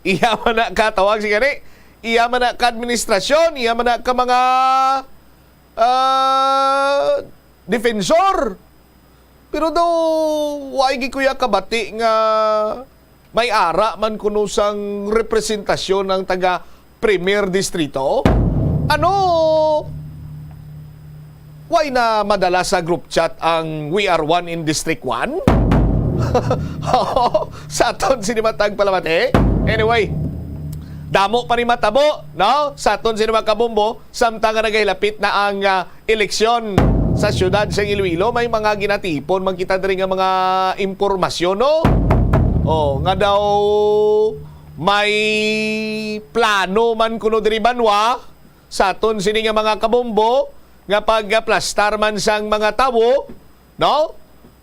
iya man na ka, tawag si gani, iya man na ka administrasyon, iya man na ka mga, ah, defensor. Pero daw, wa gid ko ya kabati nga may ara man kuno sang representasyon ang taga Premier Distrito? Ano? Why na madala sa group chat ang "We are one in District one"? Sa aton sini matag palamati. Anyway, damo pa ni matabo, no? Sa aton sini mga kabombo, samtang nga nagahilapit na ang, ah, eleksyon sa siyudad sa Iloilo, may mga ginatipon man kita diri nga mga impormasyon, no? Oh, nga daw may plano man kuno diri banwa sa aton sini nga mga kabombo nga pagaplastar man sang mga tawo, no?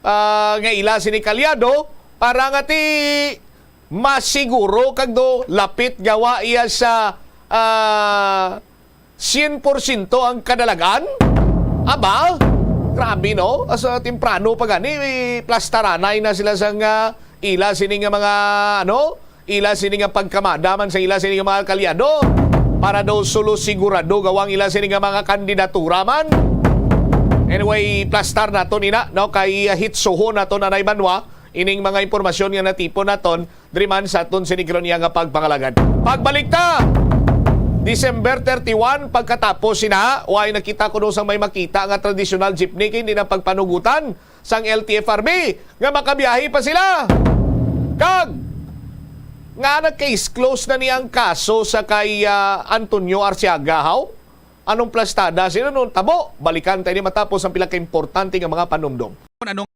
Ah, nga ila sini kalyado para nga ti masiguro kag do lapit gawa iya sa, ah, sien porsyento ang kadalagan? Aba, grabe, no? Asa temprano pa gani, eh, plastaranay na sila sa nga ila sini nga mga, ano, ila sini nga pagkamada man sa ila sini nga mga kalyado para daw sulo sigurado gawang ila sini nga mga kandidatura man. Anyway, plastar naton ina, no, kay hitsuhon naton anay banwa ining mga impormasyon nga natipon naton diri man sa aton sini karon iya nga pagpangalagad. Pagbalik ta, December thirty-one, pagkatapos sina, way nakita kuno sang may makita nga traditional jeepney kay hindi na pagpanugutan sang L T F R B nga makabiyahe pa sila. Kag nga na case close na ni ang kaso sa kay, ah, Antonio Arciaga, haw? Anong plastada sila nun? Tabo, balikan tayo ni matapos ang pila ka importante nga mga panumdom. Kung ano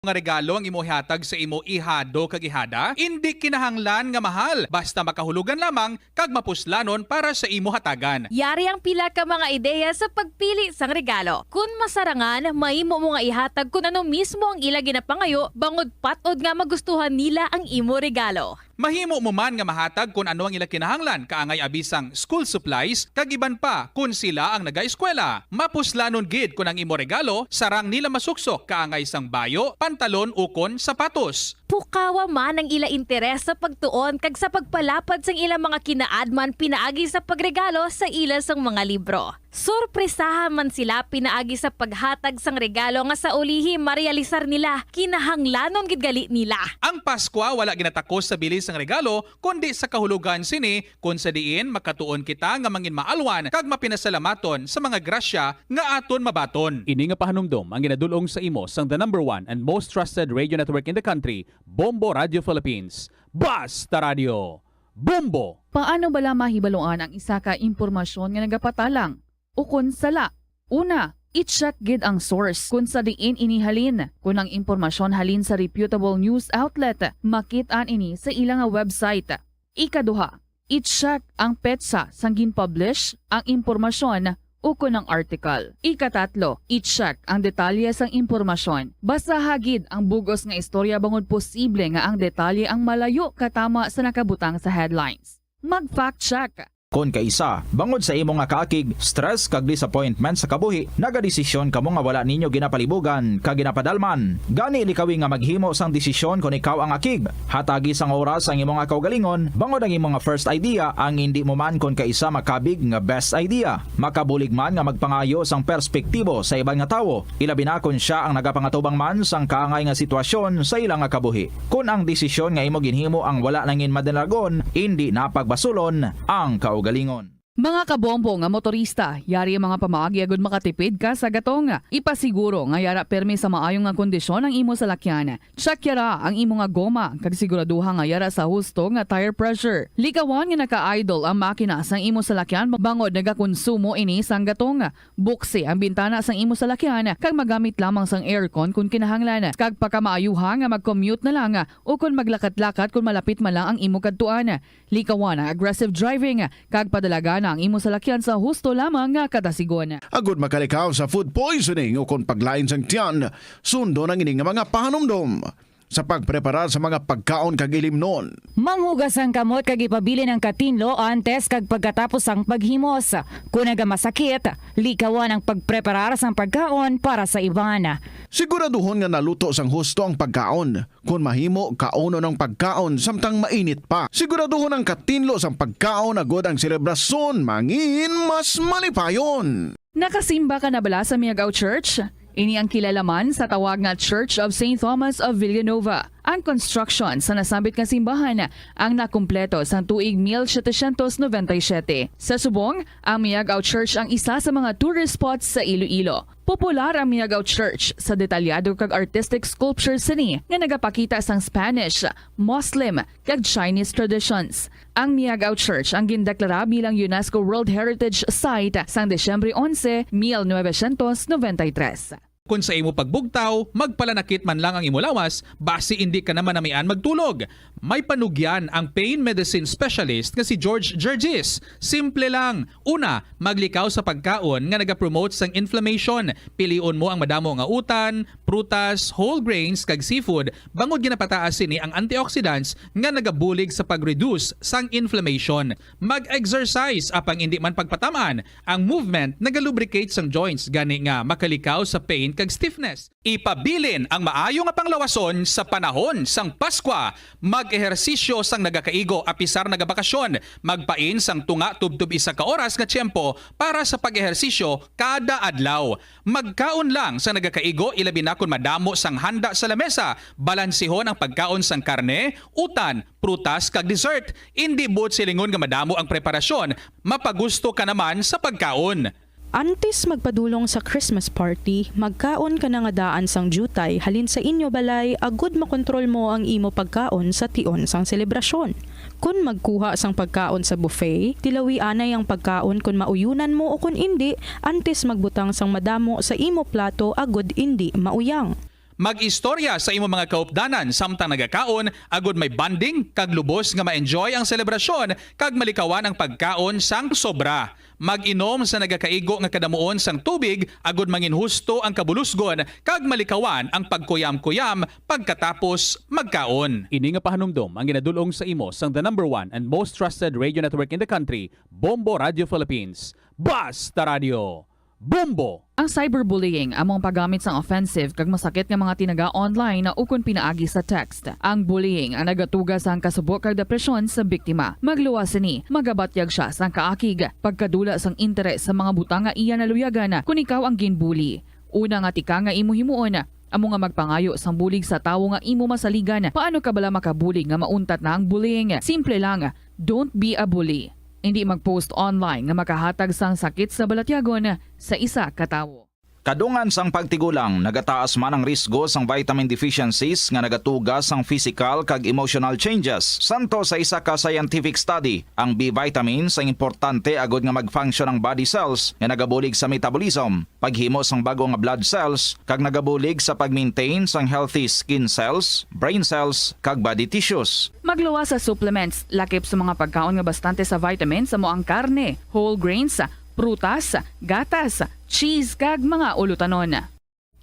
nga regalo ang imo ihatag sa imo ihado kag ihada, indi kinahanglan nga mahal, basta makahulugan lamang kag mapuslanon para sa imo hatagan. Yari ang pila ka mga ideya sa pagpili sang regalo. Kun masarangan, mahimo mo nga ihatag kun ano mismo ang ila ginapangayo, bangod pat-od nga magustuhan nila ang imo regalo. Mahimo mo man nga mahatag kon ano ang ila kinahanglan, kaangay abi sang school supplies, kag iban pa kon sila ang nagaeskwela. Mapuslanon gid kon ang imo regalo sarang nila masuksok, kaangay sang bayo, pantalon, ukon sapatos. Pukawa man ang ila interes sa pagtuon kag sa pagpalapad sang ila mga kinaadman pinaagi sa pagregalo sa ila sang mga libro. Sorpresaha man sila pinaagi sa paghatag sang regalo nga sa ulihi marealisar nila, kinahanglanon gid gali nila. Ang Paskwa wala ginatakos sa bili sang regalo, kundi sa kahulogan sini, kon sa diin makatuon kita nga manginmaalwan kag mapinasalamaton sa mga grasya nga aton mabaton. Ini nga pahanumdom ang ginadul-ong sa imo sang the number one and most trusted radio network in the country, Bombo Radio Philippines. Basta Radio, Bombo! Paano bala mahibaluan ang isa ka impormasyon nga nagapatalang ukon sala? Una, i-check gid ang source kon sa diin ini halin. Kon ang impormasyon halin sa reputable news outlet, makit-an ini sa ila nga website. Ikaduha, i-check ang petsa sang gin-publish ang impormasyon ukon ang article. Ikatatlo, i-check ang detalye sang impormasyon. Basaha gid ang bug-os nga istorya bangod posible nga ang detalye ang malayo katama sa nakabutang sa headlines. Mag-fact check. Kon kaisa, bangod sa imo nga kaakig, stress kag disappointment sa kabuhi, nagadesisyon kamo nga wala ninyo ginapalibugan kag ginapadalman. Gani, likawi nga maghimo sang desisyon kon ikaw ang akig. Hatagi sang oras ang imo nga kaugalingon, bangod ang imo nga first idea ang indi mo man kon kaisa makabig nga best idea. Makabulig man nga magpangayo sang perspektibo sa iban nga tawo, ilabi na kon sia ang nagapangatubang man sang kaangay nga sitwasyon sa ila nga kabuhi. Kon ang desisyon nga imo ginhimo ang wala nangin madalagon, indi na pagbasulon ang kaugalingon. Mga kabombo nga motorista, yari ang mga pamaagi agud makatipid ka sa gatong. Ipasiguro nga yara pirmi sa maayo nga kondisyon ang imo salakyan. Check yara ang imo nga goma, kag siguraduha nga yara sa husto nga tire pressure. Likawan nga naka-idle ang makina sang imo salakyan bangod nagakonsumo ini sang gatong. Buksi ang bintana sang imo salakyan kag magamit lamang sang aircon kon kinahanglan, kag pakamaayuha nga mag-commute na lang o kon maglakat-lakat kon malapit man lang ang imo kadtuan. Likawan ang aggressive driving, kag padalagana ang imo salakyan sa husto lamang nga kadasigon. Agud makalikaw sa food poisoning o kon paglain sang tiyan, sundon ang ini nga mga pahanumdom sa pagpreparar sa mga pagkaon kag ilimnon. Manghugas ang kamot kag ipabilin ang katinlo antes kag pagkatapos sang paghimos. Kon nagamasakit, likawan ang pagpreparar sang pagkaon para sa iban. Siguraduhon nga naluto sang husto ang pagkaon. Kon mahimo, kaunon ang pagkaon samtang mainit pa. Siguraduhon ang katinlo sang pagkaon agud ang selebrasyon mangin mas malipayon. Nakasimba ka na bala sa Miagao Church? Ini ang kilala man sa tawag nga Church of Saint Thomas of Villanova. Ang construction sa nasambit nga simbahan ang nakumpleto sang tuig mil setecientos noventa y siete. Sa subong, ang Miagao Church ang isa sa mga tourist spots sa Iloilo. Popular ang Miagao Church sa detalyado kag artistic sculptures sini nga nagapakita sang Spanish, Muslim, kag Chinese traditions. Ang Miagao Church ang gindeklara bilang UNESCO World Heritage Site sang Disyembre onse, mil novecientos noventa y tres. Kon sa imo pagbugtaw, magpalanakit man lang ang imo lawas, basi indi ka na manamian magtulog. May panugyan ang pain medicine specialist nga si George Gergis. Simple lang. Una, maglikaw sa pagkaon nga nagapromote sang inflammation. Pilion mo ang madamo nga utan, prutas, whole grains, kag seafood, bangod ginapataas sini ang antioxidants nga nagabulig sa pag-reduce sang inflammation. Mag-exercise, apang indi man pagpatam-an, ang movement nagalubricate sang joints, gani nga makalikaw sa pain kag stiffness. Ipabilin ang maayo nga panglawason sa panahon sang Paskwa. Mag-ehersisyo sang nagakaigo apisar nagabakasyon. Magpain sang tunga tubtob isa ka oras nga tiyempo para sa pag-ehersisyo kada adlaw. Magkaon lang sang nagakaigo, ilabi na kon madamo sang handa sa lamesa. Balansihon ang pagkaon sang karne, utan, prutas, kag dessert. Indi buot silingon nga madamo ang preparasyon, mapagusto ka naman sa pagkaon. Antes magpadulong sa Christmas party, magkaon ka na nga daan sang diutay halin sa inyo balay agud makontrol mo ang imo pagkaon sa tion sang selebrasyon. Kon magkuha sang pagkaon sa buffet, tilawi anay ang pagkaon kon mauyonan mo o kon indi, antes magbutang sang madamo sa imo plato agud indi mauyang. Mag-istorya sa imo mga kaupdanan samtang nagakaon, agud may bonding kag lubos nga ma-enjoy ang selebrasyon kag malikawan ang pagkaon sang sobra. Mag-inom sa nagakaigo nga kadamuon sang tubig, agud manginhusto ang kabulusgon kag malikawan ang pagkuyam-kuyam pagkatapos magkaon. Ini nga pahanumdom ang ginadul-ong sa imo sang the number one and most trusted radio network in the country, Bombo Radio Philippines. Basta Radio, Bombo! Ang cyberbullying amo ang paggamit sang offensive kag masakit nga mga tinaga online ukon pinaagi sa text. Ang bullying ang nagatuga sang kasubo kag depresyon sa biktima. Magluwas sini, magabatyag sia sang kaakig, pagkadula sang interes sa mga butang nga iya naluyagan kon ikaw ang ginbully. Una nga tika nga imo himuon, amo nga magpangayo sang bulig sa tawo nga imo masaligan. Paano ka bala makabulig nga mauntat na ang bullying? Simple lang, don't be a bully. Indi mag-post online nga makahatag sang sakit sa balatyagon sa isa ka tawo. Kadungan sang pagtigulang, nagataas man ang risgo sang vitamin deficiencies nga nagatuga sang physical kag emotional changes. Santo sa isa ka scientific study, ang B vitamins ang importante agud nga mag-function ang body cells nga nagabulig sa metabolism, paghimo sang bag-o nga blood cells, kag nagabulig sa pag-maintain sang healthy skin cells, brain cells, kag body tissues. Magluwas sa supplements, lakip sa mga pagkaon nga bastante sa vitamins, amo ang karne, whole grains, prutas, gatas, cheese, kag mga ulotanon.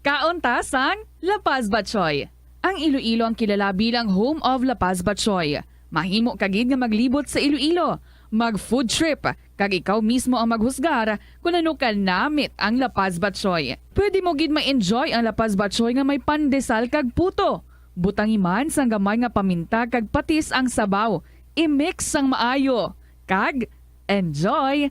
Kaon ta sang La Paz Batchoy. Ang Iloilo ang kilala bilang home of La Paz Batchoy. Mahimo ka gid nga maglibot sa Iloilo. Mag-food trip, kag ikaw mismo ang maghusgar kon ano kanamit ang La Paz Batchoy. Pwede mo gid ma-enjoy ang La Paz Batchoy nga may pandesal kag puto. Butangi man sang gamay nga paminta kag patis ang sabaw. I-mix sang maayo. Kag enjoy!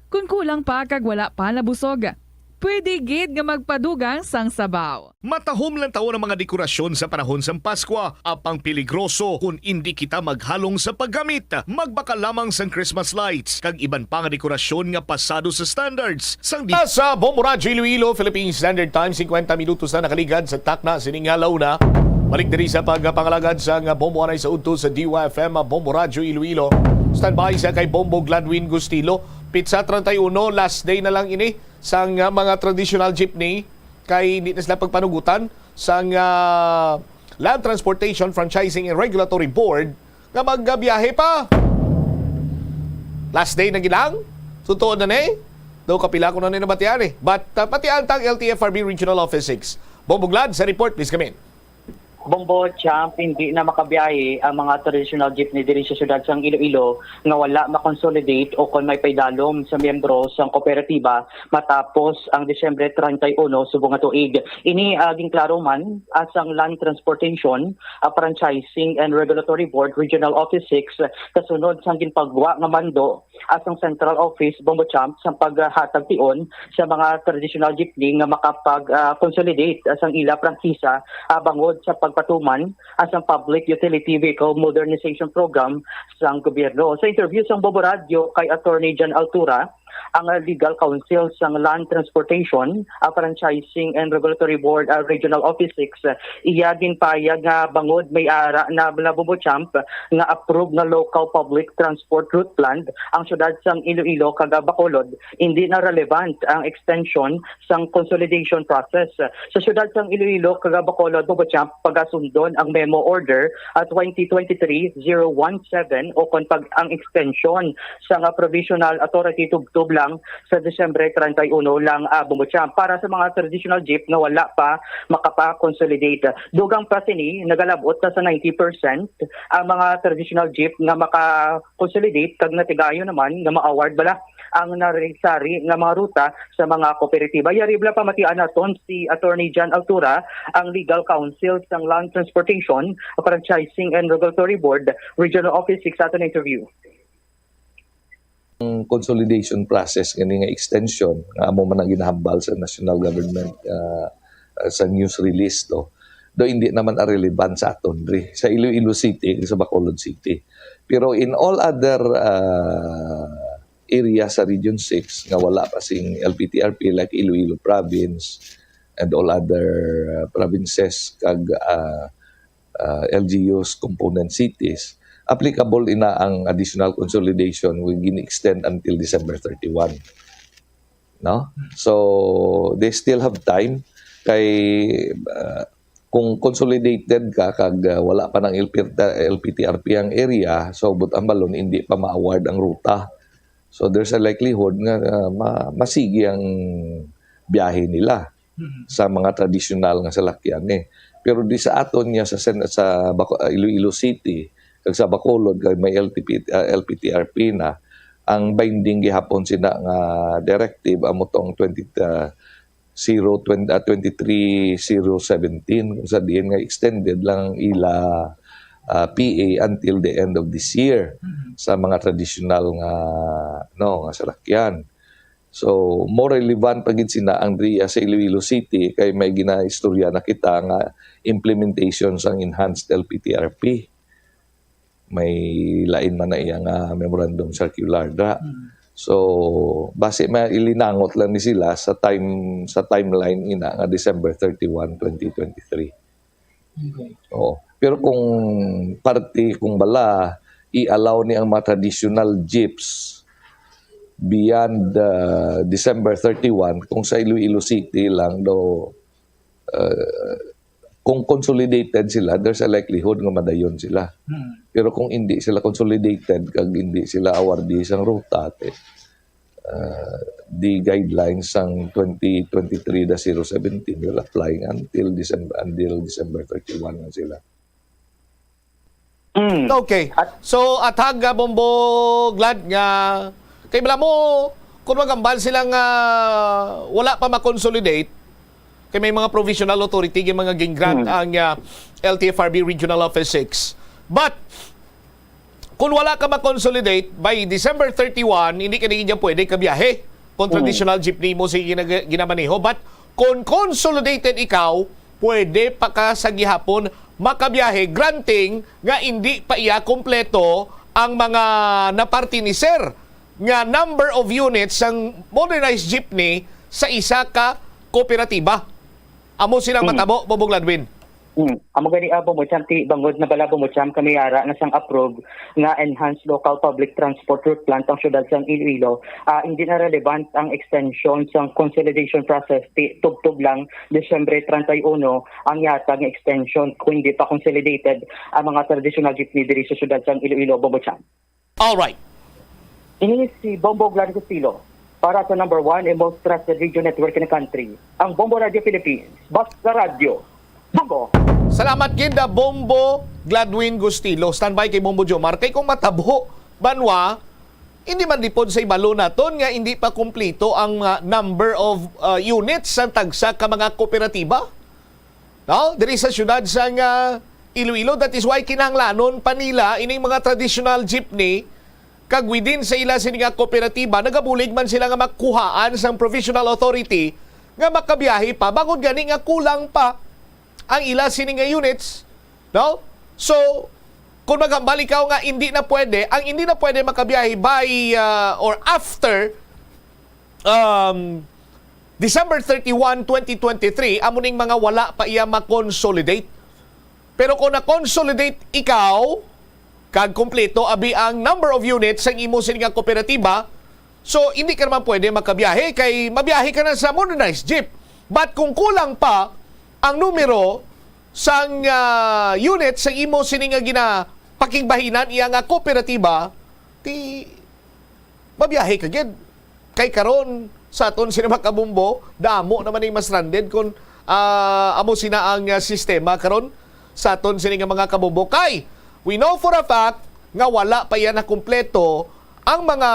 Kon kulang pa kag wala pa nabusog, pwede gid nga magpadugang sang sabaw. Matahom lang tawon ang mga dekorasyon sa panahon sang Paskwa, apang peligroso kon indi kita maghalong sa paggamit. Magbakal lamang sang Christmas lights kag iban pa nga dekorasyon nga pasado sa standards sang di- Sa Bombo Radyo Iloilo, Philippine Standard Time, singkwenta minutos na nakaligad sa takna sining nga launa. Balik diri sa pagpangalagad sang Bombo anay sa udto sa D Y F M, Bombo Radyo Iloilo. Standby sa kay Bombo Gladwin Gustilo. Pitsa treinta y uno, last day na lang ini sang, ah, mga traditional jeepney, kay hindi na sila pagpanugutan sang, ah, Land Transportation Franchising and Regulatory Board nga magbiyahe pa. Last day na gid lang. Totoo na ni. Do kapila ko na ni nabatian eh. But, ah, pati ang tag L T F R B Regional Office six. Bombo Glad sa report, please come in. Bombo Champ, hindi na makabiyahe ang mga traditional jeepney diri sa siyudad sang Iloilo nga wala makonsolidate o kon may paidalom sa miyembro sang kooperatiba matapos ang Disyembre treinta y uno subong nga tuig. Ini, ah, ginklaro man, ah, sang Land Transportation, ah, Franchising and Regulatory Board Regional Office six, kasunod sang ginpagwa nga mando, ah, sang Central Office, Bombo Champ, sang paghatag tion sa mga traditional jeepney nga makapag, ah, consolidate, ah, sang ila prangkisa, ah, bangod sa pagpatuman, ah, sang Public Utility Vehicle Modernization Program sang gobyerno. Sa interview sang Bombo Radyo kay Attorney John Altura, ang, ah, legal counsel sang Land Transportation, ah, Franchising and Regulatory Board, ah, Regional Office six, ah, iya ginpayag nga bangod may ara na, na Bombo Champ, nga approved nga local public transport route plan ang siyudad sang Iloilo kag Bacolod, hindi na relevant ang extension sang consolidation process. Sa siyudad sang Iloilo kag Bacolod, Bombo Champ, pagasundon ang memo order at twenty twenty-three zero one seven o kon pag ang extension sang, ah, provisional authority tubtob lang sa Disyembre treinta y uno lang, ah, Bombo Champ. Para sa mga traditional jeep nga wala pa makapa-consolidate, dugang pa sini, nagalabot na sa ninety percent ang mga traditional jeep nga maka-consolidate kag natigayon naman nga ma-award bala ang narisari nga mga ruta sa mga kooperatiba. Yari bala pamatian naton si Attorney John Altura, ang legal counsel sang Land Transportation, Franchising and Regulatory Board, Regional Office six sa aton interview. Ang consolidation process gani nga extension nga amo man ang ginahambal sa national government, ah, ah, sa news release, no? Do hindi naman relevant sa aton diri sa Iloilo City, sa Bacolod City. Pero in all other, ah, area sa Region six nga wala pa sing L P T R P, like Iloilo Province and all other, ah, provinces kag, ah, ah, L G Us component cities, applicable ina ang additional consolidation will gin-extend until December thirty-one. No? So, they still have time kay, ah, kung consolidated ka kag, ah, wala pa ng L P, L P T R P ang area, so but ang balon hindi pa ma-award ang ruta. So, there's a likelihood nga, ah, ma-, masigi ang biyahe nila Mhm. sa mga tradisyonal nga salakyan, eh. Pero di sa aton niya sa Sen-, sa Baco-, ah, Iloilo City, kag sa Bacolod, kag may L T P, ah, L P T R P na, ang binding gihapon sina nga directive amo tong twenty, ah, zero twenty, ah, twenty-three zero seventeen, kung sa diin nga extended lang ang ila, ah, P A until the end of this year Mhm. sa mga tradisyonal nga, no, nga salakyan. So, more relevant pa gid sina ang dria sa Iloilo City kay may ginaistorya na kita nga implementation sang enhanced L P T R P. May lain man na iya nga memorandum circular dra. Mm. So, basi mailinangot lang ni sila sa time, sa timeline ina nga December thirty-one, twenty twenty-three. Okay. Oo. Pero kung parte, kung bala, i-allow ni ang mga traditional jeeps beyond, uh, December thirty-one, kung sa Iloilo City lang do, uh, kung consolidated sila, there's a likelihood nga madayon sila. Hmm. Pero kung hindi sila consolidated, kag hindi sila awardee sang ruta, te, uh, the guidelines sang twenty twenty-three dash zero seventeen will apply nga until December, until December thirty-one nga sila. Mm. Okay. At so, athag nga, Bombo Glad, nga kay bala mo, kung magambal sila nga wala pa ma-consolidate, kay may mga provisional authority, yung mga gingrant Hmm. ang, ah, L T F R B Regional Office six. But, kung wala ka ma-consolidate, by December thirty-one, hindi ka na niya pwede kabiyahe kung Hmm. traditional jeepney mo sa gina-, ginamaneho. But, kung consolidated ikaw, pwede pa ka sa gihapon makabiyahe, granting nga hindi pa iya kompleto ang mga naparti ni Sir nga number of units sang modernized jeepney sa isa ka kooperatiba. Amo silang Hmm. matabo, Bombo Gladwin. Hmm. Amo gani, ah, Bombo Cham, ti bangod na bala, Bombo Cham, kami ara na sang approve nga enhanced local public transport route plan ang syudad sang Iloilo. Ah, hindi na relevant ang extension sang consolidation process. Ti tubtob lang Disyembre treinta y uno ang yatag nga extension kung hindi pa consolidated ang mga traditional jeepney diri sa syudad sang Iloilo, Bombo Cham. Alright. Ini si Bombo Gladwin Castillo para sa number one and most trusted radio network in the country, ang Bombo Radio Philippines. Basta radyo, Bombo! Salamat gid, ah, Bombo Gladwin Gustilo. Standby kay Bombo Jomar. Kay kung matabo, banwa, hindi man lipod sa ibalo naton nga hindi pa kumplito ang, ah, number of, ah, units sa tagsa ka mga kooperatiba. No? Diri sa siyudad sang, ah, Iloilo. That is why kinahanglanon pa nila ining mga traditional jeepney, kag within sa ila sini nga kooperatiba, nagabulig man sila nga makuhaan sang provisional authority nga makabiyahe pa, bangod gani nga kulang pa ang ila sini nga units, no? So, kung maghambal ikaw nga hindi na pwede, ang hindi na pwede makabiyahe by, ah, or after, um, December thirty-one, twenty twenty-three, amo ning mga wala pa iya ma-consolidate. Pero kung na-consolidate ikaw, kag kompleto abi ang number of units sang imo sini nga kooperatiba, so hindi ka naman pwede makabiyahe kay mabiyahe ka na sa modernized jeep. But kung kulang pa ang numero sang, ah, unit sa imo sini nga ginapakigbahinan iya nga kooperatiba, ti mabiyahe ka gid. Kay karon, sa aton sini mga kabombo, damo naman ning ma-stranded kung, ah, amo sina ang, ah, sistema karon sa aton sini nga mga kabombo. Kay, we know for a fact nga wala pa yan na kumpleto ang mga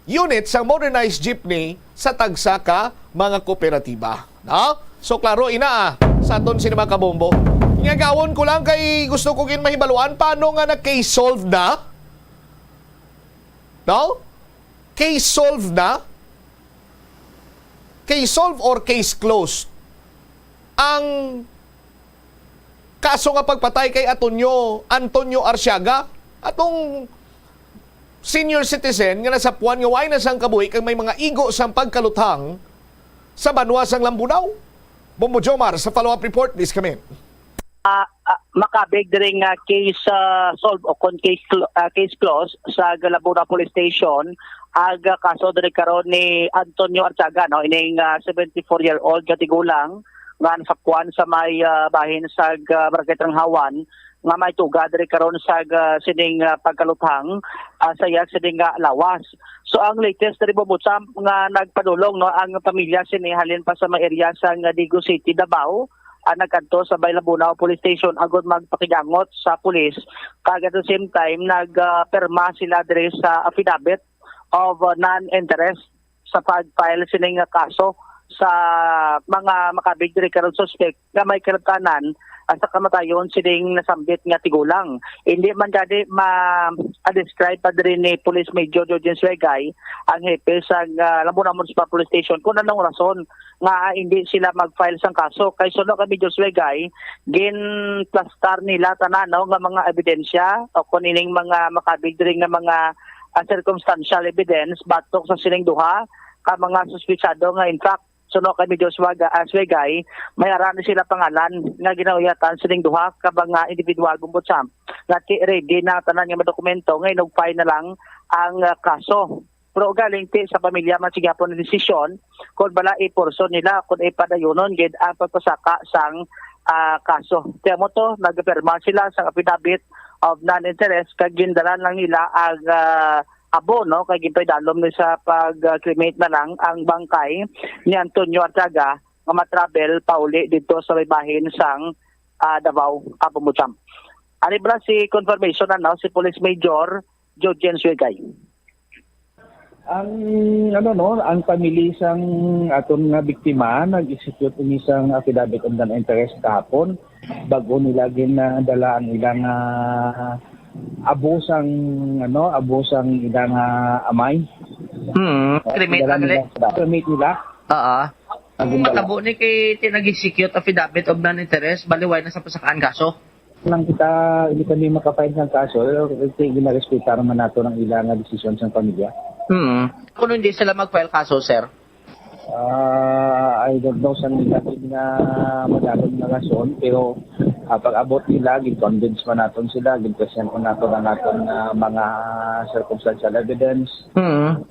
unit sa modernized jeepney sa tagsa ka mga kooperatiba. No? So, klaro, ina, ah, sa aton sini mga kabombo. Nga gawon ko lang kay gusto ko gid mahibaluan paano nga na-case solved na. No? Case solved na? Case solved or case closed? Ang kaso nga pagpatay kay Antonio, Antonio Arsiaga, atong senior citizen nga nasapuan nga way na sang kabuhi kag may mga igo sang pagkaluthang sa banwa sang Lambunao. Bombo Jomar sa follow-up report, please come in. Ah, ah, makabig diri nga case, ah, solve o kon case cl-, ah, case close sa Lambunao Police Station ang, ah, kaso diri karon ni Antonio Artiaga, no, ining, ah, seventy-four-year-old nga tigulang nga nasapuan sa may, ah, bahin sa, ah, Barangay Tranghawan nga may tuga diri karon sa, ah, sining, ah, pagkaluthang, ah, sa iya sining, ah, lawas. So ang latest diri, Bombo Cham, nga nagpadulong, no, ang pamilya sini halin pa sa may area sa, ah, Digos City, Davao, ah, nagkadto sa may Lambunao Police Station agod magpakigangot sa pulis. Kag at the same time, nag, ah, pirma sila diri sa affidavit of, ah, non-interest sa pag-file sining nga kaso sa mga makabig diri karon suspect nga may kinabtanan, ah, sa kamatayon sining nasambit nga tigulang. Hindi man gani ma-describe pa diri ni Police Major Georgine Suegay, ang hepe sa, ah, Lambunao Municipal Police Station, kung anong rason nga, ah, hindi sila mag-file sang kaso. Kay suno kay Major Suegay, ginplastar nila tanan, no, nga mga ebidensya o kung ining mga makabig diri nga mga, ah, circumstantial evidence batok sa sining duha ka mga suspetsado nga, in fact, suno kay Major Suaga, ah, Suegay, may ara ni sila pangalan nga ginauyatan sining duha ka mga individual, Bombo Cham, nga ti ready na tanan nga mga dokumento nga inugpay na lang ang, ah, kaso. Pero galing ti sa pamilya man sa gihapon ang desisyon kung bala i-pursue nila, kung ipadayunon gid ang pagpasaka sang, ah, kaso. Kaya mo to, nagpirma sila sa affidavit of non-interest kag gindala lang nila ang, ah, abono kay ginpaidalom ni sa pag-cremate na lang ang bangkay ni Antonio Artiaga nga ma-travel pauli dito sa may bahin sang, ah, Davao, ah, Bombo Cham. Ari bala si confirmation na, no, si Police Major Jojen Suegay. Ang, ano, no, ang pamilya sang aton nga biktima nag-execute ini sang affidavit of non-interest kahapon, bag-o nila ginadala ang ilang, ah, abo sang, ano, abo sang ilang, ah, amay. Hmm, Ah, cremate ginadala lang nila gali. Sa cremate nila. Oo. Ang Ang gindala. Matabo ni kay ti nag-execute affidavit of non-interest, bali wala na sa pasakaan kaso. Lang kita, hindi kami makafile ng kaso, pero ginarespetar man nato ang ila nga desisyon sang pamilya. Hmm. Kung hindi sila mag-file kaso, sir? Ah, I don't know sa nila nga madalom nga rason, pero, ah, pag-abot nila, gin-convince man naton sila, gin-present man naton ang aton, ah, mga circumstantial evidence, Hmm.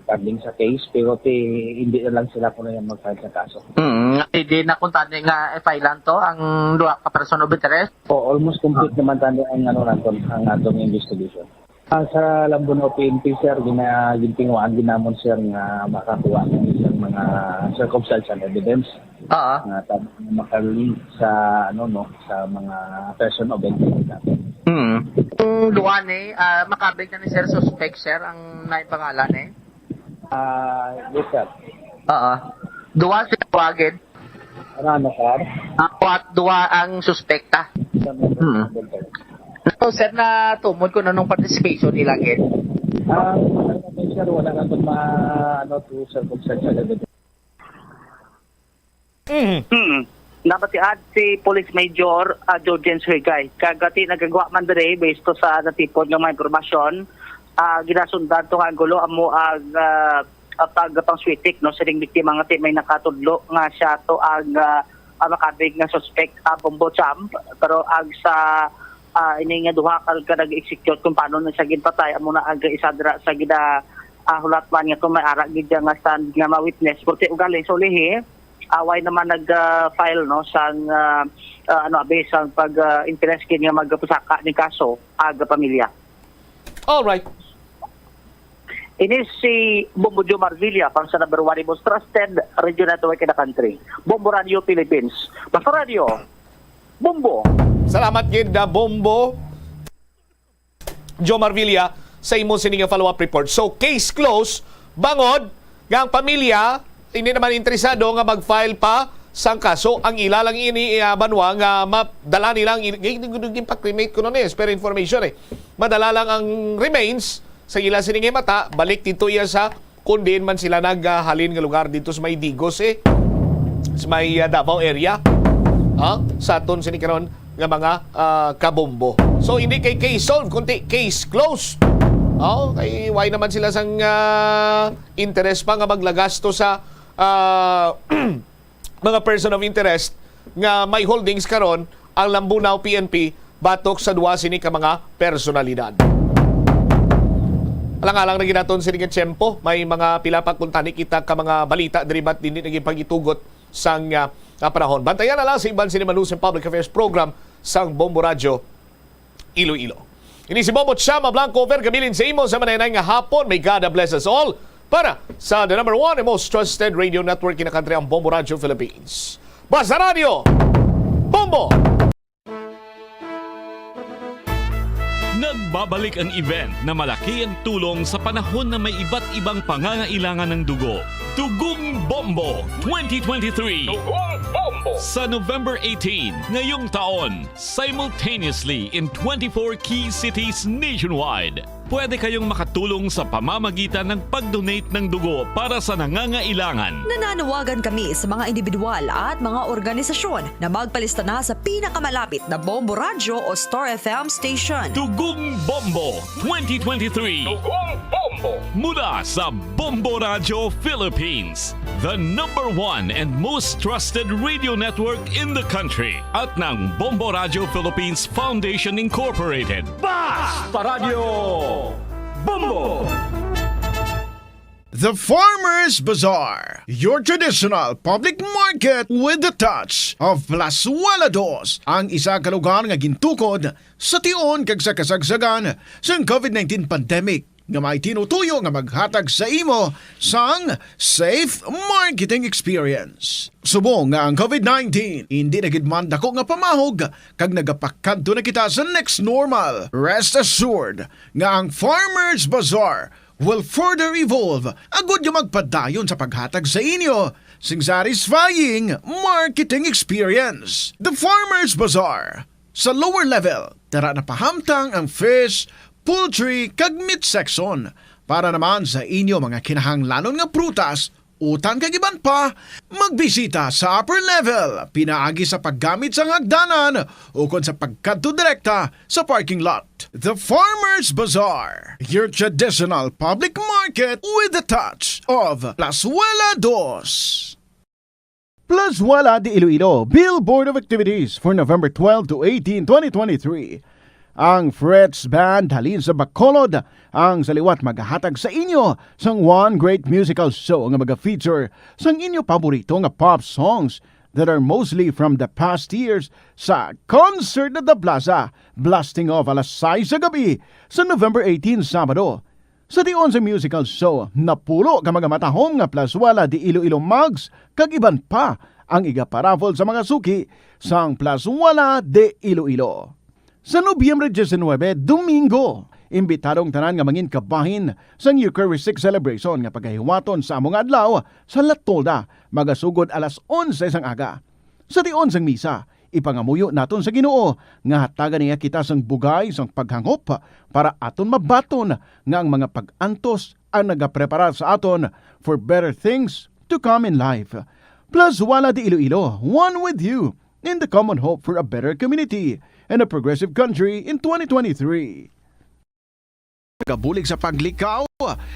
Regarding sa case, pero ti, hindi na lang sila kuno yung mag-file sa kaso. Hmm. Hindi na kung tani nga i-file lang to ang duha ka person of interest? O, almost complete naman tani ang, ano, naton, ang atong investigation. Ah, sa Lambunao P N P, sir, gina-, gintinguhaan ginamon, sir, nga makakuha kami sa mga circumstantial evidence Oo. Nga tam-, makalink sa, ano, no, sa mga person of interest natin. Hmm. Kung duha ni, ah, makabig na ni sir suspect, sir, ang naay pangalan eh? Ah, yes, sir. Oo. Duha si Wagid. Ano, ano, sir? Ah, kuwat, duha ang suspekta. Sa mga Hmm. So, sir, natumod ko na nung participation nila, gid? Ah, ano, sir, wala na itong ma-, ano, to circumstantial evidence. Mhm. Hmm. Nabatian si Police Major, ah, Jojen Suhigay. Kag ati nagagwa man diri, based to sa natipon nga mga impormasyon, ah, ginasundan to nga anggulo amo ang, ah, ah, pagpangsuitik, no, sining biktima nga ti may nakatudlo nga siya to ang, ah, ah, makabig nga suspect, ah, Bombo Champ. Pero ang sa, ah, ini nga duha ka, ka nag-execute kung paano na siya ginpatay, amo na ang isa dira sa gina, ah, hulat man nga kung may ara gid nga stand nga ma-witness. Purti ugali, sulihi, away naman nag, ah, file, no, sang, ah, ah, ano, abi sang pag, ah, interes kini nga magpusaka ni kaso aga pamilya. All right. Ini si Bombo Joe Marvilla para sa number one most trusted radio network in the country, Bombo Radio Philippines. Basta Radio, Bombo. Salamat gid, ah, Bombo. Joe Marvilla sa imo sini nga follow-up report. So, case closed, bangod nga ang pamilya hindi naman interesado nga mag-file pa sang kaso. Ang ila lang ini, ah, banwa nga madala nila ang il-, gi-, gi-, gi-, ginpa-cremate ko nun eh, pero information eh. Madala lang ang remains sa ila sini nga mata, balik dito iya sa kung diin man sila naghalin nga lugar dito sa may Digos, eh, sa may, ah, Davao area, ha? Sa aton sini karon nga mga, ah, kabombo. So, hindi kay case solved, kundi case closed. Oh, kay why naman sila sang, ah, interes pa nga maglagasto sa, ah, mga person of interest nga may holdings karon ang Lambunao P N P batok sa duwa sini ka mga personalidad. Alang-alang na ginaton sini nga tiyempo, may mga pila pa kuntani kita ka mga balita diri bat dili naging pagitugot sang, ah, ah, panahon. Bantayan na lang sa iban sini Manusa Public Affairs Program sang Bombo Radyo Iloilo. Ini si Bombo Chama Blanco, Overgabilin sa imo sa mananay nga hapon. May God bless us all. Para sa the number one and most trusted radio network in the country, ang Bombo Radio Philippines. Basta Radio, Bombo! Nagbabalik ang event na malaki ang tulong sa panahon na may iba't ibang pangangailangan ng dugo. Dugong Bombo twenty twenty-three. Dugong Bombo. Sa November eighteen, ngayong taon, simultaneously in twenty-four key cities nationwide. Pwede kayong makatulong sa pamamagitan ng pag-donate ng dugo para sa nangangailangan. Nananawagan kami sa mga individual at mga organisasyon na magpalista na sa pinakamalapit na Bombo Radyo o Star F M station. Dugong Bombo twenty twenty-three. Dugong Bombo. Mula sa Bombo Radyo Philippines, the number one and most trusted radio network in the country, at ng Bombo Radyo Philippines Foundation Incorporated. Basta Radyo Bombo! The Farmers Bazaar, your traditional public market with the touch of Plazuela Dos, ang isa ka lugar nga gintukod sa tion kag sa kasagsagan sang COVID nineteen pandemic. nga may tinutuyo nga maghatag sa imo sang safe marketing experience. Subong nga ang COVID nineteen indi na gid man dako nga pamahog kag nagapakadto na kita sa next normal, rest assured nga ang Farmers Bazaar will further evolve agud nga magpadayon sa paghatag sa inyo sing satisfying marketing experience. The Farmers Bazaar, sa lower level, dara na pahamtang ang fish, poultry, kag meat section. Para naman sa inyo mga kinahanglanon nga prutas, utan kag iban pa, magbisita sa upper level pinaagi sa paggamit sang hagdanan ukon sa pagkadto direkta sa parking lot. The Farmers Bazaar, your traditional public market with a touch of Plazuela Dos. Plazuela de Iloilo, Billboard of Activities for November twelve to eighteen, twenty twenty-three. Ang Frets Band halin sa Bacolod ang sa liwat magahatag sa inyo sang one great musical show nga maga-feature sang inyo paborito nga pop songs that are mostly from the past years sa Concert at the Plaza, blasting off alas sais sa gabi sa November eighteen, Sabado. Sa tion sa musical show, napulo ka mga matahom nga Plazuela de Iloilo mugs kag iban pa ang igaparaffle sa mga suki sang Plazuela de Iloilo. Sa Nobyembre diecinuebe, Domingo, imbitado ang tanan nga mangin kabahin sang Eucharistic Celebration nga pagahiwaton sa amo nga adlaw sa La Tolda, magasugod alas onse sang aga. Sa tion sang misa, ipangamuyo naton sa Ginoo nga hatagan niya kita sang bugay sang paghangop para aton mabaton nga ang mga pag-antos ang nagapreparar sa aton for better things to come in life. Plazuela de Iloilo, one with you in the common hope for a better community and a progressive country in twenty twenty-three. Nagabulig sa paglikaw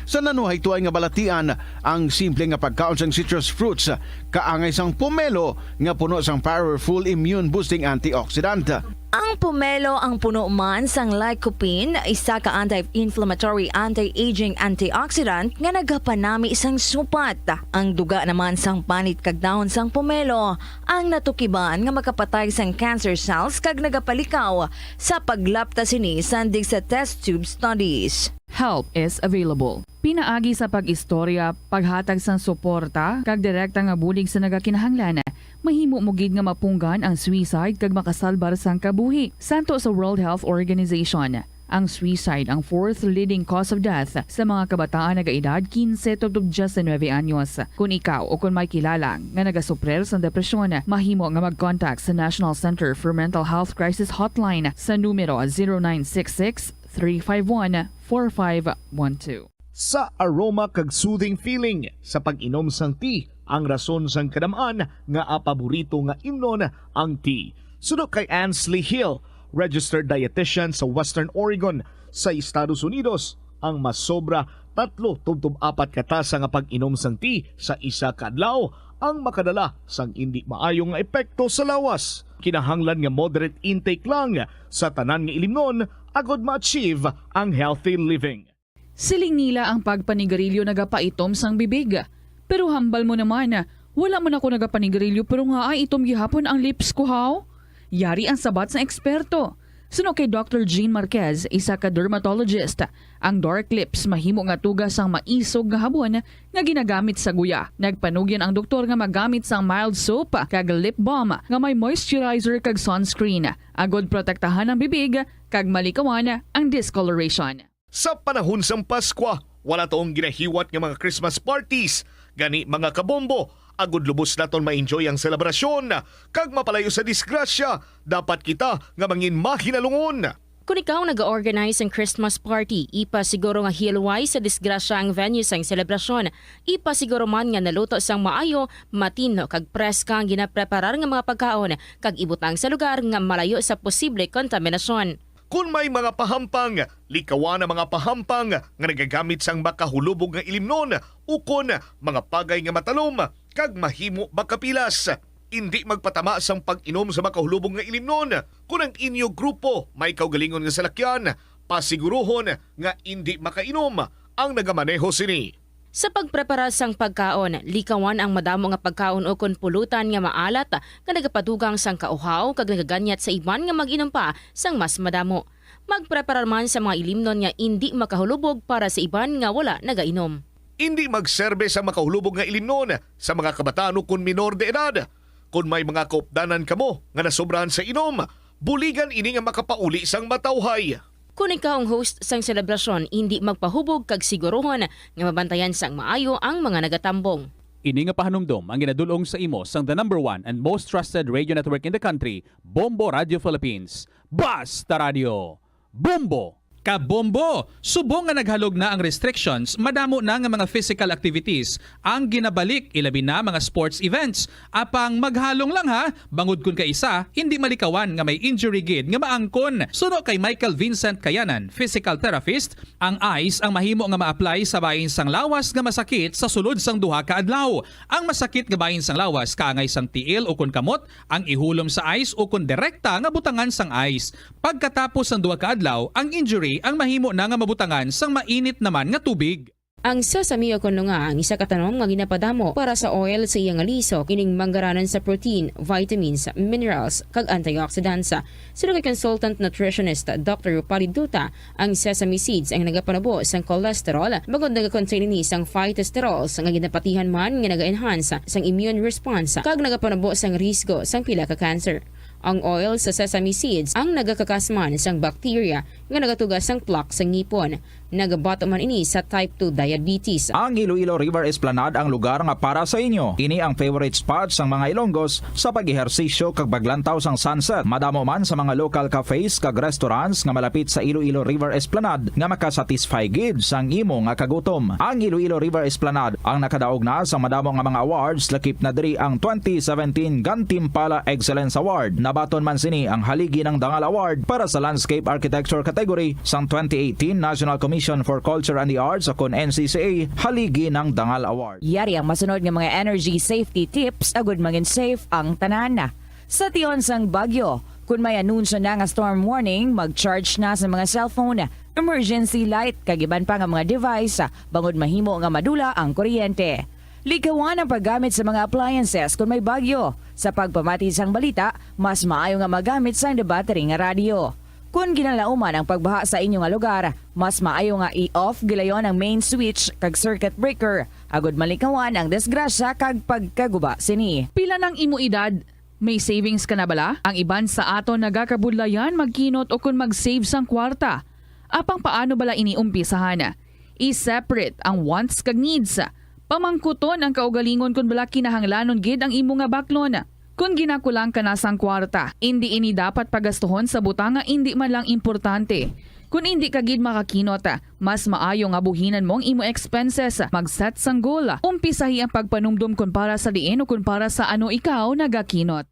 sa nanuhaytoy nga balatian ang simple nga pagkaon sang citrus fruits, kaangay sang pomelo nga puno sang powerful immune boosting antioxidant. Ang pomelo ang puno man sang lycopene, isa ka anti-inflammatory, anti-aging antioxidant nga nagapanami sang supat. Ang duga naman sang panit kag dahon sang pomelo ang natukiban nga makapatay sang cancer cells kag nagapalikaw sa paglapta sini sandig sa test tube studies. Help is available. Pinaagi sa pag-istorya, paghatag sang suporta, kag direkta nga bulig sa nagakinahanglan, mahimo mo gid nga mapunggan ang suicide kag makasalbar sang kabuhi. Santo sa World Health Organization, ang suicide ang fourth leading cause of death sa mga kabataan nagaedad quince tubtob diecinuebe anyos. Kon ikaw o kon may kilala nga nagasuprir sang depresyon, mahimo nga mag-contact sa National Center for Mental Health Crisis Hotline sa numero zero nine six six, three five one, four five one two. Sa aroma kag soothing feeling sa pag-inom sang tea, ang rason sang kadam-an nga paborito nga imnon ang tea. Suno kay Ansley Hill, registered dietitian sa Western Oregon sa Estados Unidos, ang masobra tatlo tubtob apat ka tasa nga pag-inom sang tea sa isa ka adlaw ang makadala sang indi maayo nga epekto sa lawas. Kinahanglan nga moderate intake lang sa tanan nga ilimnon agod ma-achieve ang healthy living. Siling nila ang pagpanigarilyo nagapaitom sang bibig. Pero hambal mo naman, wala man ako nagapanigarilyo pero nga ay itom gihapon ang lips ko, haw? Yari ang sabat sang eksperto. Suno kay Doctor Jean Marquez, isa ka dermatologist, ang dark lips mahimo nga tuga sang maisog nga habon nga ginagamit sa guya. Nagpanugyan ang doktor nga magamit sang mild soap kag lip balm nga may moisturizer kag sunscreen, agod protektahan ang bibig kag malikawan ang discoloration. Sa panahon sang Paskwa, wala taong ginahiwat nga mga Christmas parties, gani mga kabombo, agud lubos naton ma-enjoy ang selebrasyon kag mapalayo sa disgrasya, dapat kita nga mangin mahinalungon. Kon ikaw naga-organize sang Christmas party, ipasiguro nga hilway sa disgrasya ang venue sang selebrasyon. Ipasiguro man nga naluto sang maayo, matinlo kag preska ang ginapreparar nga mga pagkaon, kag ibutang sa lugar nga malayo sa posible kontaminasyon. Kon may mga pahampang, likawan ang mga pahampang nga nagagamit sang makahulubog nga ilimnon ukon mga pagay nga matalom kag mahimo makapilas. Indi magpatama sang pag-inom sa makahulubog nga ilimnon. Kon ang inyo grupo may kaugalingon nga salakyan, pasiguruhon nga indi makainom ang nagamaneho sini. Sa pagpreparar sang pagkaon, likawan ang madamo nga pagkaon ukon pulutan nga maalat nga nagapadugang sang kauhaw kag nagaganyat sa iban nga mag-inom pa sang mas madamo. Magpreparar man sa mga ilimnon nga indi makahulubog para sa iban nga wala nagainom. Indi magserbe sa makahulubog nga ilimnon sa mga kabataan ukon minor de edad. Kon may mga kaupdanan kamo nga nasobrahan sa inom, buligan ini nga makapauli sang matawhay. Kon ikaw ang host sang selebrasyon, indi magpahubog kag sigurohon nga mabantayan sang maayo ang mga nagatambong. Ini nga pahanumdom ang ginadul-ong sa imo sang the number one and most trusted radio network in the country, Bombo Radio Philippines. Basta Radio! Bombo! Kabombo! Subong nga naghalog na ang restrictions, madamo na nga mga physical activities ang ginabalik, ilabi na mga sports events. Apang maghalong lang ha, bangod kun kaisa, hindi malikawan nga may injury gid nga maangkon. Suno kay Michael Vincent Kayanan, physical therapist, ang ice ang mahimo nga ma-apply sa bahin sang lawas nga masakit sa sulod sang duha ka adlaw. Ang masakit nga bahin sang lawas kaangay sang tiil ukon kamot ang ihulom sa ice ukon direkta nga butangan sang ice. Pagkatapos sang duha ka adlaw, ang injury ang mahimo na nga mabutangan sang mainit naman nga tubig. Ang sesame ukon lunga ang isa ka tanom nga ginapadamo para sa oil sa iya nga lisok, ining manggaranon sa protein, vitamins, minerals, kag antioxidants. Suno kay consultant nutritionist Doctor Rupali Duta, ang sesame seeds ang nagapanubo sang cholesterol, bangod nagakontain ini sang phytosterols nga ginapatihan man nga naga-enhance sang immune response kag nagapanubo sang risgo sang pila ka cancer. Ang oil sa sesame seeds ang nagakakasman sang bacteria nga nagatuga sang plaque sa ngipon. Nagabato man ini sa type two diabetes. Ang Iloilo River Esplanade ang lugar nga para sa inyo. Ini ang favorite spot sang mga Ilonggos sa pag-ehersisyo kag paglantaw sang sunset. Madamo man sa mga local cafes kag restaurants nga malapit sa Iloilo River Esplanade nga makasatisfy gid sang imo nga kagutom. Ang Iloilo River Esplanade ang nakadaog na sa madamo nga mga awards, lakip na diri ang twenty seventeen Gantimpala Excellence Award. Nabaton man sini ang Haligi ng Dangal Award para sa Landscape Architecture category sang twenty eighteen National Commission for Culture and the Arts, ukon N C C A, Haligi ng Dangal Award. Yari ang masunod nga mga energy safety tips agud mangin safe ang tanan. Sa tion sang bagyo, kun may anunsyo na nga storm warning, mag-charge na sa mga cellphone, emergency light, kag iban pa nga mga device, bangod mahimo nga madula ang kuryente. Likawan ang paggamit sa mga appliances kun may bagyo. Sa pagpamati sang balita, mas maayo nga magamit sang battery nga radyo. Kun ginalauman ang pagbaha sa inyo nga lugar, mas maayo nga i-off gilayon ang main switch kag circuit breaker, agud malikawan ang disgrasya kag pagkaguba sini. Pila nang imo edad? May savings ka na bala? Ang iban sa aton nagakabudlayan magkinot ukon mag-save sang kwarta. Apang paano bala ini umpisahan? I-separate ang wants kag needs. Pamangkuton ang kaugalingon kon bala kinahanglanon gid ang imo nga baklon. Kon ginakulang ka na sang kwarta, indi ini dapat pagastuhon sa butang nga indi man lang importante. Kon indi ka gid makakinot, mas maayo nga buhinan mo ang imo expenses. Mag-set sang goal. Umpisahi ang pagpanumdom kon para sa diin o kon para sa ano ikaw nagakinot.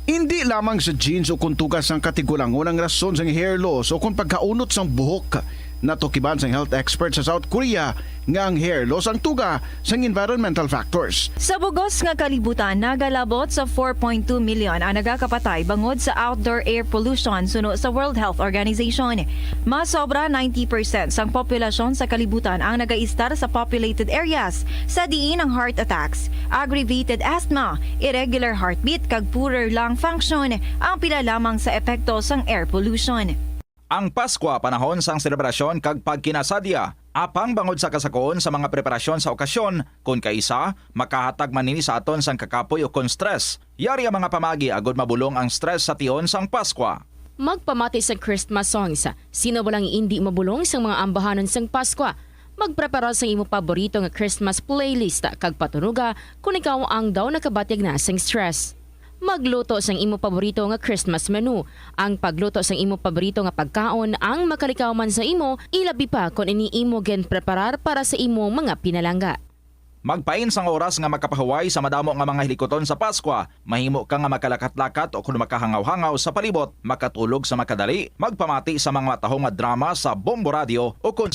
Indi lamang sa genes o kon tuga sang katigulangon ang rason sang hair loss o kon pagkaunot sang buhok. Natukiban sang health expert sa South Korea nga ang hair loss ang tuga sang environmental factors. Sa bug-os nga kalibutan, nagalabot sa four point two million ang nagakapatay bangod sa outdoor air pollution, suno sa World Health Organization. Mas sobra ninety percent sang populasyon sa kalibutan ang nagaistar sa populated areas, sa diin ang heart attacks, aggravated asthma, irregular heartbeat, kag poorer lung function ang pila lamang sa epekto sang air pollution. Ang Paskwa panahon sang selebrasyon kag pagkinasadya, apang bangod sa kasakoon sa mga preparasyon sa okasyon, kon kaisa, makahatag man ini sa aton sang kakapoy ukon stress. Yari ang mga pamaagi agud mabulong ang stress sa tion sang Paskwa. Magpamati sang Christmas songs. Sino bala ang indi mabulong sang mga ambahanon sang Paskwa? Magpreparar sang imo paborito nga Christmas playlist kag patunoga kon ikaw ang daw nakabatyag na sang stress. Magluto sang imo paborito nga Christmas menu. Ang pagluto sang imo paborito nga pagkaon ang makalikaw man sa imo, ilabi pa kon ini imo ginpreparar para sa imo mga pinalangga. Magpain sang oras nga makapahuway sa madamo nga mga hilikuton sa Paskwa. Mahimo ka nga makalakat-lakat o kon makahangaw-hangaw sa palibot, makatulog sa makadali, magpamati sa mga matahom nga drama sa Bombo Radio, o kon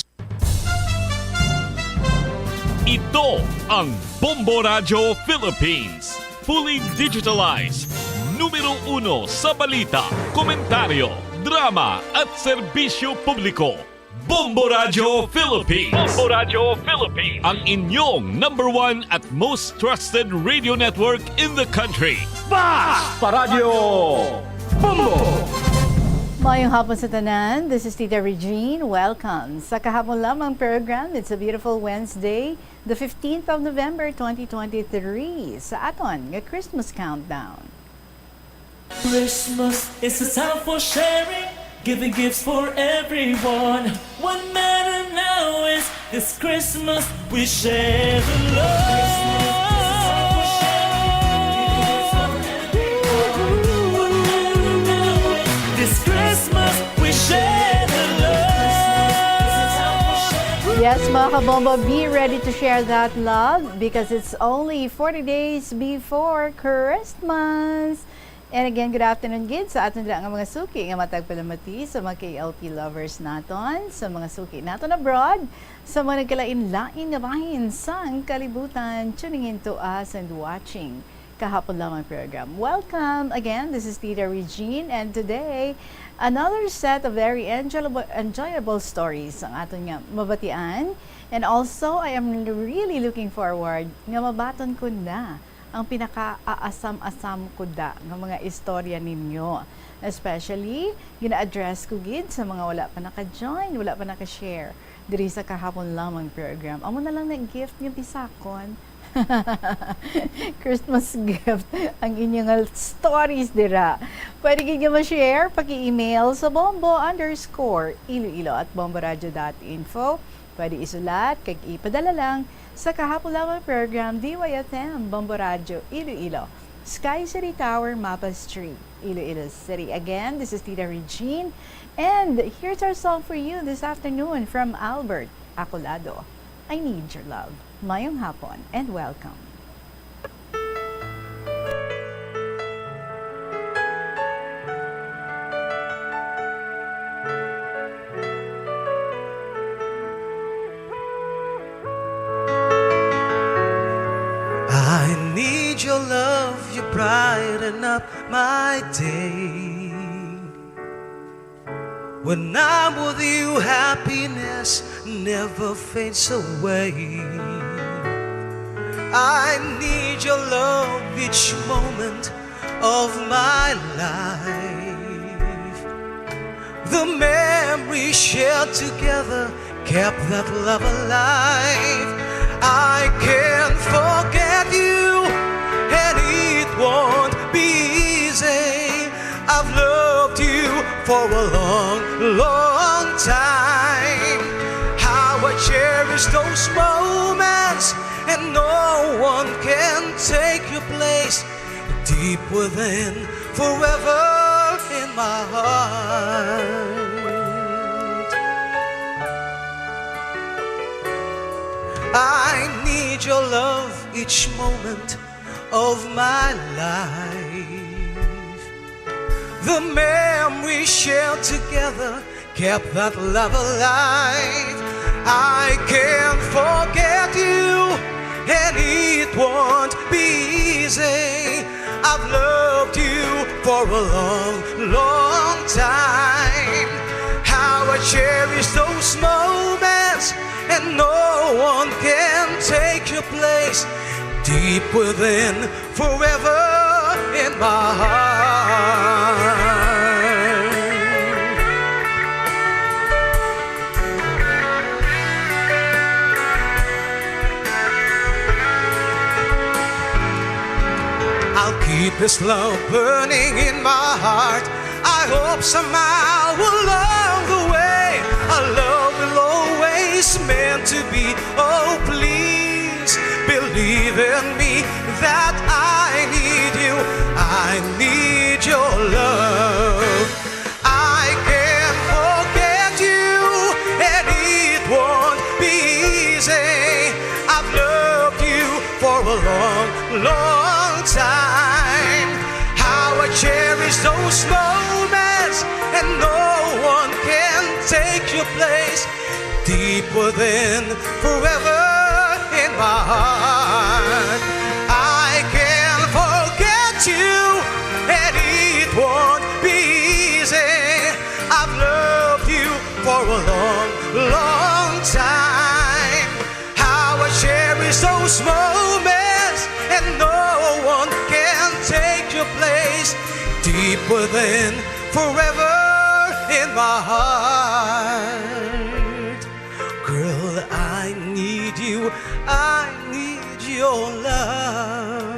Ito ang Bombo Radyo Philippines. Fully digitalized. Numero uno sa balita, komentaryo, drama at serbisyo publiko. Bombo Radyo Philippines. Bombo Radyo Philippines. Ang inyong number one at most trusted radio network in the country. Basta Radyo Bombo! Maayong hapon sa tanan. This is Tita Regine. Welcome sa Kahapon Lamang program. It's a beautiful Wednesday, the fifteenth of November, twenty twenty-three. Sa aton nga Christmas countdown. Christmas is a time for sharing, giving gifts for everyone. What matter now is this Christmas we share the love. This Christmas we share the love. Yes, mga kabombo, be ready to share that love because it's only forty days before Christmas. And again, good afternoon gid sa aton dira nga mga suki nga matag palamati, sa mga K L P lovers naton, sa mga suki naton abroad, sa mga nagkalain-lain nga bahin sang kalibutan, tuning in to us and watching Kahapon Lamang program. Welcome again. This is Tita Regine, and today, another set of very enjoyable, enjoyable stories ang aton nga mabatian. And also, I am really looking forward nga mabaton ko na ang pinaka-aasam-asam ko da nga mga istorya ninyo. Especially, gina-address ko gid sa mga wala pa naka-join, wala pa naka-share diri sa Kahapon Lamang program. Amo na lang na gift nga bisakon. Christmas gift ang inyo nga stories dira. Pwede gid nga ma-share, paki-email sa bombo underscore iloilo at bomboradio dot info. Pwede isulat kag ipadala lang sa Kahapon Lamang program, D Y F M, Bombo Radyo, Iloilo, Sky City Tower, Mapa Street, Iloilo City. Again, this is Tita Regine, and here's our song for you this afternoon from Albert Acolado, I Need Your Love. Mayong hapon and welcome. I need your love, you brighten up my day. When I'm with you, happiness never fades away. I need your love each moment of my life. The memories shared together kept that love alive. I can't forget you, and it won't be easy. I've loved you for a long, long time. How I cherish those moments, and no one can take your place. Deep within, forever in my heart. I need your love each moment of my life. The memories shared together kept that love alive. I can't forget you, and it won't be easy. I've loved you for a long, long time. How I cherish those moments, and no one can take your place. Deep within, forever in my heart. I'll keep this love burning in my heart. I hope somehow along the way our love will always meant to be. Oh, please believe in me that I need you. I need your love. I can't forget you, and it won't be easy. I've loved you for a long, long time. How I cherish those moments, and no one can take your place. Deep within, forever in my heart. I can't forget you, and it won't be easy. I've loved you for a long, long time. How I cherish those moments, and no one can take your place. Deep within, forever heart. Girl, I need you, I need your love.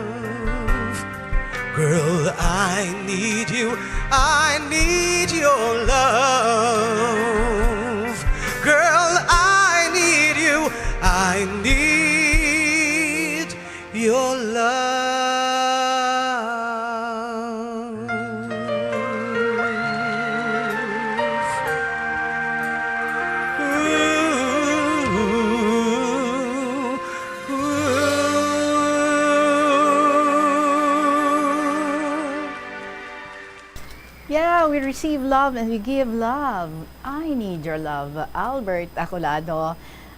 Girl, I need you, I need your love. Girl, I need you, I need your love. Ooh, ooh. Yeah, we receive love and we give love. I need your love. Albert Acolado,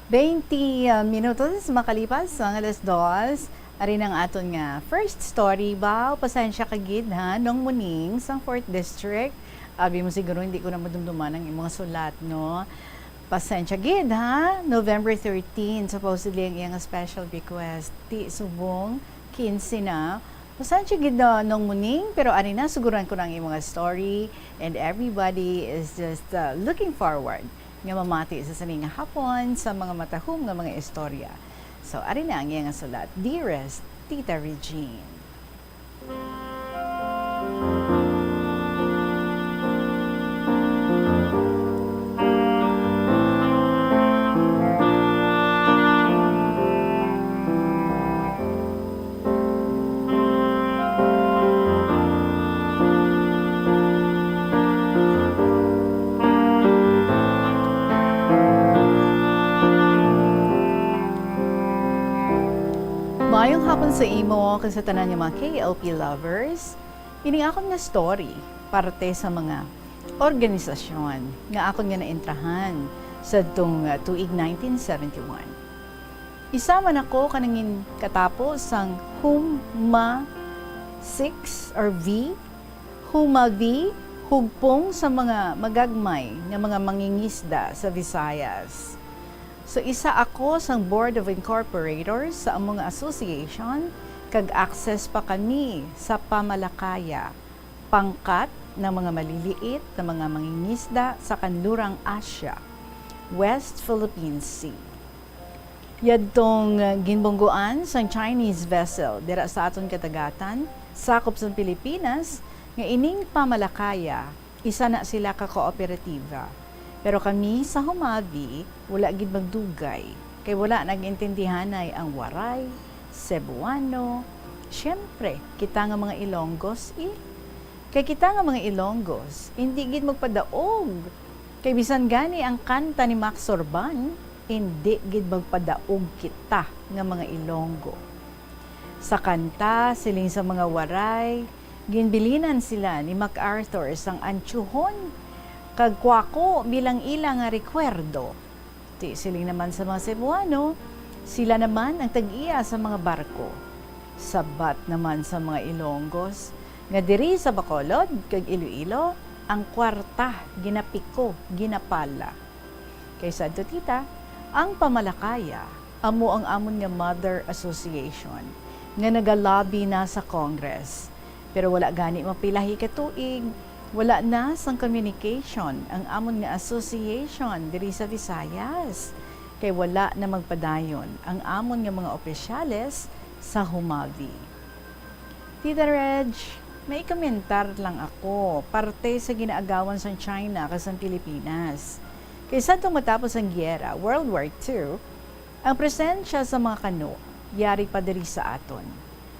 twenty, ah, minutos makalipas ang alas dos. Ari na ang aton nga first story. Baw, pasensya ka gid, ha, Nong Muning sang fourth District. Abi mo siguro hindi ko na madumduman ang imong sulat, no? Pasensya gid, ha? November thirteen, supposedly ang iyang special request. Ti subong quince na. Pasensya gid na, Nong Muning, pero ari na, suguran ko na ang imong story, and everybody is just, uh, looking forward nga mamati sa sini nga hapon sa mga matahom nga mga istorya. So, ari na ang iyang sulat, Dearest Tita Regine. Maayong hapon sa imo kag sa tanan nga mga K L P lovers. Ini akon nga story parte sa mga organisasyon nga akon nga naentrahan sa tong, uh, tuig nineteen seventy-one. Isa man ako ka nangin katapo sang Huma six or V, Huma V, hugpong sa mga magagmay nga mga mangingisda sa Visayas. So, isa ako sang Board of Incorporators sa amo nga association, kag access pa kami sa pamalakaya, pangkat ng mga maliliit na mga mangingisda sa Kanlurang Asia, West Philippine Sea. Yadtong, uh, ginbungguan sang Chinese vessel dira sa aton kadagatan, sakop sang Pilipinas, nga ining pamalakaya, isa na sila ka kooperatiba. Pero kami sa Humavi, wala gid magdugay, kay wala nag-intindihanay ang Waray, Cebuano. Siyempre, kita nga mga Ilonggos, eh. Kay kita nga mga Ilonggos, hindi gid magpadaog. Kay bisan gani ang kanta ni Max Sorban, hindi gid magpadaog kita nga mga Ilonggo. Sa kanta, siling sa mga Waray, ginbilinan sila ni MacArthur sang antsuhon kag kwako bilang ila nga rekwerdo. Ti siling naman sa mga Cebuano, sila naman ang tag-iya sa mga barko. Sabat naman sa mga Ilonggos nga diri sa Bacolod kag Iloilo, ang kwarta ginapiko, ginapala. Kay sadto, tita, ang pamalakaya amo ang amon nga mother association nga nagalabi na sa Congress. Pero wala gani mapilahi ka tuig, wala na sang communication ang amon nga association diri sa Visayas, kay wala na magpadayon ang amon nga mga opisyales sa Humavi. Tita Reg, may komentar lang ako parte sa ginaagawan sang China kag sang Pilipinas. Kay sadtong matapos ang giyera, World War Two, ang presensya sa mga Kano yari pa diri sa aton.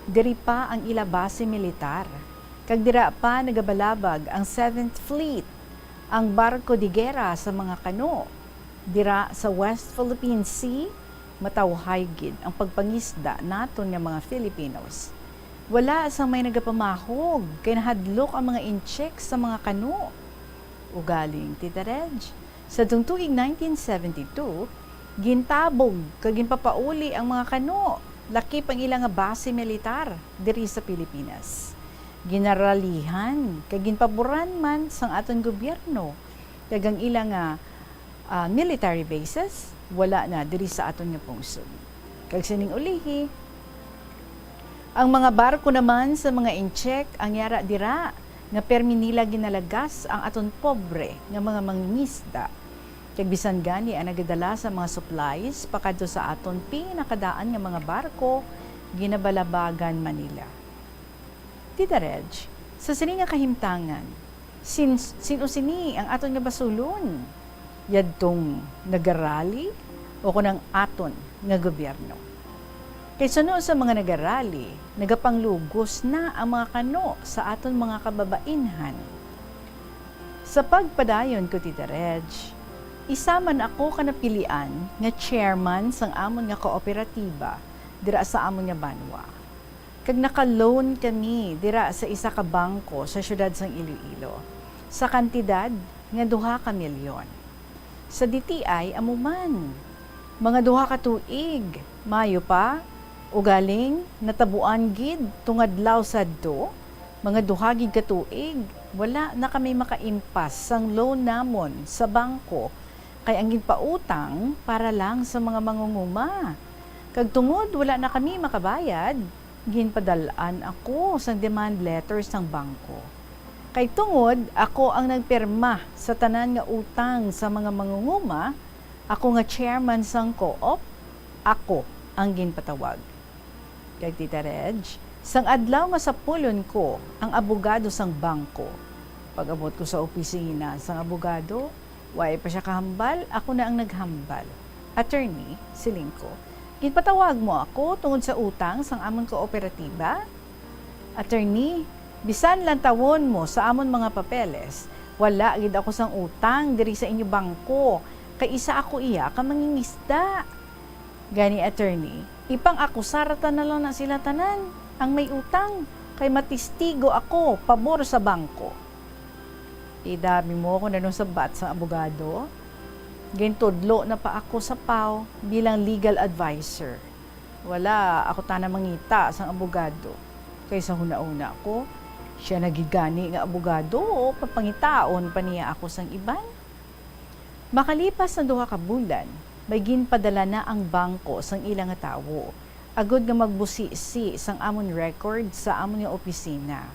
Diri pa ang ila base militar, kag dira pa nagabalabag ang Seventh Fleet, ang barko de gera sa mga Kano. Dira sa West Philippine Sea, matawhay gid ang pagpangisda naton nga mga Filipinos. Wala sang may nagapamahog, kay nahadlok ang mga Intsik sa mga Kano. Ugaling, Tita Reg, sadtong tuig nineteen seventy-two, gintabog kag ginpapauli ang mga Kano, lakip ang ila nga base militar diri sa Pilipinas. Ginaralihan kag ginpaboran man sang aton gobyerno, kag ang ila nga, ah, military bases wala na diri sa aton nga pungsod. Kag sining ulihi, ang mga barko naman sa mga Intsik ang yara dira nga permi nila ginalagas ang aton pobre nga mga mangingisda. Kag bisan gani ang nagadala sa mga supplies pakadto sa aton pinakadaan nga mga barko, ginabalabagan man nila. Tita Reg, sa sini nga kahimtangan, sin-, sin-o sini ang aton nga basulon? Yadtong nagarali o kon ang aton nga gobyerno? Kay suno sa mga nagarali, nagapanglugos na ang mga kano sa aton mga kababainhan. Sa pagpadayon ko, Tita Reg, isa man ako ka napilian nga chairman sang amon nga kooperatiba dira sa amon nga banwa. Kag naka-loan kami dira sa isa ka bangko sa siyudad sang Iloilo sa kantidad nga duha ka milyon. Sa D T I amo man, mga duha ka tuig, maayo pa, ugaling natabuan gid tong adlaw sadto, mga duha gid ka tuig, wala na kami makaimpas sang loan namon sa bangko, kay ang ginpautang para lang sa mga mangunguma. Kag tungod wala na kami makabayad, ginpadal-an ako sang demand letter sang bangko. Kay tungod ako ang nagpirma sa tanan nga utang sa mga mangunguma, ako nga chairman sang co-op, ako ang ginpatawag. Kag Tita Reg, sang adlaw nga sapulon ko ang abogado sang bangko, pag-abot ko sa opisina sang abogado, way pa sia kahambal, ako na ang naghambal. "Attorney," siling ko, "ginpatawag mo ako tungod sa utang sang amon kooperatiba?" "Attorney, bisan lantawon mo sa amon mga papeles, wala gid ako sang utang diri sa inyo bangko, kay isa ako iya ka mangingisda." "Gani, attorney, ipang-akusar ta na lang na sila tanan ang may utang, kay matistigo ako pabor sa bangko." Idami mo ko na nung sabat sang abogado. Gintudlo na pa ako sa PAO bilang legal adviser. Wala ako tana mangita sang abogado, kay sa hunahuna ko, sia na gid gani nga abogado, o papangitaon pa niya ako sang iban? Makalipas ang duha ka bulan, may ginpadala na ang bangko sang ila nga tawo, agud nga magbusisi sang amon record sa amon nga opisina.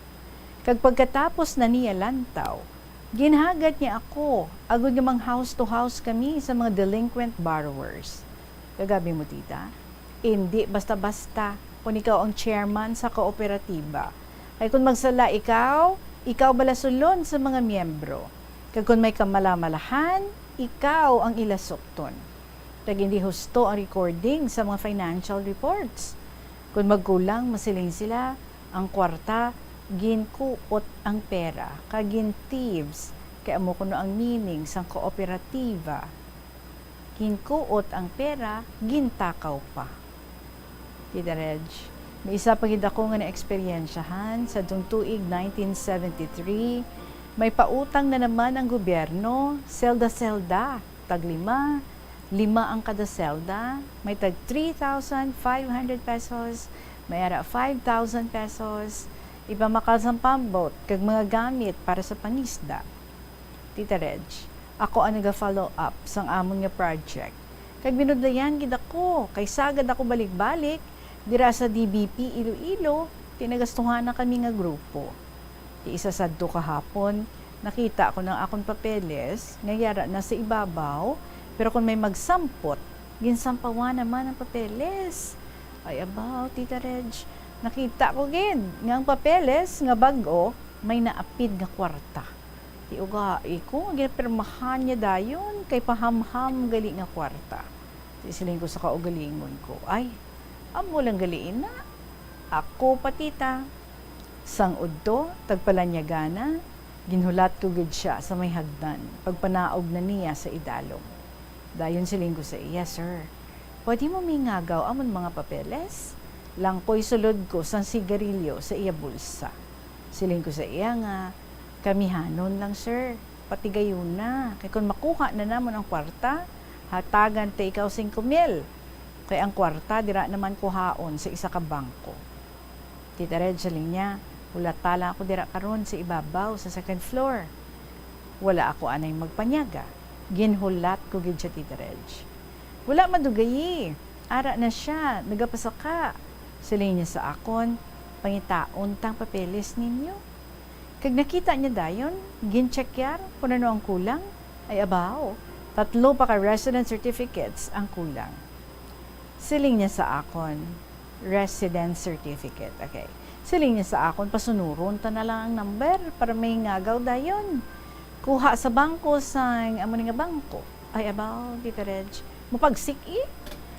Kag pagkatapos na niya lantaw, ginhagad niya ako, agud nga mang house to house kami sa mga delinquent borrowers. Kag abi mo, tita, indi basta-basta kon ikaw ang chairman sa kooperatiba. Kay kon magsala ikaw, ikaw balasulon sa mga miyembro. Kag kon may kamalamalahan, ikaw ang ila sukton. Kag indi husto ang recording sa mga financial reports. Kon magkulang, masiling sila, "Ang kwarta, ginkuot ang pera, kag gin-thieves, kay amo kuno ang meaning sang kooperatiba. Ginkuot ang pera, gintakaw pa." Tita Reg, may isa pa gid ako nga naeksperyensyahan. Sadtong tuig nineteen seventy-three, may pautang na naman ang gobyerno, selda-selda, tag lima, lima ang kada selda, may tag three thousand five hundred pesos, may ara five thousand pesos, ipamakal sang pambot kag mga gamit para sa pangisda. Tita Reg, ako ang naga-follow up sang amon nga project. Kag binudlayan gid ako, kay sagad ako balik-balik dira sa D B P Iloilo, ti nagastuhan na kami nga grupo. Ti isa sadto kahapon, nakita ko nang akon papeles nga yara na sa ibabaw, pero kon may magsampot, ginsampawan naman ang papeles. Ay, abaw, Tita Reg, nakita ko gid nga ang papeles nga bag-o may naapid nga kwarta. Ti ugahi ko nga ginapirmahan niya dayon kay pahamham gali nga kwarta. Ti siling ko sa kaugalingon ko, "Ay, amo lang gali ina. Ako pa, tita." Sang udto, tagpalanyaga na, ginhulat ko gid sia sa may hagdan, pagpanaog na niya sa idalom. Dayon siling ko sa iya, "Sir, pwede mo mingagaw amon mga papeles?" Langkoy sulod ko sang sigarilyo sa iya bulsa. Siling ko sa iya nga, "Kamihanon lang, sir. Patigayuna. Kay kon makuha na namon ang kwarta, hatagan ta ikaw singko mil. Kay ang kwarta dira naman kuhaon sa isa ka bangko." Tita Reg, siling niya, "Hulata lang ako dira karon sa ibabaw, sa second floor." Wala ako anay magpanyaga. Ginhulat ko gid siya, Tita Reg. "Wala madugayi. Ara na sia, nagapasaka." Siling niya sa akon, "Pangitaon tang papeles ninyo." Kag nakita niya dayon, gin-tsekyar kon ano ang kulang. Ay abaw, tatlo pa ka resident certificates ang kulang. Siling niya sa akon, resident certificate. Okay. Siling niya sa akon, pasunuron ta na lang ang number para may ngagaw dayon. Kuha sa bangko sang amo ni nga bangko. Ay, abaw, Tita Reg, mapagsik-i.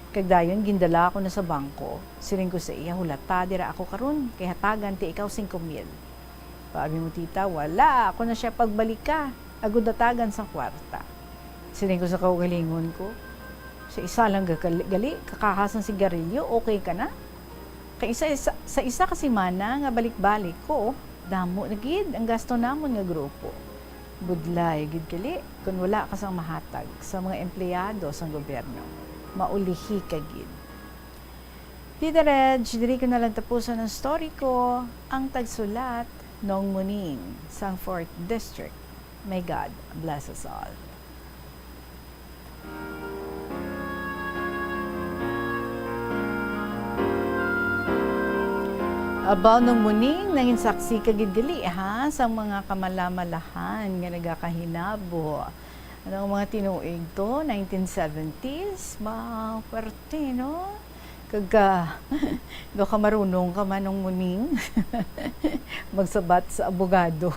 Kag dayon, gindala ako na sa bangko. Siling ko sa iya, "Hulata, dira ako karon, kay hatagan ti ikaw singko mil." Paabi mo, tita, wala. Ako na siya pagbalika. Agud hatagan sang kwarta. Siling ko sa kaugalingon ko, "Sa isa lang ga-, gali, gali, kakaha sang sigarilyo, okay ka na?" Kay isa, isa, sa isa ka semana nga balik-balik ko, damo na gid ang gasto namon nga grupo. Budlay gid gali kon wala ka sang mahatag sa mga empleyado sang gobyerno. Maulihi ka gid. Tita Reg, diri ko na lang tapuson ang story ko. Ang tagsulat, Nong Muning, sang Fourth District. May God bless us all. Abaw, Nong Muning, nangin saksi ka gid gali, ha, sa mga kamalamalahan nga nagakahinabo. Ano ang mga tinuig to? Nineteen seventies? Ba, puwerte, no? Kag ka, do ka marunong ka man, Nong Muning, magsabat sa abogado.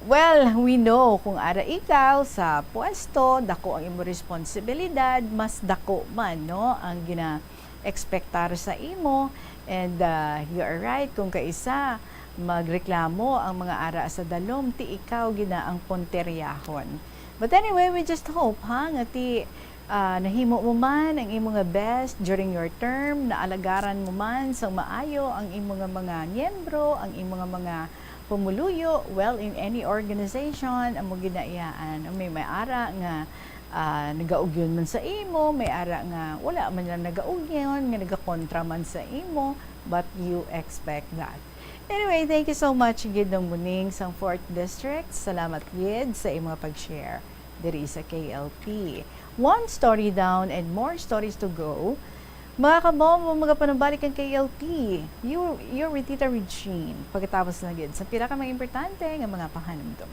Well, we know, kung ara ikaw sa pwesto, dako ang imo responsibilidad, mas dako man, no, ang gina-expectar sa imo. And, ah, you are right, kung kaisa magreklamo ang mga ara sa dalom, ti ikaw gina ang punteryahon. But anyway, we just hope, ha, nga ti, ah, nahimo mo man ang imo nga best during your term, naalagaran mo man sang maayo ang imo nga mga miyembro, ang imo nga mga pumuluyo. Well, in any organization, amo gid na iyaan. May, may ara nga, ah, nagaugyon man sa imo, may ara nga wala man lang nagaugyon, nga nagakontra man sa imo, but you expect that. Anyway, thank you so much gid, Nong Muning, sang Fourth District. Salamat gid sa imo nga pag-share diri sa K L P. One story down and more stories to go. Mga kabombo, magapanumbalik ang K L P. You, you're with Tita Regine. Pagkatapos na gid sa pila ka mga importante nga mga pahanumdom.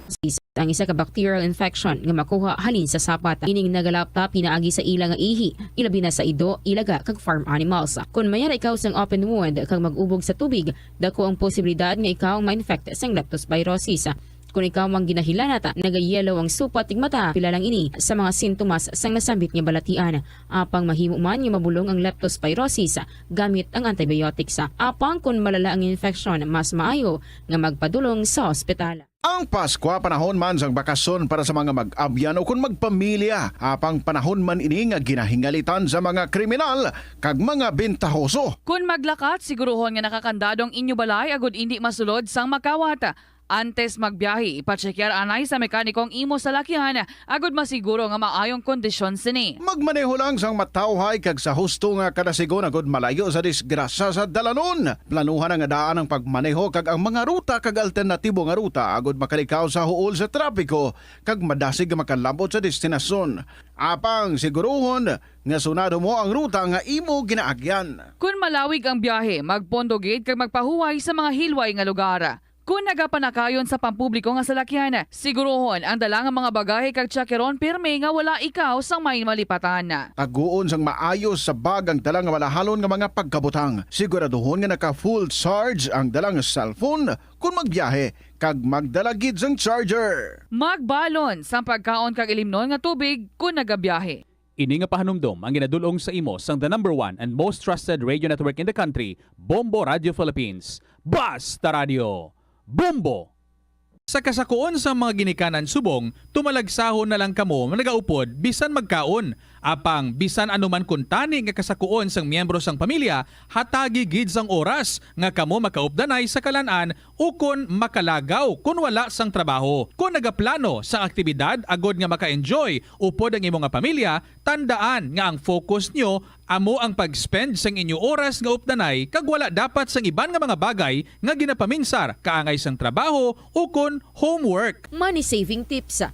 Ang isa ka bacterial infection nga makuha halin sa sapat. Ining nagalapta pinaagi sa ila nga ihi, ilabi na sa ido, ilaga, kag farm animals. Kon may ara ikaw sang open wound kag mag-ubog sa tubig, dako ang posibilidad nga ikaw ma-infect sang leptospirosis. Kon ikaw ang ginahilanat, nagayellow ang supat ning mata, pila lang ini sa mga sintomas sang nasambit nga balatian. Apang mahimo man nga mabulong ang leptospirosis gamit ang antibiotics. Apang kon malala ang infection, mas maayo nga magpadulong sa ospital. Ang Paskwa panahon man sang bakasyon para sa mga mag-abyan o kon magpamilya. Apang panahon man ini nga ginahingalitan sa mga kriminal kag mga bentahoso. Kon maglakat, siguruhon nga nakakandado ang inyo balay agud indi masulod sang makawat. Antes magbiyahe, ipatsekyar anay sa mekaniko ang imo salakyan agud masiguro nga maayong kondisyon sini. Magmaneho lang sang matawhay kag sa husto nga kadasigon agud malayo sa disgrasya sa dalanon. Planuhan nga daan ang pagmaneho kag ang mga ruta kag alternatibo nga ruta agud makalikaw sa huol sa trapiko kag madasig nga makalabot sa destinasyon. Apang siguruhon nga sunado mo ang ruta nga imo ginaagyan. Kon malawig ang biyahe, magpondo gid kag magpahuway sa mga hilway nga lugar. Kon nagapanakayon sa pampubliko nga salakyan, siguruhon ang dala nga mga bagahe kag tyakeron pirme nga wala ikaw sang may malipatan. Taguon sang maayo sa bag ang dala nga malahalon nga mga pagkabutang. Siguraduhon nga naka full charge ang dala nga cellphone kon magbiyahe, kag magdala gid sang charger. Magbalon sang pagkaon kag ilimnon nga tubig kon nagabiyahe. Ini nga pahanumdom ang ginadul-ong sa imo sang the number one and most trusted radio network in the country, Bombo Radio Philippines. Basta Radio, Bombo! Sa kasakuon sang mga ginikanan subong, tumalagsahon na lang kamo nagaupod bisan magkaon. Apang bisan ano man kuntani nga kasakuon sang miyembro sang pamilya, hatagi gid sang oras nga kamo makaupdanay sa kalan-an ukon makalagaw kon wala sang trabaho. Kon nagaplano sang aktibidad agod nga maka-enjoy upod ang imo nga pamilya, tandaan nga ang focus nyo amo ang pag-spend sang inyo oras nga updanay kag wala dapat sang iban nga mga bagay nga ginapaminsar kaangay sang trabaho ukon homework. Money saving tips.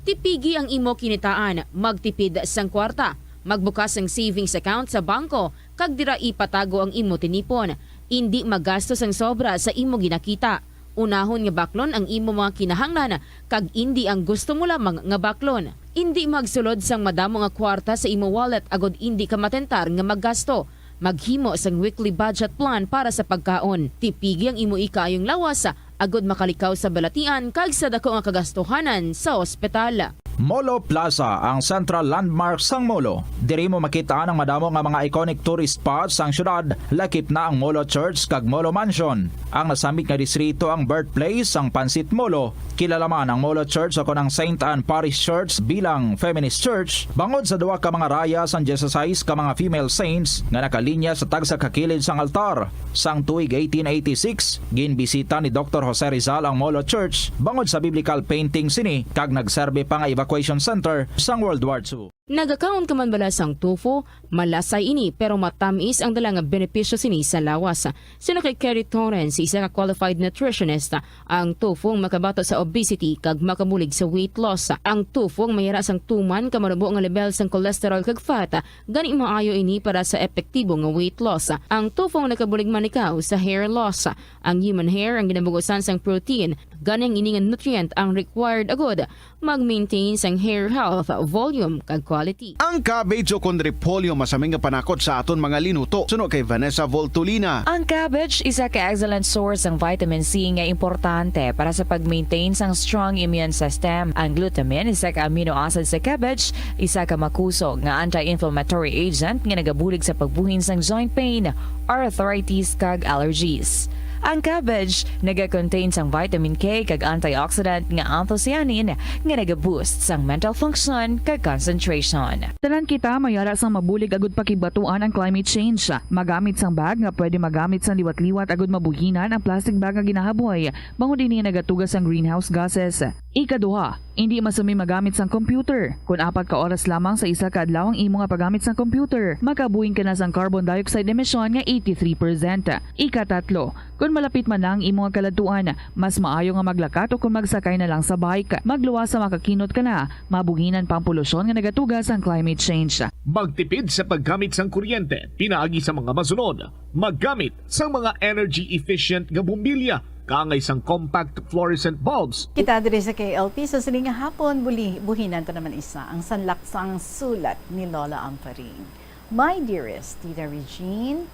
Tipigi ang imo kinitaan, magtipid sang kwarta, magbukas sang savings account sa bangko, kag dira ipatago ang imo tinipon. Indi magastos ang sobra sa imo ginakita. Unahon nga baklon ang imo mga kinahanglan kag indi ang gusto mo lamang nga baklon. Indi magsulod sang madamo nga kwarta sa imo wallet agod indi ka matentar nga maggasto. Maghimo sang weekly budget plan para sa pagkaon. Tipigi ang imo ikaayong lawas agod makalikaw sa balatian kag sa dako nga kagastuhanan sa ospital. Molo Plaza, ang central landmark sang Molo. Diri mo makit-an ang madamo nga mga iconic tourist spots sang syudad, lakip na ang Molo Church kag Molo Mansion. Ang nasambit nga distrito ang birthplace sang Pansit Molo. Kilala man ang Molo Church o kon ang Saint Anne Parish Church bilang feminist church bangod sa duha ka mga raya sang dieciséis ka mga female saints nga nakalinya sa tagsa ka kilid sang altar. Sang tuig eighteen eighty-six, ginbisita ni Doktor Jose Rizal ang Molo Church bangod sa biblical painting sini kag nagserbi pa nga evacuation center sang World War Two. Nagakaon ka man bala sang tofu? Malasay ini, pero matamis ang dala nga benepisyo sini sa lawas. Suno kay Kerry Torrens, isa ka qualified nutritionist, ang tofu ang makabato sa obesity kag makabulig sa weight loss. Ang tofu ang mayara sang tuman ka manubo nga level sang cholesterol kag fat, gani maayo ini para sa epektibo nga weight loss. Ang tofu ang nakabulig man ikaw sa hair loss. Ang human hair ang ginabugusan sang protein, gani ang ini nga nutrient ang required agud mag-maintain sang hair health, volume, kag quality. Ang cabbage o kon repolyo masami nga panakot sa aton mga linuto, suno kay Vanessa Voltolina. Ang cabbage isa ka excellent source sang vitamin C nga importante para sa pag-maintain sang strong immune system. Ang glutamine, isa ka amino acid sa cabbage, isa ka makusog nga anti-inflammatory agent nga nagabulig sa pagbuhin sang joint pain, arthritis, kag allergies. Ang cabbage naga-contain sang vitamin K kag antioxidant nga anthocyanin nga naga-boost sang mental function kag concentration. Tanan kita mayara sang mabulig agud pakigbatuan ang climate change. Magamit sang bag nga pwede magamit sang liwat-liwat agud mabuhinan ang plastic bag nga ginahaboy, bangod ini nagatuga sang greenhouse gases. Ikaduha, indi masumi magamit sang computer. Kon apat ka oras lamang sa isa ka adlaw ang imo nga paggamit sang computer, makabuhin ka na sang carbon dioxide emission nga eighty-three percent. Ikatatlo, kon malapit man na ang imo nga kaladtuan, mas maayo nga maglakat o kon magsakay na lang sa bike. Magluwas sa makakinot ka na, mabuhinan pa ang polusyon nga nagatuga sang climate change. Magtipid sa paggamit sang kuryente pinaagi sa mga masunod. Maggamit sang mga energy efficient nga bombilya kaangay sang compact fluorescent bulbs. Kita diri sa K L P sa sining nga hapon, buli-, buhinan ta naman isa ang sanlaksang sulat ni Lola Amparing. My dearest Tita Regine,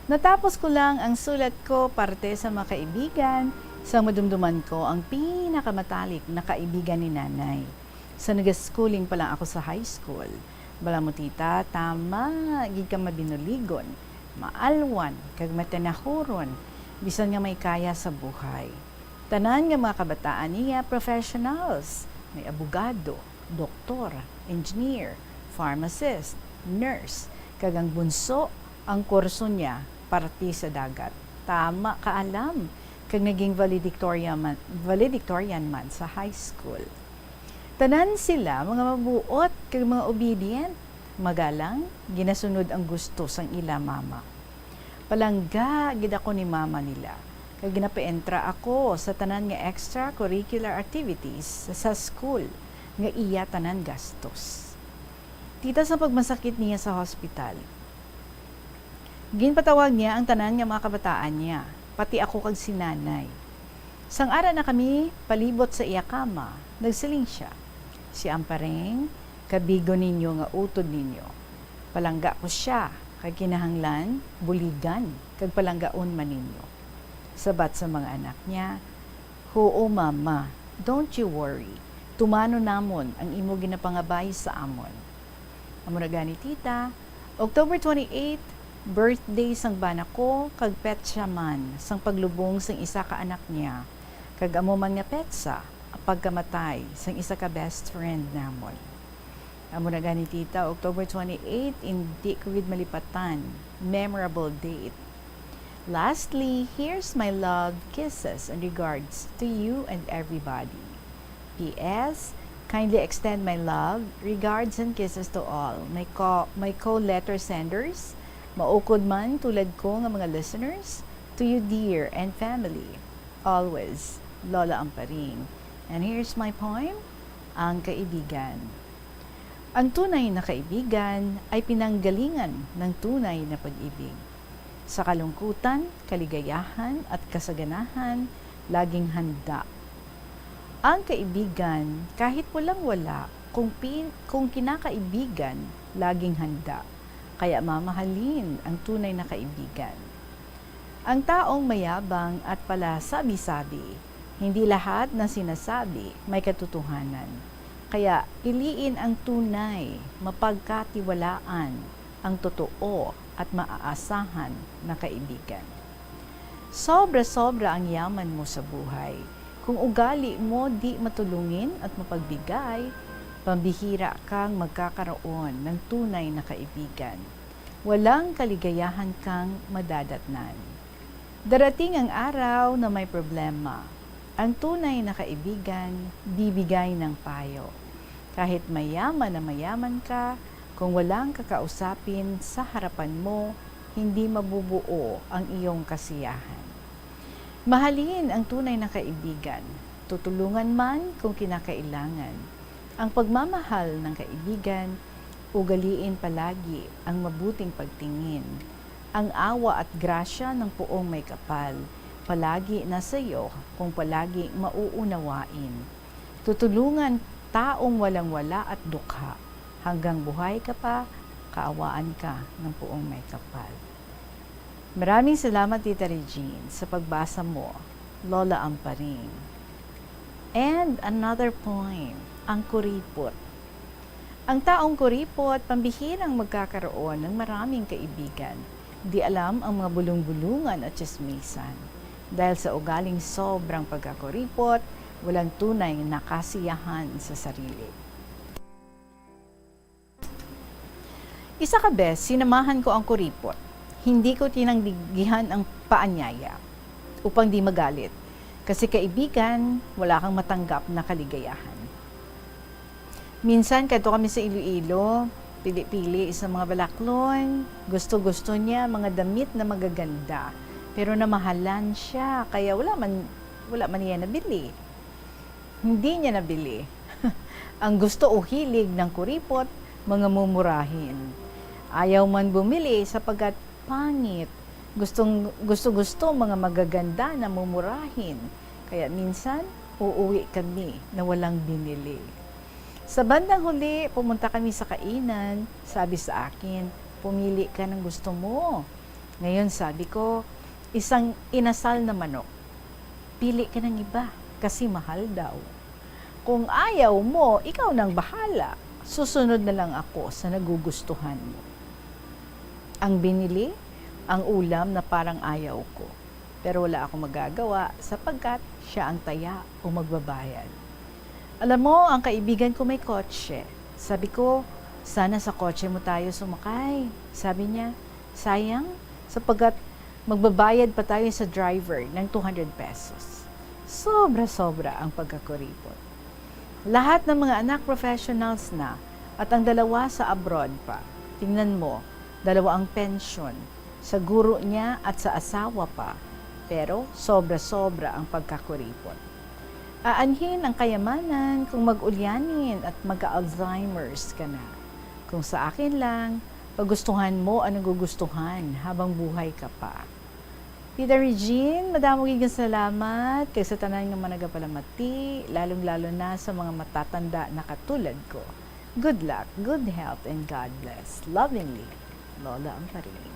natapos ko lang ang sulat ko parte sa mga kaibigan, sa madumduman ko ang pinakamatalik na kaibigan ni Nanay. Sa nagaschooling pa lang ako sa high school, bala mo, tita, tama gid ka mabinuligon, maalwan, kag matinahuron, bisan nga may kaya sa buhay. Tanan nga mga kabataan niya professionals, may abogado, doktor, engineer, pharmacist, nurse, kag ang bunso, ang kurso niya parte sa dagat. Tama ka alam, kag naging valedictorian man, valedictorian man sa high school. Tanan sila mga mabuot kag mga obedient, magalang, ginasunod ang gusto sang ila mama. Palangga gid ako ni mama nila, kag ginapaentra ako sa tanan nga extracurricular activities sa school nga iya tanan gastos. Tita, sa pagmasakit niya sa hospital, ginpatawag niya ang tanan nga mga kabataan niya, pati ako kag si Nanay. Sang ara na kami palibot sa iya kama, nagsiling sia, "Si Amparing, kabigon ninyo nga utod ninyo. Palangga ko sia, kag kinahanglan buligan kag palanggaon man ninyo." Sabat sa mga anak niya, "Huo, Mama, don't you worry. Tumanon namon ang imo ginapangabay sa amon." Amo na gani, tita, October twenty-eight, birthday sang bana ko, kag petsa man sang paglubong sang isa ka anak niya, kag amo man nga petsa ang pagkamatay sang isa ka best friend namon. Amo na gani, tita, October twenty-eight, indi ko gid malipatan. Memorable date. Lastly, here's my love, kisses, and regards to you and everybody. P S, kindly extend my love, regards, and kisses to all my co-, my co-letter senders, maukod man tulad ko nga mga listeners, to you dear and family. Always, Lola Amparing. And here's my poem, Ang Kaibigan. Ang tunay na kaibigan ay pinanggalingan ng tunay na pag-ibig. Sa kalungkutan, kaligayahan, at kasaganahan, laging handa. Ang kaibigan, kahit walang-wala, kung pin-, kung kinakaibigan, laging handa. Kaya mamahalin ang tunay na kaibigan. Ang taong mayabang at pala sabi-sabi, hindi lahat ng sinasabi may katotohanan. Kaya piliin ang tunay, mapagkatiwalaan, ang totoo at maaasahan na kaibigan. Sobra-sobra ang yaman mo sa buhay. Kung ugali mo di matulungin at mapagbigay, pambihira kang magkakaroon ng tunay na kaibigan. Walang kaligayahan kang madadatnan. Darating ang araw na may problema. Ang tunay na kaibigan bibigay ng payo. Kahit mayaman na mayaman ka, kung walang kakausapin sa harapan mo, hindi mabubuo ang iyong kasiyahan. Mahalin ang tunay na kaibigan. Tutulungan man kung kinakailangan. Ang pagmamahal ng kaibigan, ugaliin palagi ang mabuting pagtingin. Ang awa at grasya ng Poong May Kapal palagi na sa iyo kung palagi mauunawain. Tutulungan taong walang-wala at dukha. Hanggang buhay ka pa, kaawaan ka ng Poong May Kapal. Maraming salamat, Tita Regine, sa pagbasa mo, Lola Amparing. And another point, ang kuripot. Ang taong kuripot, pambihirang magkakaroon ng maraming kaibigan. Di alam ang mga bulong-bulungan at tsismisan. Dahil sa ugaling sobrang pagkakuripot, walang tunay na kasiyahan sa sarili. Isa ka bes, sinamahan ko ang kuripot. Hindi ko tinanggihan ang paanyaya upang di magalit. Kasi kaibigan, wala kang matanggap na kaligayahan. Minsan, kadto kami sa Iloilo, pili-pili sa mga balaklon. Gusto-gusto niya mga damit na magaganda. Pero namahalan siya, kaya wala man, wala man niya nabili. Hindi niya nabili. Ang gusto o hilig ng kuripot, mga mumurahin. Ayaw man bumili sapagkat pangit. Gustong, gusto-gusto mga magaganda na mumurahin. Kaya minsan, uuwi kami na walang binili. Sa bandang huli, pumunta kami sa kainan. Sabi sa akin, "Pumili ka ng gusto mo." Ngayon, sabi ko, "Isang inasal na manok. Pili ka ng iba, kasi mahal daw." "Kung ayaw mo, ikaw nang bahala. Susunod na lang ako sa nagugustuhan mo." Ang binili, ang ulam na parang ayaw ko. Pero wala akong magagawa sapagkat siya ang taya o magbabayad. Alam mo, ang kaibigan ko may kotse. Sabi ko, "Sana sa kotse mo tayo sumakay." Sabi niya, "Sayang, sapagkat magbabayad pa tayo sa driver ng two hundred pesos." Sobra-sobra ang pagkakuripot. Lahat ng mga anak professionals na at ang dalawa sa abroad pa. Tingnan mo, dalawa ang pensyon, sa guro niya at sa asawa pa, pero sobra-sobra ang pagkakuripot. Aanhin ang kayamanan kung mag-ulyanin at magka-Alzheimer's ka na. Kung sa akin lang, pagustuhan mo ang nagugustuhan habang buhay ka pa. Tita Regine, madamo gid nga salamat kag sa tanan nga mga nagapalamati, lalong-lalo na sa mga matatanda na katulad ko. Good luck, good health, and God bless. Lovingly, Lola Amparing.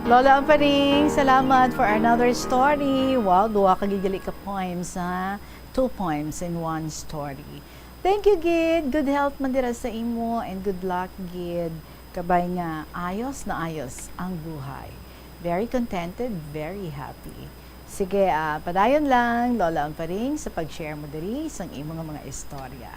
Lola Amparing, salamat for another story. Wow, duha ka gid gali ka poems, ha? Two poems in one story. Thank you, gid. Good health man dira sa imo and good luck, gid. Kabay nga ayos na ayos ang buhay. Very contented, very happy. Sige, ah, padayon lang, Lola Amparing, sa pag-share mo diri sang imo nga mga istorya.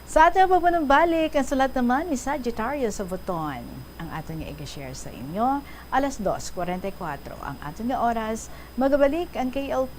Sa aton pagpanumbalik, ang sulat naman ni Sagittario sa Buton ang aton nga i-share sa inyo. Alas dos kwarenta y kuwatro ang aton nga oras. Magabalik ang K L P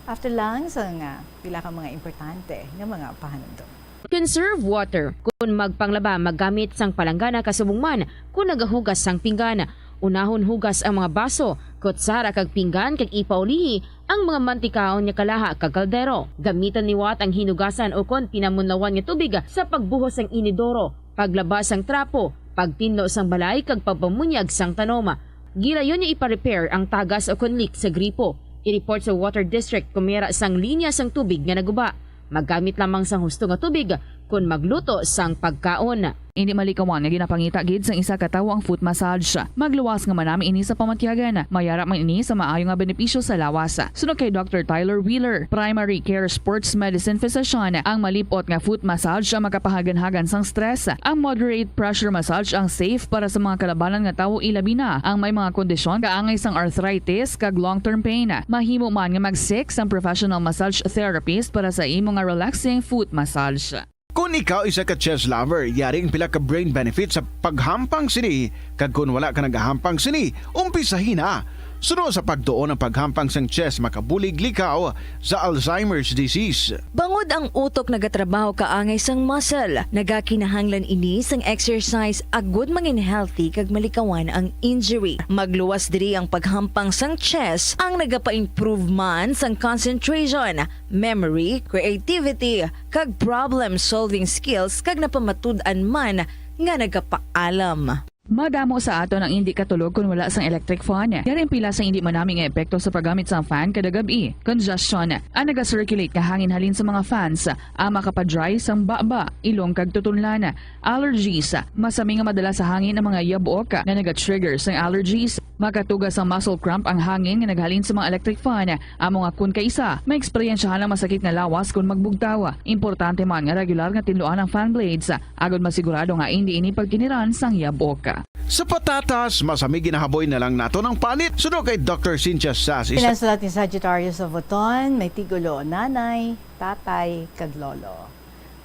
after lang sa nga pila ka mga importante nga mga pahanumdom. Conserve water. Kon magpanglaba, maggamit sang palanggana kasubong man kon nagahugas sang pinggan. Unahon hugas ang mga baso, kutsara kag pinggan kag ipaulihi ang mga mantikaon nga kalaha kag kaldero. Gamiton liwat ang hinugasan ukon pinamunlawan nga tubig sa pagbuhos sang inidoro, paglaba sang trapo, pagtinlo sang balay kag pagpamunyag sang tanom. Gilayon nga ipa-repair ang tagas ukon leak sa gripo. I-report sa Water District kon may ara sang linya sang tubig nga naguba. Maggamit lamang sang husto nga tubig kon magluto sang pagkaon. Indi malikawan nga ginapangita gid sang isa ka tawo ang foot massage. Magluwas nga manami ini sa pamatyagan. May ara man ini sa maayo nga benepisyo sa lawas. Suno kay Doctor Tyler Wheeler, primary care sports medicine physician, ang malip-ot nga foot massage ang makapahaganhagan sang stress. Ang moderate pressure massage ang safe para sa mga kalabanan nga tawo, ilabi na ang may mga kondisyon kaangay sang arthritis kag long-term pain. Mahimo man nga mag-seek sang professional massage therapist para sa imo nga relaxing foot massage. Kon ikaw isa ka chess lover, yari ang pila ka brain benefits sa paghampang sini, kag kon wala ka nagahampang sini, umpisahi na. Suno sa pagtuon, ang paghampang sang chess makabulig likaw sa Alzheimer's disease. Bangod ang utok nagatrabaho kaangay sang muscle, nagakinahanglan ini sang exercise agud mangin healthy kag malikawan ang injury. Magluwas diri ang paghampang sang chess, ang nagapa-improve man sang concentration, memory, creativity, kag problem-solving skills, kag napamatud-an man nga nagapaalam. Madamo sa aton ang indi katulog kon wala sang electric fan. Yari ang pila sang indi manami nga epekto sa paggamit sang fan kada gab-i. Congestion, ang naga-circulate nga hangin halin sa mga fans, ang makapa-dry sang baba, ilong kag tutunlan. Allergies, masami nga madala sa hangin ang mga yabok nga naga-trigger sang allergies. Makatuga sang muscle cramp ang hangin nga naghalin sa mga electric fan. Amo nga kon kaisa, maeksperiensyahan ang masakit nga lawas kon magbugtaw. Importante man nga regular nga tinluan ang fan blades, agod masigurado nga indi ini pagkiniran sang yabok. Sa patatas, masami ginahaboy na lang nato ng panit. Suno kay Doctor Cynthia Sas, isa Pinansulat ni Sagittarius of Oton, may tigulo, nanay, tatay, kag lolo.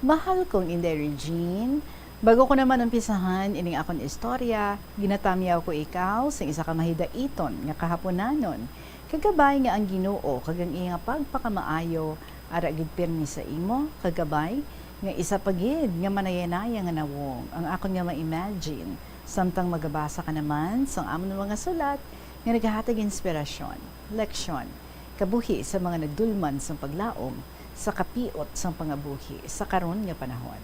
Mahal kong Inday Regine, bago ko naman umpisahan ining akon istorya, ginatamyaw ko ikaw sing isa ka mahidaiton nga kahaponanon, kag kabay nga ang Ginoo kag ang iya nga pagpakamaayo ara gid pirmi sa imo, kag kabay nga isa pa gid nga manayanaya nga nawong ang akon nga ma-imagine samtang magabasa ka naman sang amon mga sulat nga nagahatag inspirasyon, leksyon, kabuhi sa mga nagdulman sang paglaom sa kapiot sang pangabuhi sa karon nga panahon.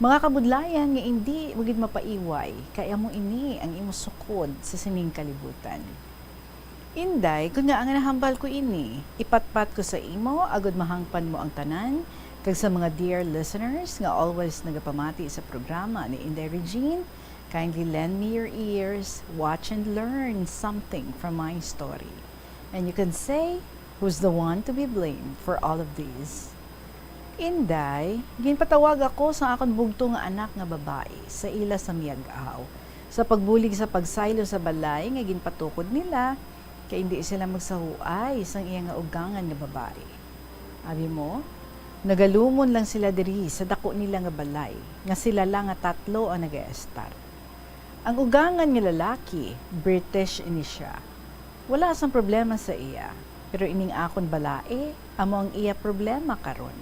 Mga kabudlayan nga indi mo gid mapaiway, kay amo ini ang imo sukod sa sining kalibutan. Inday, kon ngaa nga nahambal ko ini, ipatpat ko sa imo agod mahangpan mo ang tanan, kag sa mga dear listeners nga always nagapamati sa programa ni Inday Regine, kindly lend me your ears, watch and learn something from my story. And you can say, "Who's the one to be blamed for all of this?" Inday, ginpatawag ako sa akon bugto nga anak nga babayi sa ila sa miyag-aw, sa pagbulig sa pagsaylo sa balay nga ginpatukod nila, kay indi sila magsahuay sang iya nga ugangan nga babayi. Abi mo, nagalumon lang sila diri sa dako nila nga balay, nga sila lang nga tatlo ang nagaestar. Ang ugangan nga lalaki, British ini sia. Wala sang problema sa iya, pero ining akon balai, amo ang iya problema karon.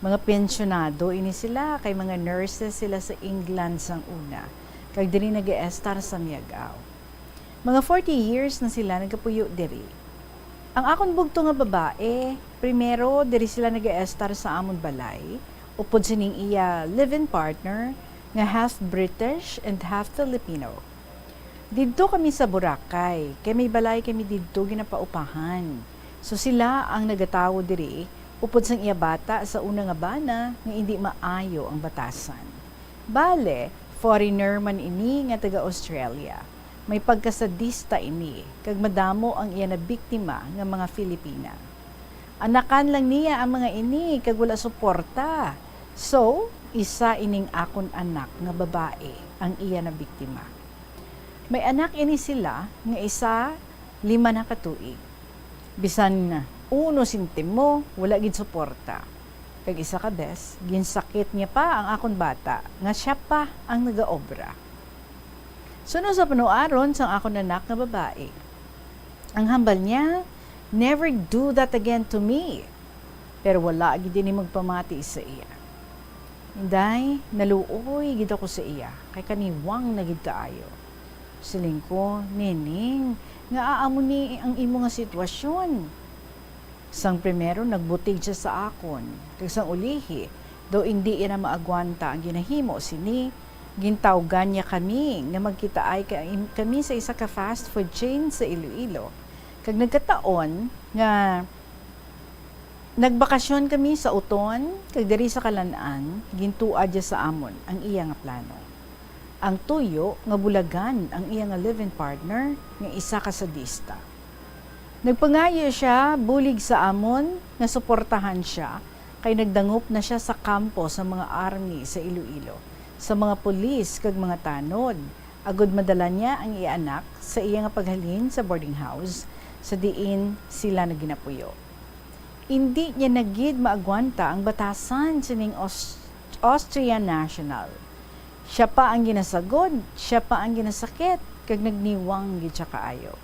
Mga pensyonado ini sila, kay mga nurses sila sa England sang una, kag diri nagaestar sa miyag-aw. Mga forty years na sila nagapuyo diri. Ang akon bugto nga babae, primero, diri sila nagaestar sa amon balay, upod sining iya live-in partner nga half British and half Filipino. Didto kami sa Boracay, kay may balay kami didto ginapaupahan. So, sila ang nagatawo diri, upod sang iya bata sa una nga bana nga indi maayo ang batasan. Bale, foreigner man ini nga taga-Australia. May pagkasadista ini, kag madamo ang iya nabiktima nga mga Filipina. Anakan lang niya ang mga ini, kag wala suporta. So, isa ining akon anak nga babae ang iya nabiktima. May anak ini sila nga isa lima na ka tuig. Bisan uno sentimo, wala gid suporta. Kag isa ka bes, ginsakit niya pa ang akon bata nga sia pa ang nagaobra. Suno sa panuaron sang akon anak nga babae, ang hambal niya, "Never do that again to me." Pero wala gid ini magpamati sa iya. Inday, naluoy gid ako sa iya, kay kaniwang na gid kaayo. Siling ko, "Nining, ngaa amo ni ang imo nga sitwasyon?" Sang primero, nagbutig siya sa akon, kag sang ulihi, daw indi iya na maagwanta ang ginahimo sini, gintawgan niya kami nga magkitaay ka-, kami sa isa ka fast food chain sa Iloilo. Kag nagkataon nga nagbakasyon kami sa Oton, kag diri sa Kalan-an, gintuad niya sa amon ang iya nga plano. Ang tuyo nga bulagan ang iya nga live-in partner nga isa ka sadista. Nagpangayo siya bulig sa amon nga suportahan sia, kay nagdangop na sia sa kampo sa mga army sa Iloilo, sa mga pulis kag mga tanod, agod madala niya ang iya anak sa iya nga paghalin sa boarding house sa diin sila naginapuyo. Indi niya na gid maagwanta ang batasan sining Aus-, Austrian national. Sia pa ang ginasagod, sia pa ang ginasakit, kag nagniwang gid sia kaayo.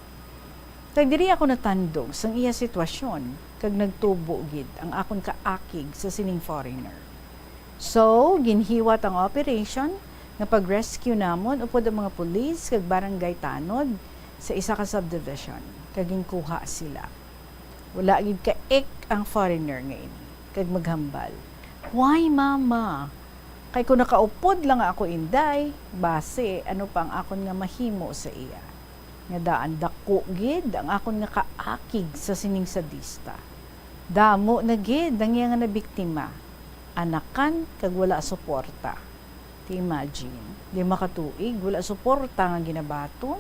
Kag diri ako natandog sang iya sitwasyon, kag nagtubo gid ang akon kaakig sa sining foreigner. So, ginhiwat ang operation nga pag-rescue namon upod ang mga pulis kag barangay tanod sa isa ka subdivision, kag ginkuha sila. Wala gid kaik ang foreigner nga ini, kag maghambal, "Why, mama? Kay kung nakaupod lang ako, Inday, basi ano pa ang akon nga mahimo sa iya? Nga daan dako gid ang akon nga kaakig sa sining sadista. Damo na gid ang iya nga nabiktima, anakan kag wala suporta." Ti imagine, lima ka tuig, wala suporta nga ginabaton.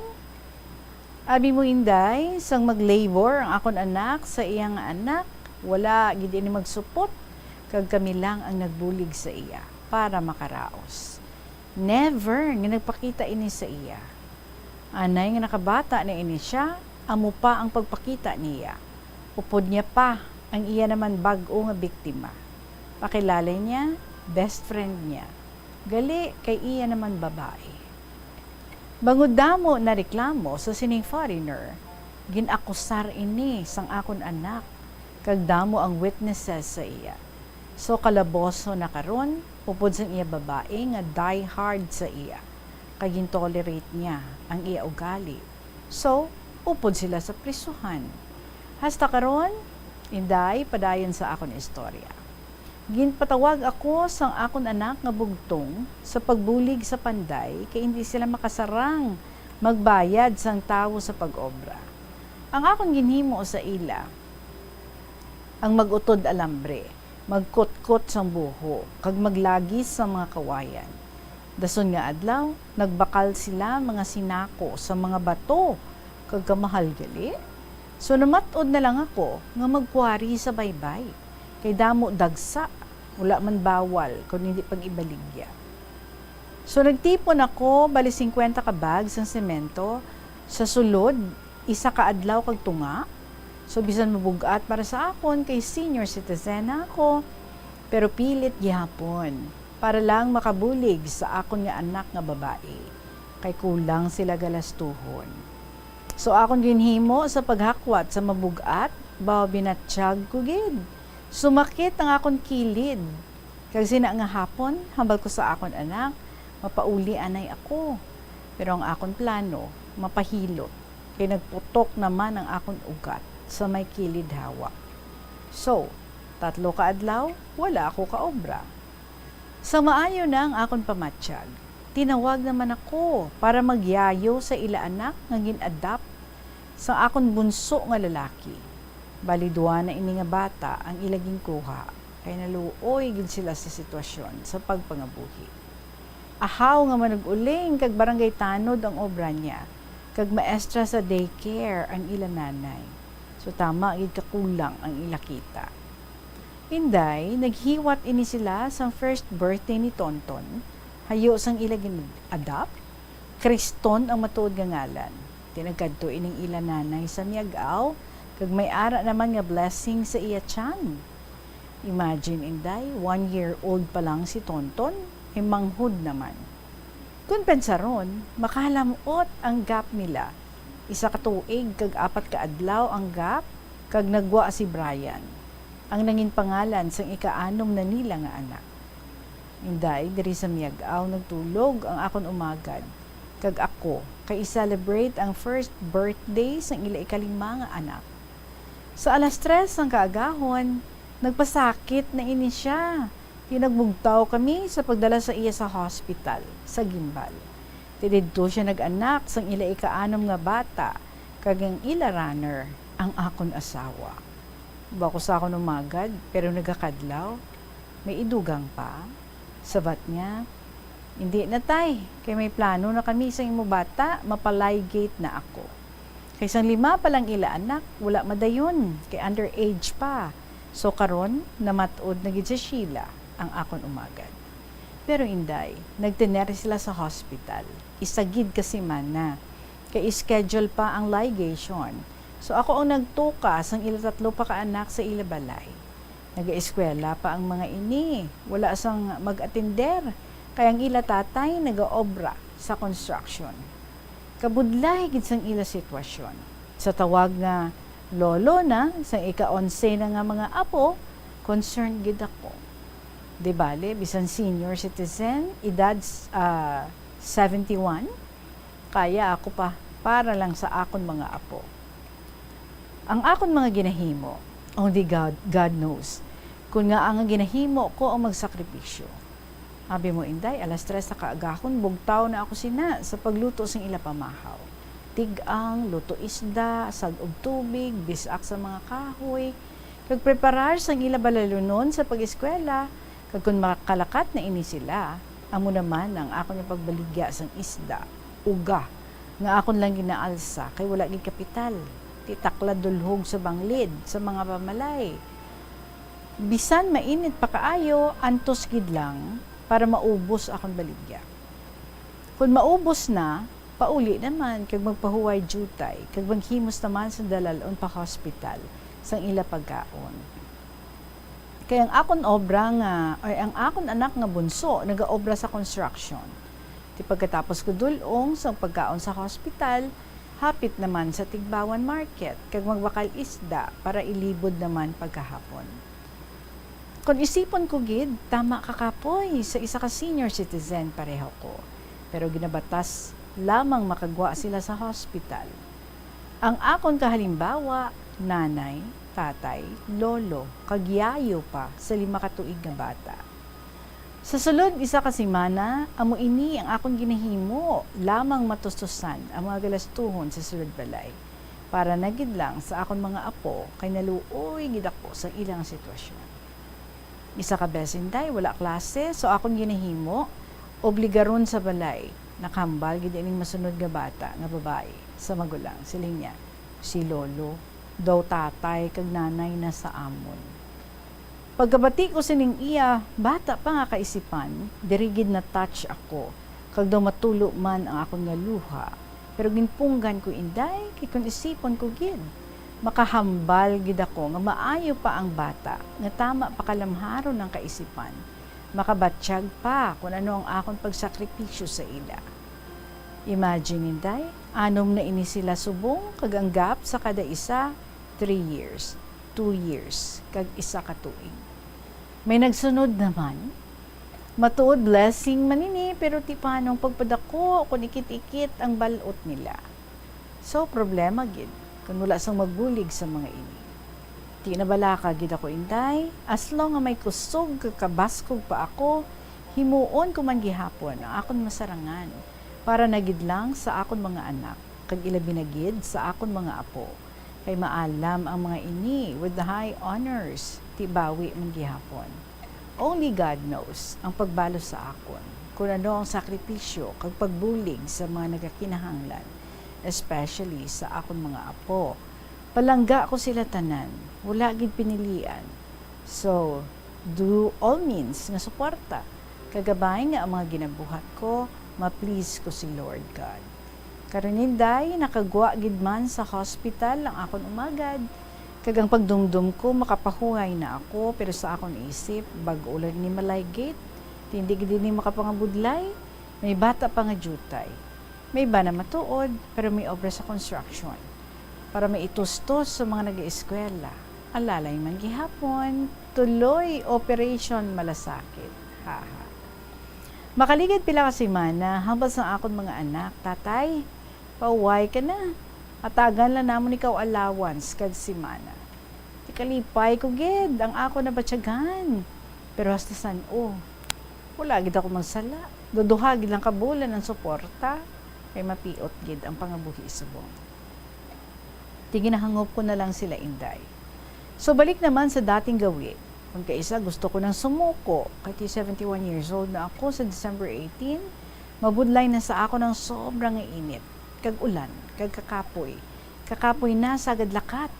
Abi mo, Inday, sang mag-labor ang akon anak sa iya nga anak, wala gid ini magsupot, kag kami lang ang nagbulig sa iya para makaraos. Never nga nagpakita ini sa iya. Anay nga nakabata na ini sia, amo pa ang pagpakita niya. Upod niya pa ang iya naman bag-o nga biktima. Pakilala niya, best friend niya. Gali kay iya naman babae. Bangod damo na reklamo sa sining foreigner, gin-akusar ini sang akon anak, kag damo ang witnesses sa iya. So, kalaboso na karon upod sang iya babae nga die hard sa iya, kag gin-tolerate niya ang iya ugali. So, upod sila sa prisuhan. Hasta karon, Inday, padayon sa akon istorya. Ginpatawag ako sang akon anak nga bugtong sa pagbulig sa panday, kay indi sila makasarang magbayad sang tawo sa pag-obra. Ang akon ginhimo sa ila, ang mag-utod alambre, magkutkot sang buho, kag maglagis sang mga kawayan. Dason nga adlaw, nagbakal sila mga sinako sa mga bato, kag kamahal gali. So, namat-od na lang ako nga magkuwari sa baybay, kay damo dagsa, wala man bawal kon hindi pag-ibaligya. So, nagtipon ako bali singkwenta ka bag sang semento sa sulod, isa ka adlaw kag tunga. So, bisan mabug-at para sa akon, kay senior citizen na ako, pero pilit gihapon para lang makabulig sa akon nga anak nga babae, kay kulang sila galastuhon. So, akon ginhimo sa paghakwat sa mabug-at, baw binatyag ko gid. Sumakit ang akon kilid. Kag sina nga hapon, hambal ko sa akon anak, mapauli anay ako. Pero ang akon plano, mapahilot, kay nagputok naman ang akon ugat sa may kilid hawak. So, tatlo ka adlaw, wala ako kaobra. Sa maayo na ang akon pamatyag, tinawag naman ako para magyayo sa ila anak nga gin-adopt sang akon bunso nga lalaki. Bali, duha na ini nga bata ang ila ginkuha, kay naluoy gid sila sa sitwasyon sa pagpangabuhi. Ahaw nga manug-uling kag barangay tanod ang obra niya, kag maestra sa daycare ang ila nanay. So, tama gid kakulang ang ila kita. Inday, naghiwat ini sila sang first birthday ni Tonton, hayo sang ila gin-adopt. Kriston ang matuod nga ngalan. Ti nagkadto ining ila nanay sa Miag-ao, kag may ara naman nga blessing sa iya tiyan. Imagine, Inday, one year old pa lang si Tonton, may manghod naman. Kon pensaron, makahalam-ot ang gap nila. Isa ka tuig kag apat ka adlaw ang gap, kag nagwa si Brian, ang nangin pangalan sang ikaanom na nila nga anak. Inday, diri sa Miag-ao nagtulog ang akon umagad. kag ako kay i-celebrate ang first birthday sang ila ikalima nga anak. Sa alas tres sang kaagahon, nagpasakit na ini sia. Ti nagmugtaw kami sa pagdala sa iya sa hospital sa Guimbal. Ti didto sia nag-anak sang ila ikaanom nga bata, kag ang ila runner, ang akon asawa. Bako sa akon umagad, pero nagakadlaw. May idugang pa? Sabat niya, "Indi na, tay, kay may plano na kami sa imo bata, mapa-ligate na ako." Kay sang lima pa lang ila anak, wala madayon, kay underage pa. So karon, namat-od na gid si Sheila, ang akon umagad. Pero inday, nagtener sila sa hospital. Isa gid ka semana. Kay schedule pa ang ligation. So ako ang nagtuka sang ila tatlo pa ka anak sa ila balay. Nagaeskwela pa ang mga ini. Wala sang mag-atender. Kay ang ila tatay nagaobra sa construction. Kabudlay gid sang ila sitwasyon. Sa tawag nga lolo na, sang ika-onse na nga mga apo, concerned gid ako. Di bale, bisan senior citizen, edad, ah, seventy-one, kaya ako pa para lang sa akon mga apo. Ang akon mga ginahimo, only God, God knows, kung ngaa nga ginahimo ko ang magsakripisyo. Abi mo, inday, alas tres sa kaagahon, bugtaw na ako sina sa pagluto sing ila pamahaw. Tig-ang, luto isda, sag-ob tubig, bis-ak sa mga kahoy, kag preparar sang ila balalunon sa pag-eskwela, kag kon makalakat na ini sila, amo naman ang akon ipagbaligya sang isda, uga, nga akon lang ginaalsa kay wala gid kapital. Ti takla dulhog sa banglid sa mga pamalay. Bisan mainit pa kaayo, antos gid lang para maubos akon baligya. Kon maubos na, pauli naman kag magpahuway diutay kag maghimos naman sang dalal-on pa hospital sang ila pagkaon. Kay ang akon obra nga, ay, ang akon anak nga bunso nagaobra sa construction. Ti pagkatapos ko dul-ong sang pagkaon sa hospital, hapit naman sa Tigbawan Market kag magbakal isda para ilibod naman pagkahapon. Kon isipon ko gid, tama ka kapoy sa isa ka senior citizen pareho ko. Pero ginabatas lamang makagwa sila sa hospital. Ang akon kahalimbawa, nanay, tatay, lolo, kag yayo pa sa lima ka tuig nga bata. Sa sulod isa ka semana, amo ini ang akon ginahimo, lamang matustusan ang mga galastuhon sa sulod balay, para na gid lang sa akon mga apo, kay naluoy gid ako sa ilang sitwasyon. Isa ka bes, inday, wala klase, so akon ginahimo, obligaron sa balay. Nakahambal gid ining masunod nga bata nga babayi sa magulang. Siling niya, "Si lolo daw, tatay kag nanay na sa amon." Pagkabati ko sining iya bata pa nga kaisipan, diri gid na-touch ako, kag daw matulo man ang akon nga luha. Pero ginpunggan ko, inday, kay kon isipon ko gid, makahambal gid ako nga maayo pa ang bata nga tama pa kalamharon ang kaisipan, makabatyag pa kon ano ang akon pagsakripisyo sa ila. Imagine, inday, anom na ini sila subong, kag ang gap sa kada isa, three years, two years, kag isa ka tuig. May nagsunod naman. Matuod, blessing man ini, pero ti paano ang pagpadako kon ikit-ikit ang bal-ot nila? So, problema gid kon wala sang magbulig sa mga ini. Ti nabalaka gid ako, inday, as long nga may kusog kag kabaskog pa ako, himuon ko man gihapon ang akon masarangan para na gid lang sa akon mga anak, kag ilabi na gid sa akon mga apo. Kay maalam ang mga ini with the high honors, ti bawi man gihapon. Only God knows ang pagbalos sa akon, kung ano ang sakripisyo kag pagbulig sa mga nagakinahanglan, especially sa akon mga apo. Palangga ko sila tanan, wala gid pinilian. So, do all means nga suporta, kag kabay nga ang mga ginabuhat ko, ma-please ko si Lord God. Karon, inday, nakagwa gid man sa hospital ang akon umagad, kag ang pagdumdom ko, makapahuway na ako, pero sa akon isip, bag-o lang ni ma-ligate, ti indi gid ini makapangabudlay, may bata pa nga diutay. May iba na matuod, pero may obra sa construction. Para maitustos sa mga nag-eskwela, alalay man gihapon, tuloy Operation Malasakit. Haha. Makaligad pila ka semana, hambal sang akon mga anak, "Tatay, pauway ka na. Hatagan lang namon ikaw allowance kag semana." Ti kalipay ko gid ang akon nabatyagan. Pero hasta san-o, wala gid ako magsala. Duduha gid lang ka bulan ang suporta, kay mapiot gid ang pangabuhi subong. Ti ginahangop ko na lang sila, Inday. So, balik naman sa dating gawi. Kung kaisa, gusto ko nang sumuko, kay ti seventy-one years old na ako sa December eighteen, mabudlay na sa ako ng sobra nga init, kag ulan, kag kakapoy. Kakapoy na sagad lakat.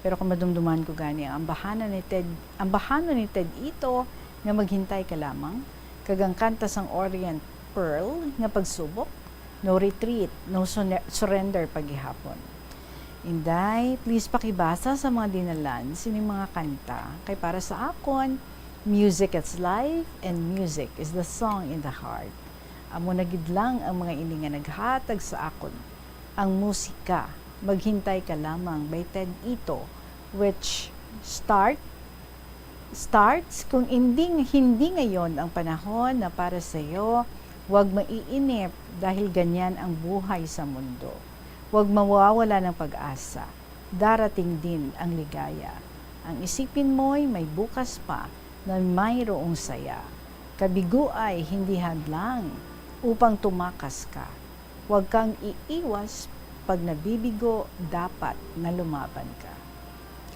Pero kung madumduman ko gani ang ambahanan ni Ted, ambahanon ni Ted Ito nga Maghintay Ka Lamang, kag ang kanta sang Orient Pearl nga Pagsubok, "No retreat, no sune-, surrender pa gihapon." Inday, please pakibasa sa mga dinalan sining mga kanta, kay para sa akon, music is life and music is the song in the heart. Amo na gid lang ang mga ini nga naghatag sa akon. Ang musika, Maghintay Ka Lamang by Ted Ito, which start, starts, "Kung hindi, hindi ngayon ang panahon na para sa iyo, huwag maiinip dahil ganyan ang buhay sa mundo. Huwag mawawala ng pag-asa. Darating din ang ligaya. Ang isipin mo'y may bukas pa na mayroong saya. Kabigo ay hindi hadlang upang tumakas ka. Huwag kang iiwas pag nabibigo, dapat na lumaban ka."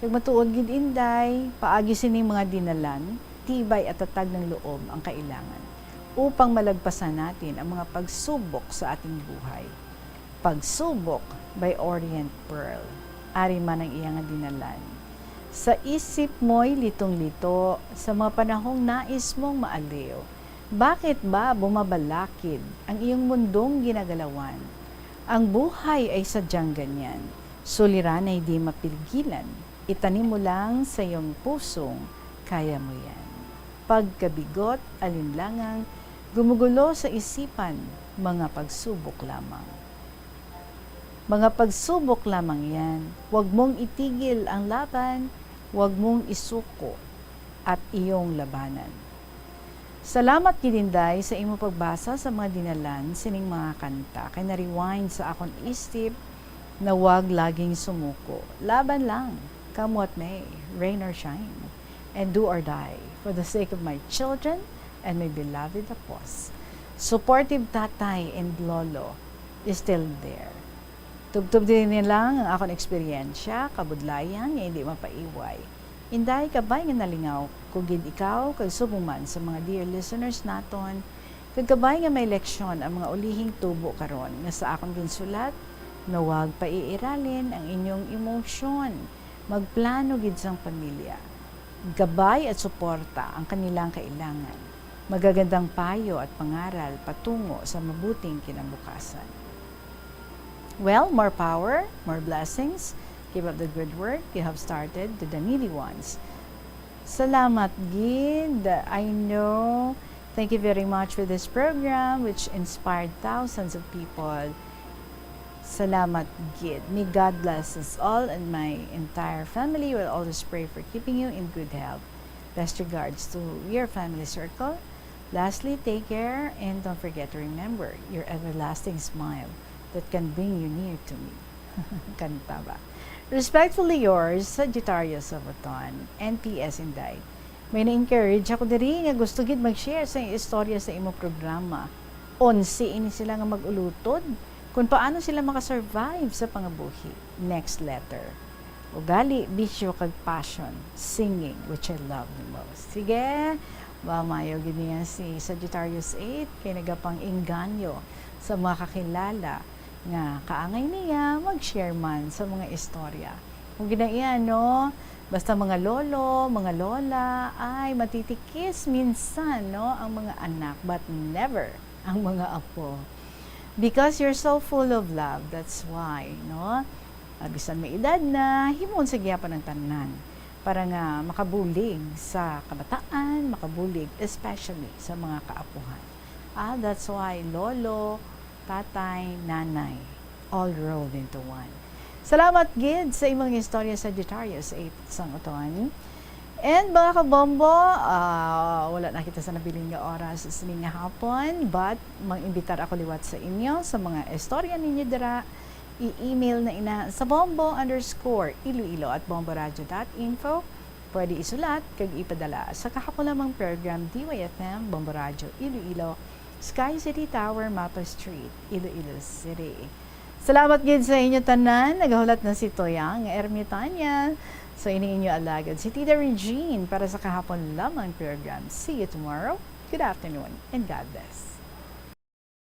Kag matuod gid, Inday, paagi sining mga dinalan, tibay at tatag ng loob ang kailangan upang malagpasan natin ang mga pagsubok sa ating buhay. Pagsubok by Orient Pearl. Ari man ang iya nga dinalan. Sa isip mo'y litong-lito, sa mga panahong nais mong maaliw. Bakit ba bumabalakid ang iyong mundong ginagalawan? Ang buhay ay sadyang ganyan. Suliran ay di mapigilan. Itanim mo lang sa iyong pusong, kaya mo yan. Pagkabigot, alinlangang gumugulo sa isipan, mga pagsubok lamang. Mga pagsubok lamang yan. Huwag mong itigil ang laban, huwag mong isuko at iyong labanan. Salamat gid, Inday, sa imo pagbasa sa mga dinalan sining mga kanta, kay na-rewind sa akon isip na wag laging sumuko. Laban lang, come what may, rain or shine, and do or die for the sake of my children and my beloved Apos. Supportive tatay and lolo is still there. Tubtob diri na lang ang akon eksperyensya, kabudlayan nga hindi mapaiway. Inday, kabay nga nalingaw ko gid ikaw, kag subong man sa mga dear listeners naton, kag kabay nga may leksyon ang mga ulihing tubo karon nga sa akon ginsulat, nga wag paiiralin ang inyong emosyon. Magplano gid sang pamilya. Gabay at suporta ang kanilang kailangan. Magagandang payo at pangaral patungo sa mabuting kinabukasan. Well, more power, more blessings. Keep up the good work you have started, to the needy ones. Salamat gid. I know. Thank you very much for this program, which inspired thousands of people. Salamat gid. May God bless us all, and my entire family will always pray for keeping you in good health. Best regards to your family circle. Lastly, take care and don't forget to remember your everlasting smile that can bring you near to me. Kanta ba? Respectfully yours, Sagittarius of Oton, N P S Inday. May na-encourage ako diri nga gusto gid mag-share sa istorya sa imo programa. Onse ini sila nga mag-ulutod kung paano sila makasurvive sa pangabuhi. Next letter. Ugali, bisyo, kag passion, singing, which I love the most. Sige, ba, mayo gid niya si Sagittarius eight, kay nagapang-inganyo sa mga kakilala nga kaangay niya mag-share man sa mga istorya. Kung ginaiya, no, basta mga lolo, mga lola, ay matitikis minsan, no, ang mga anak, but never ang mga apo. Because you're so full of love, that's why, no? Ah, bisan may edad na, himuon sa gihapon ang tanan para nga makabulig sa kabataan, makabulig especially sa mga kaapuhan. Ah, that's why lolo, tatay, nanay, all rolled into one. Salamat gid sa imong istorya, Sagittarius eight sang Oton. And mga kabombo, ah, wala na kita sa nabilin nga oras sining nga hapon, but mang-imbitar ako liwat sa inyo sa mga istorya ninyo dira. I-email na ina sa bombo underscore iloilo at bomboradio dot info. Pwede isulat kag ipadala sa kahapon lamang program D Y F M Bombo Radio Iloilo, Sky City Tower, Mapa Street, Iloilo City. Salamat gid sa inyo tanan. Nagahulat na si Toyang Ermitania. So, ini inyo alagad, si Tita Regine, para sa kahapon lamang program. See you tomorrow. Good afternoon and God bless.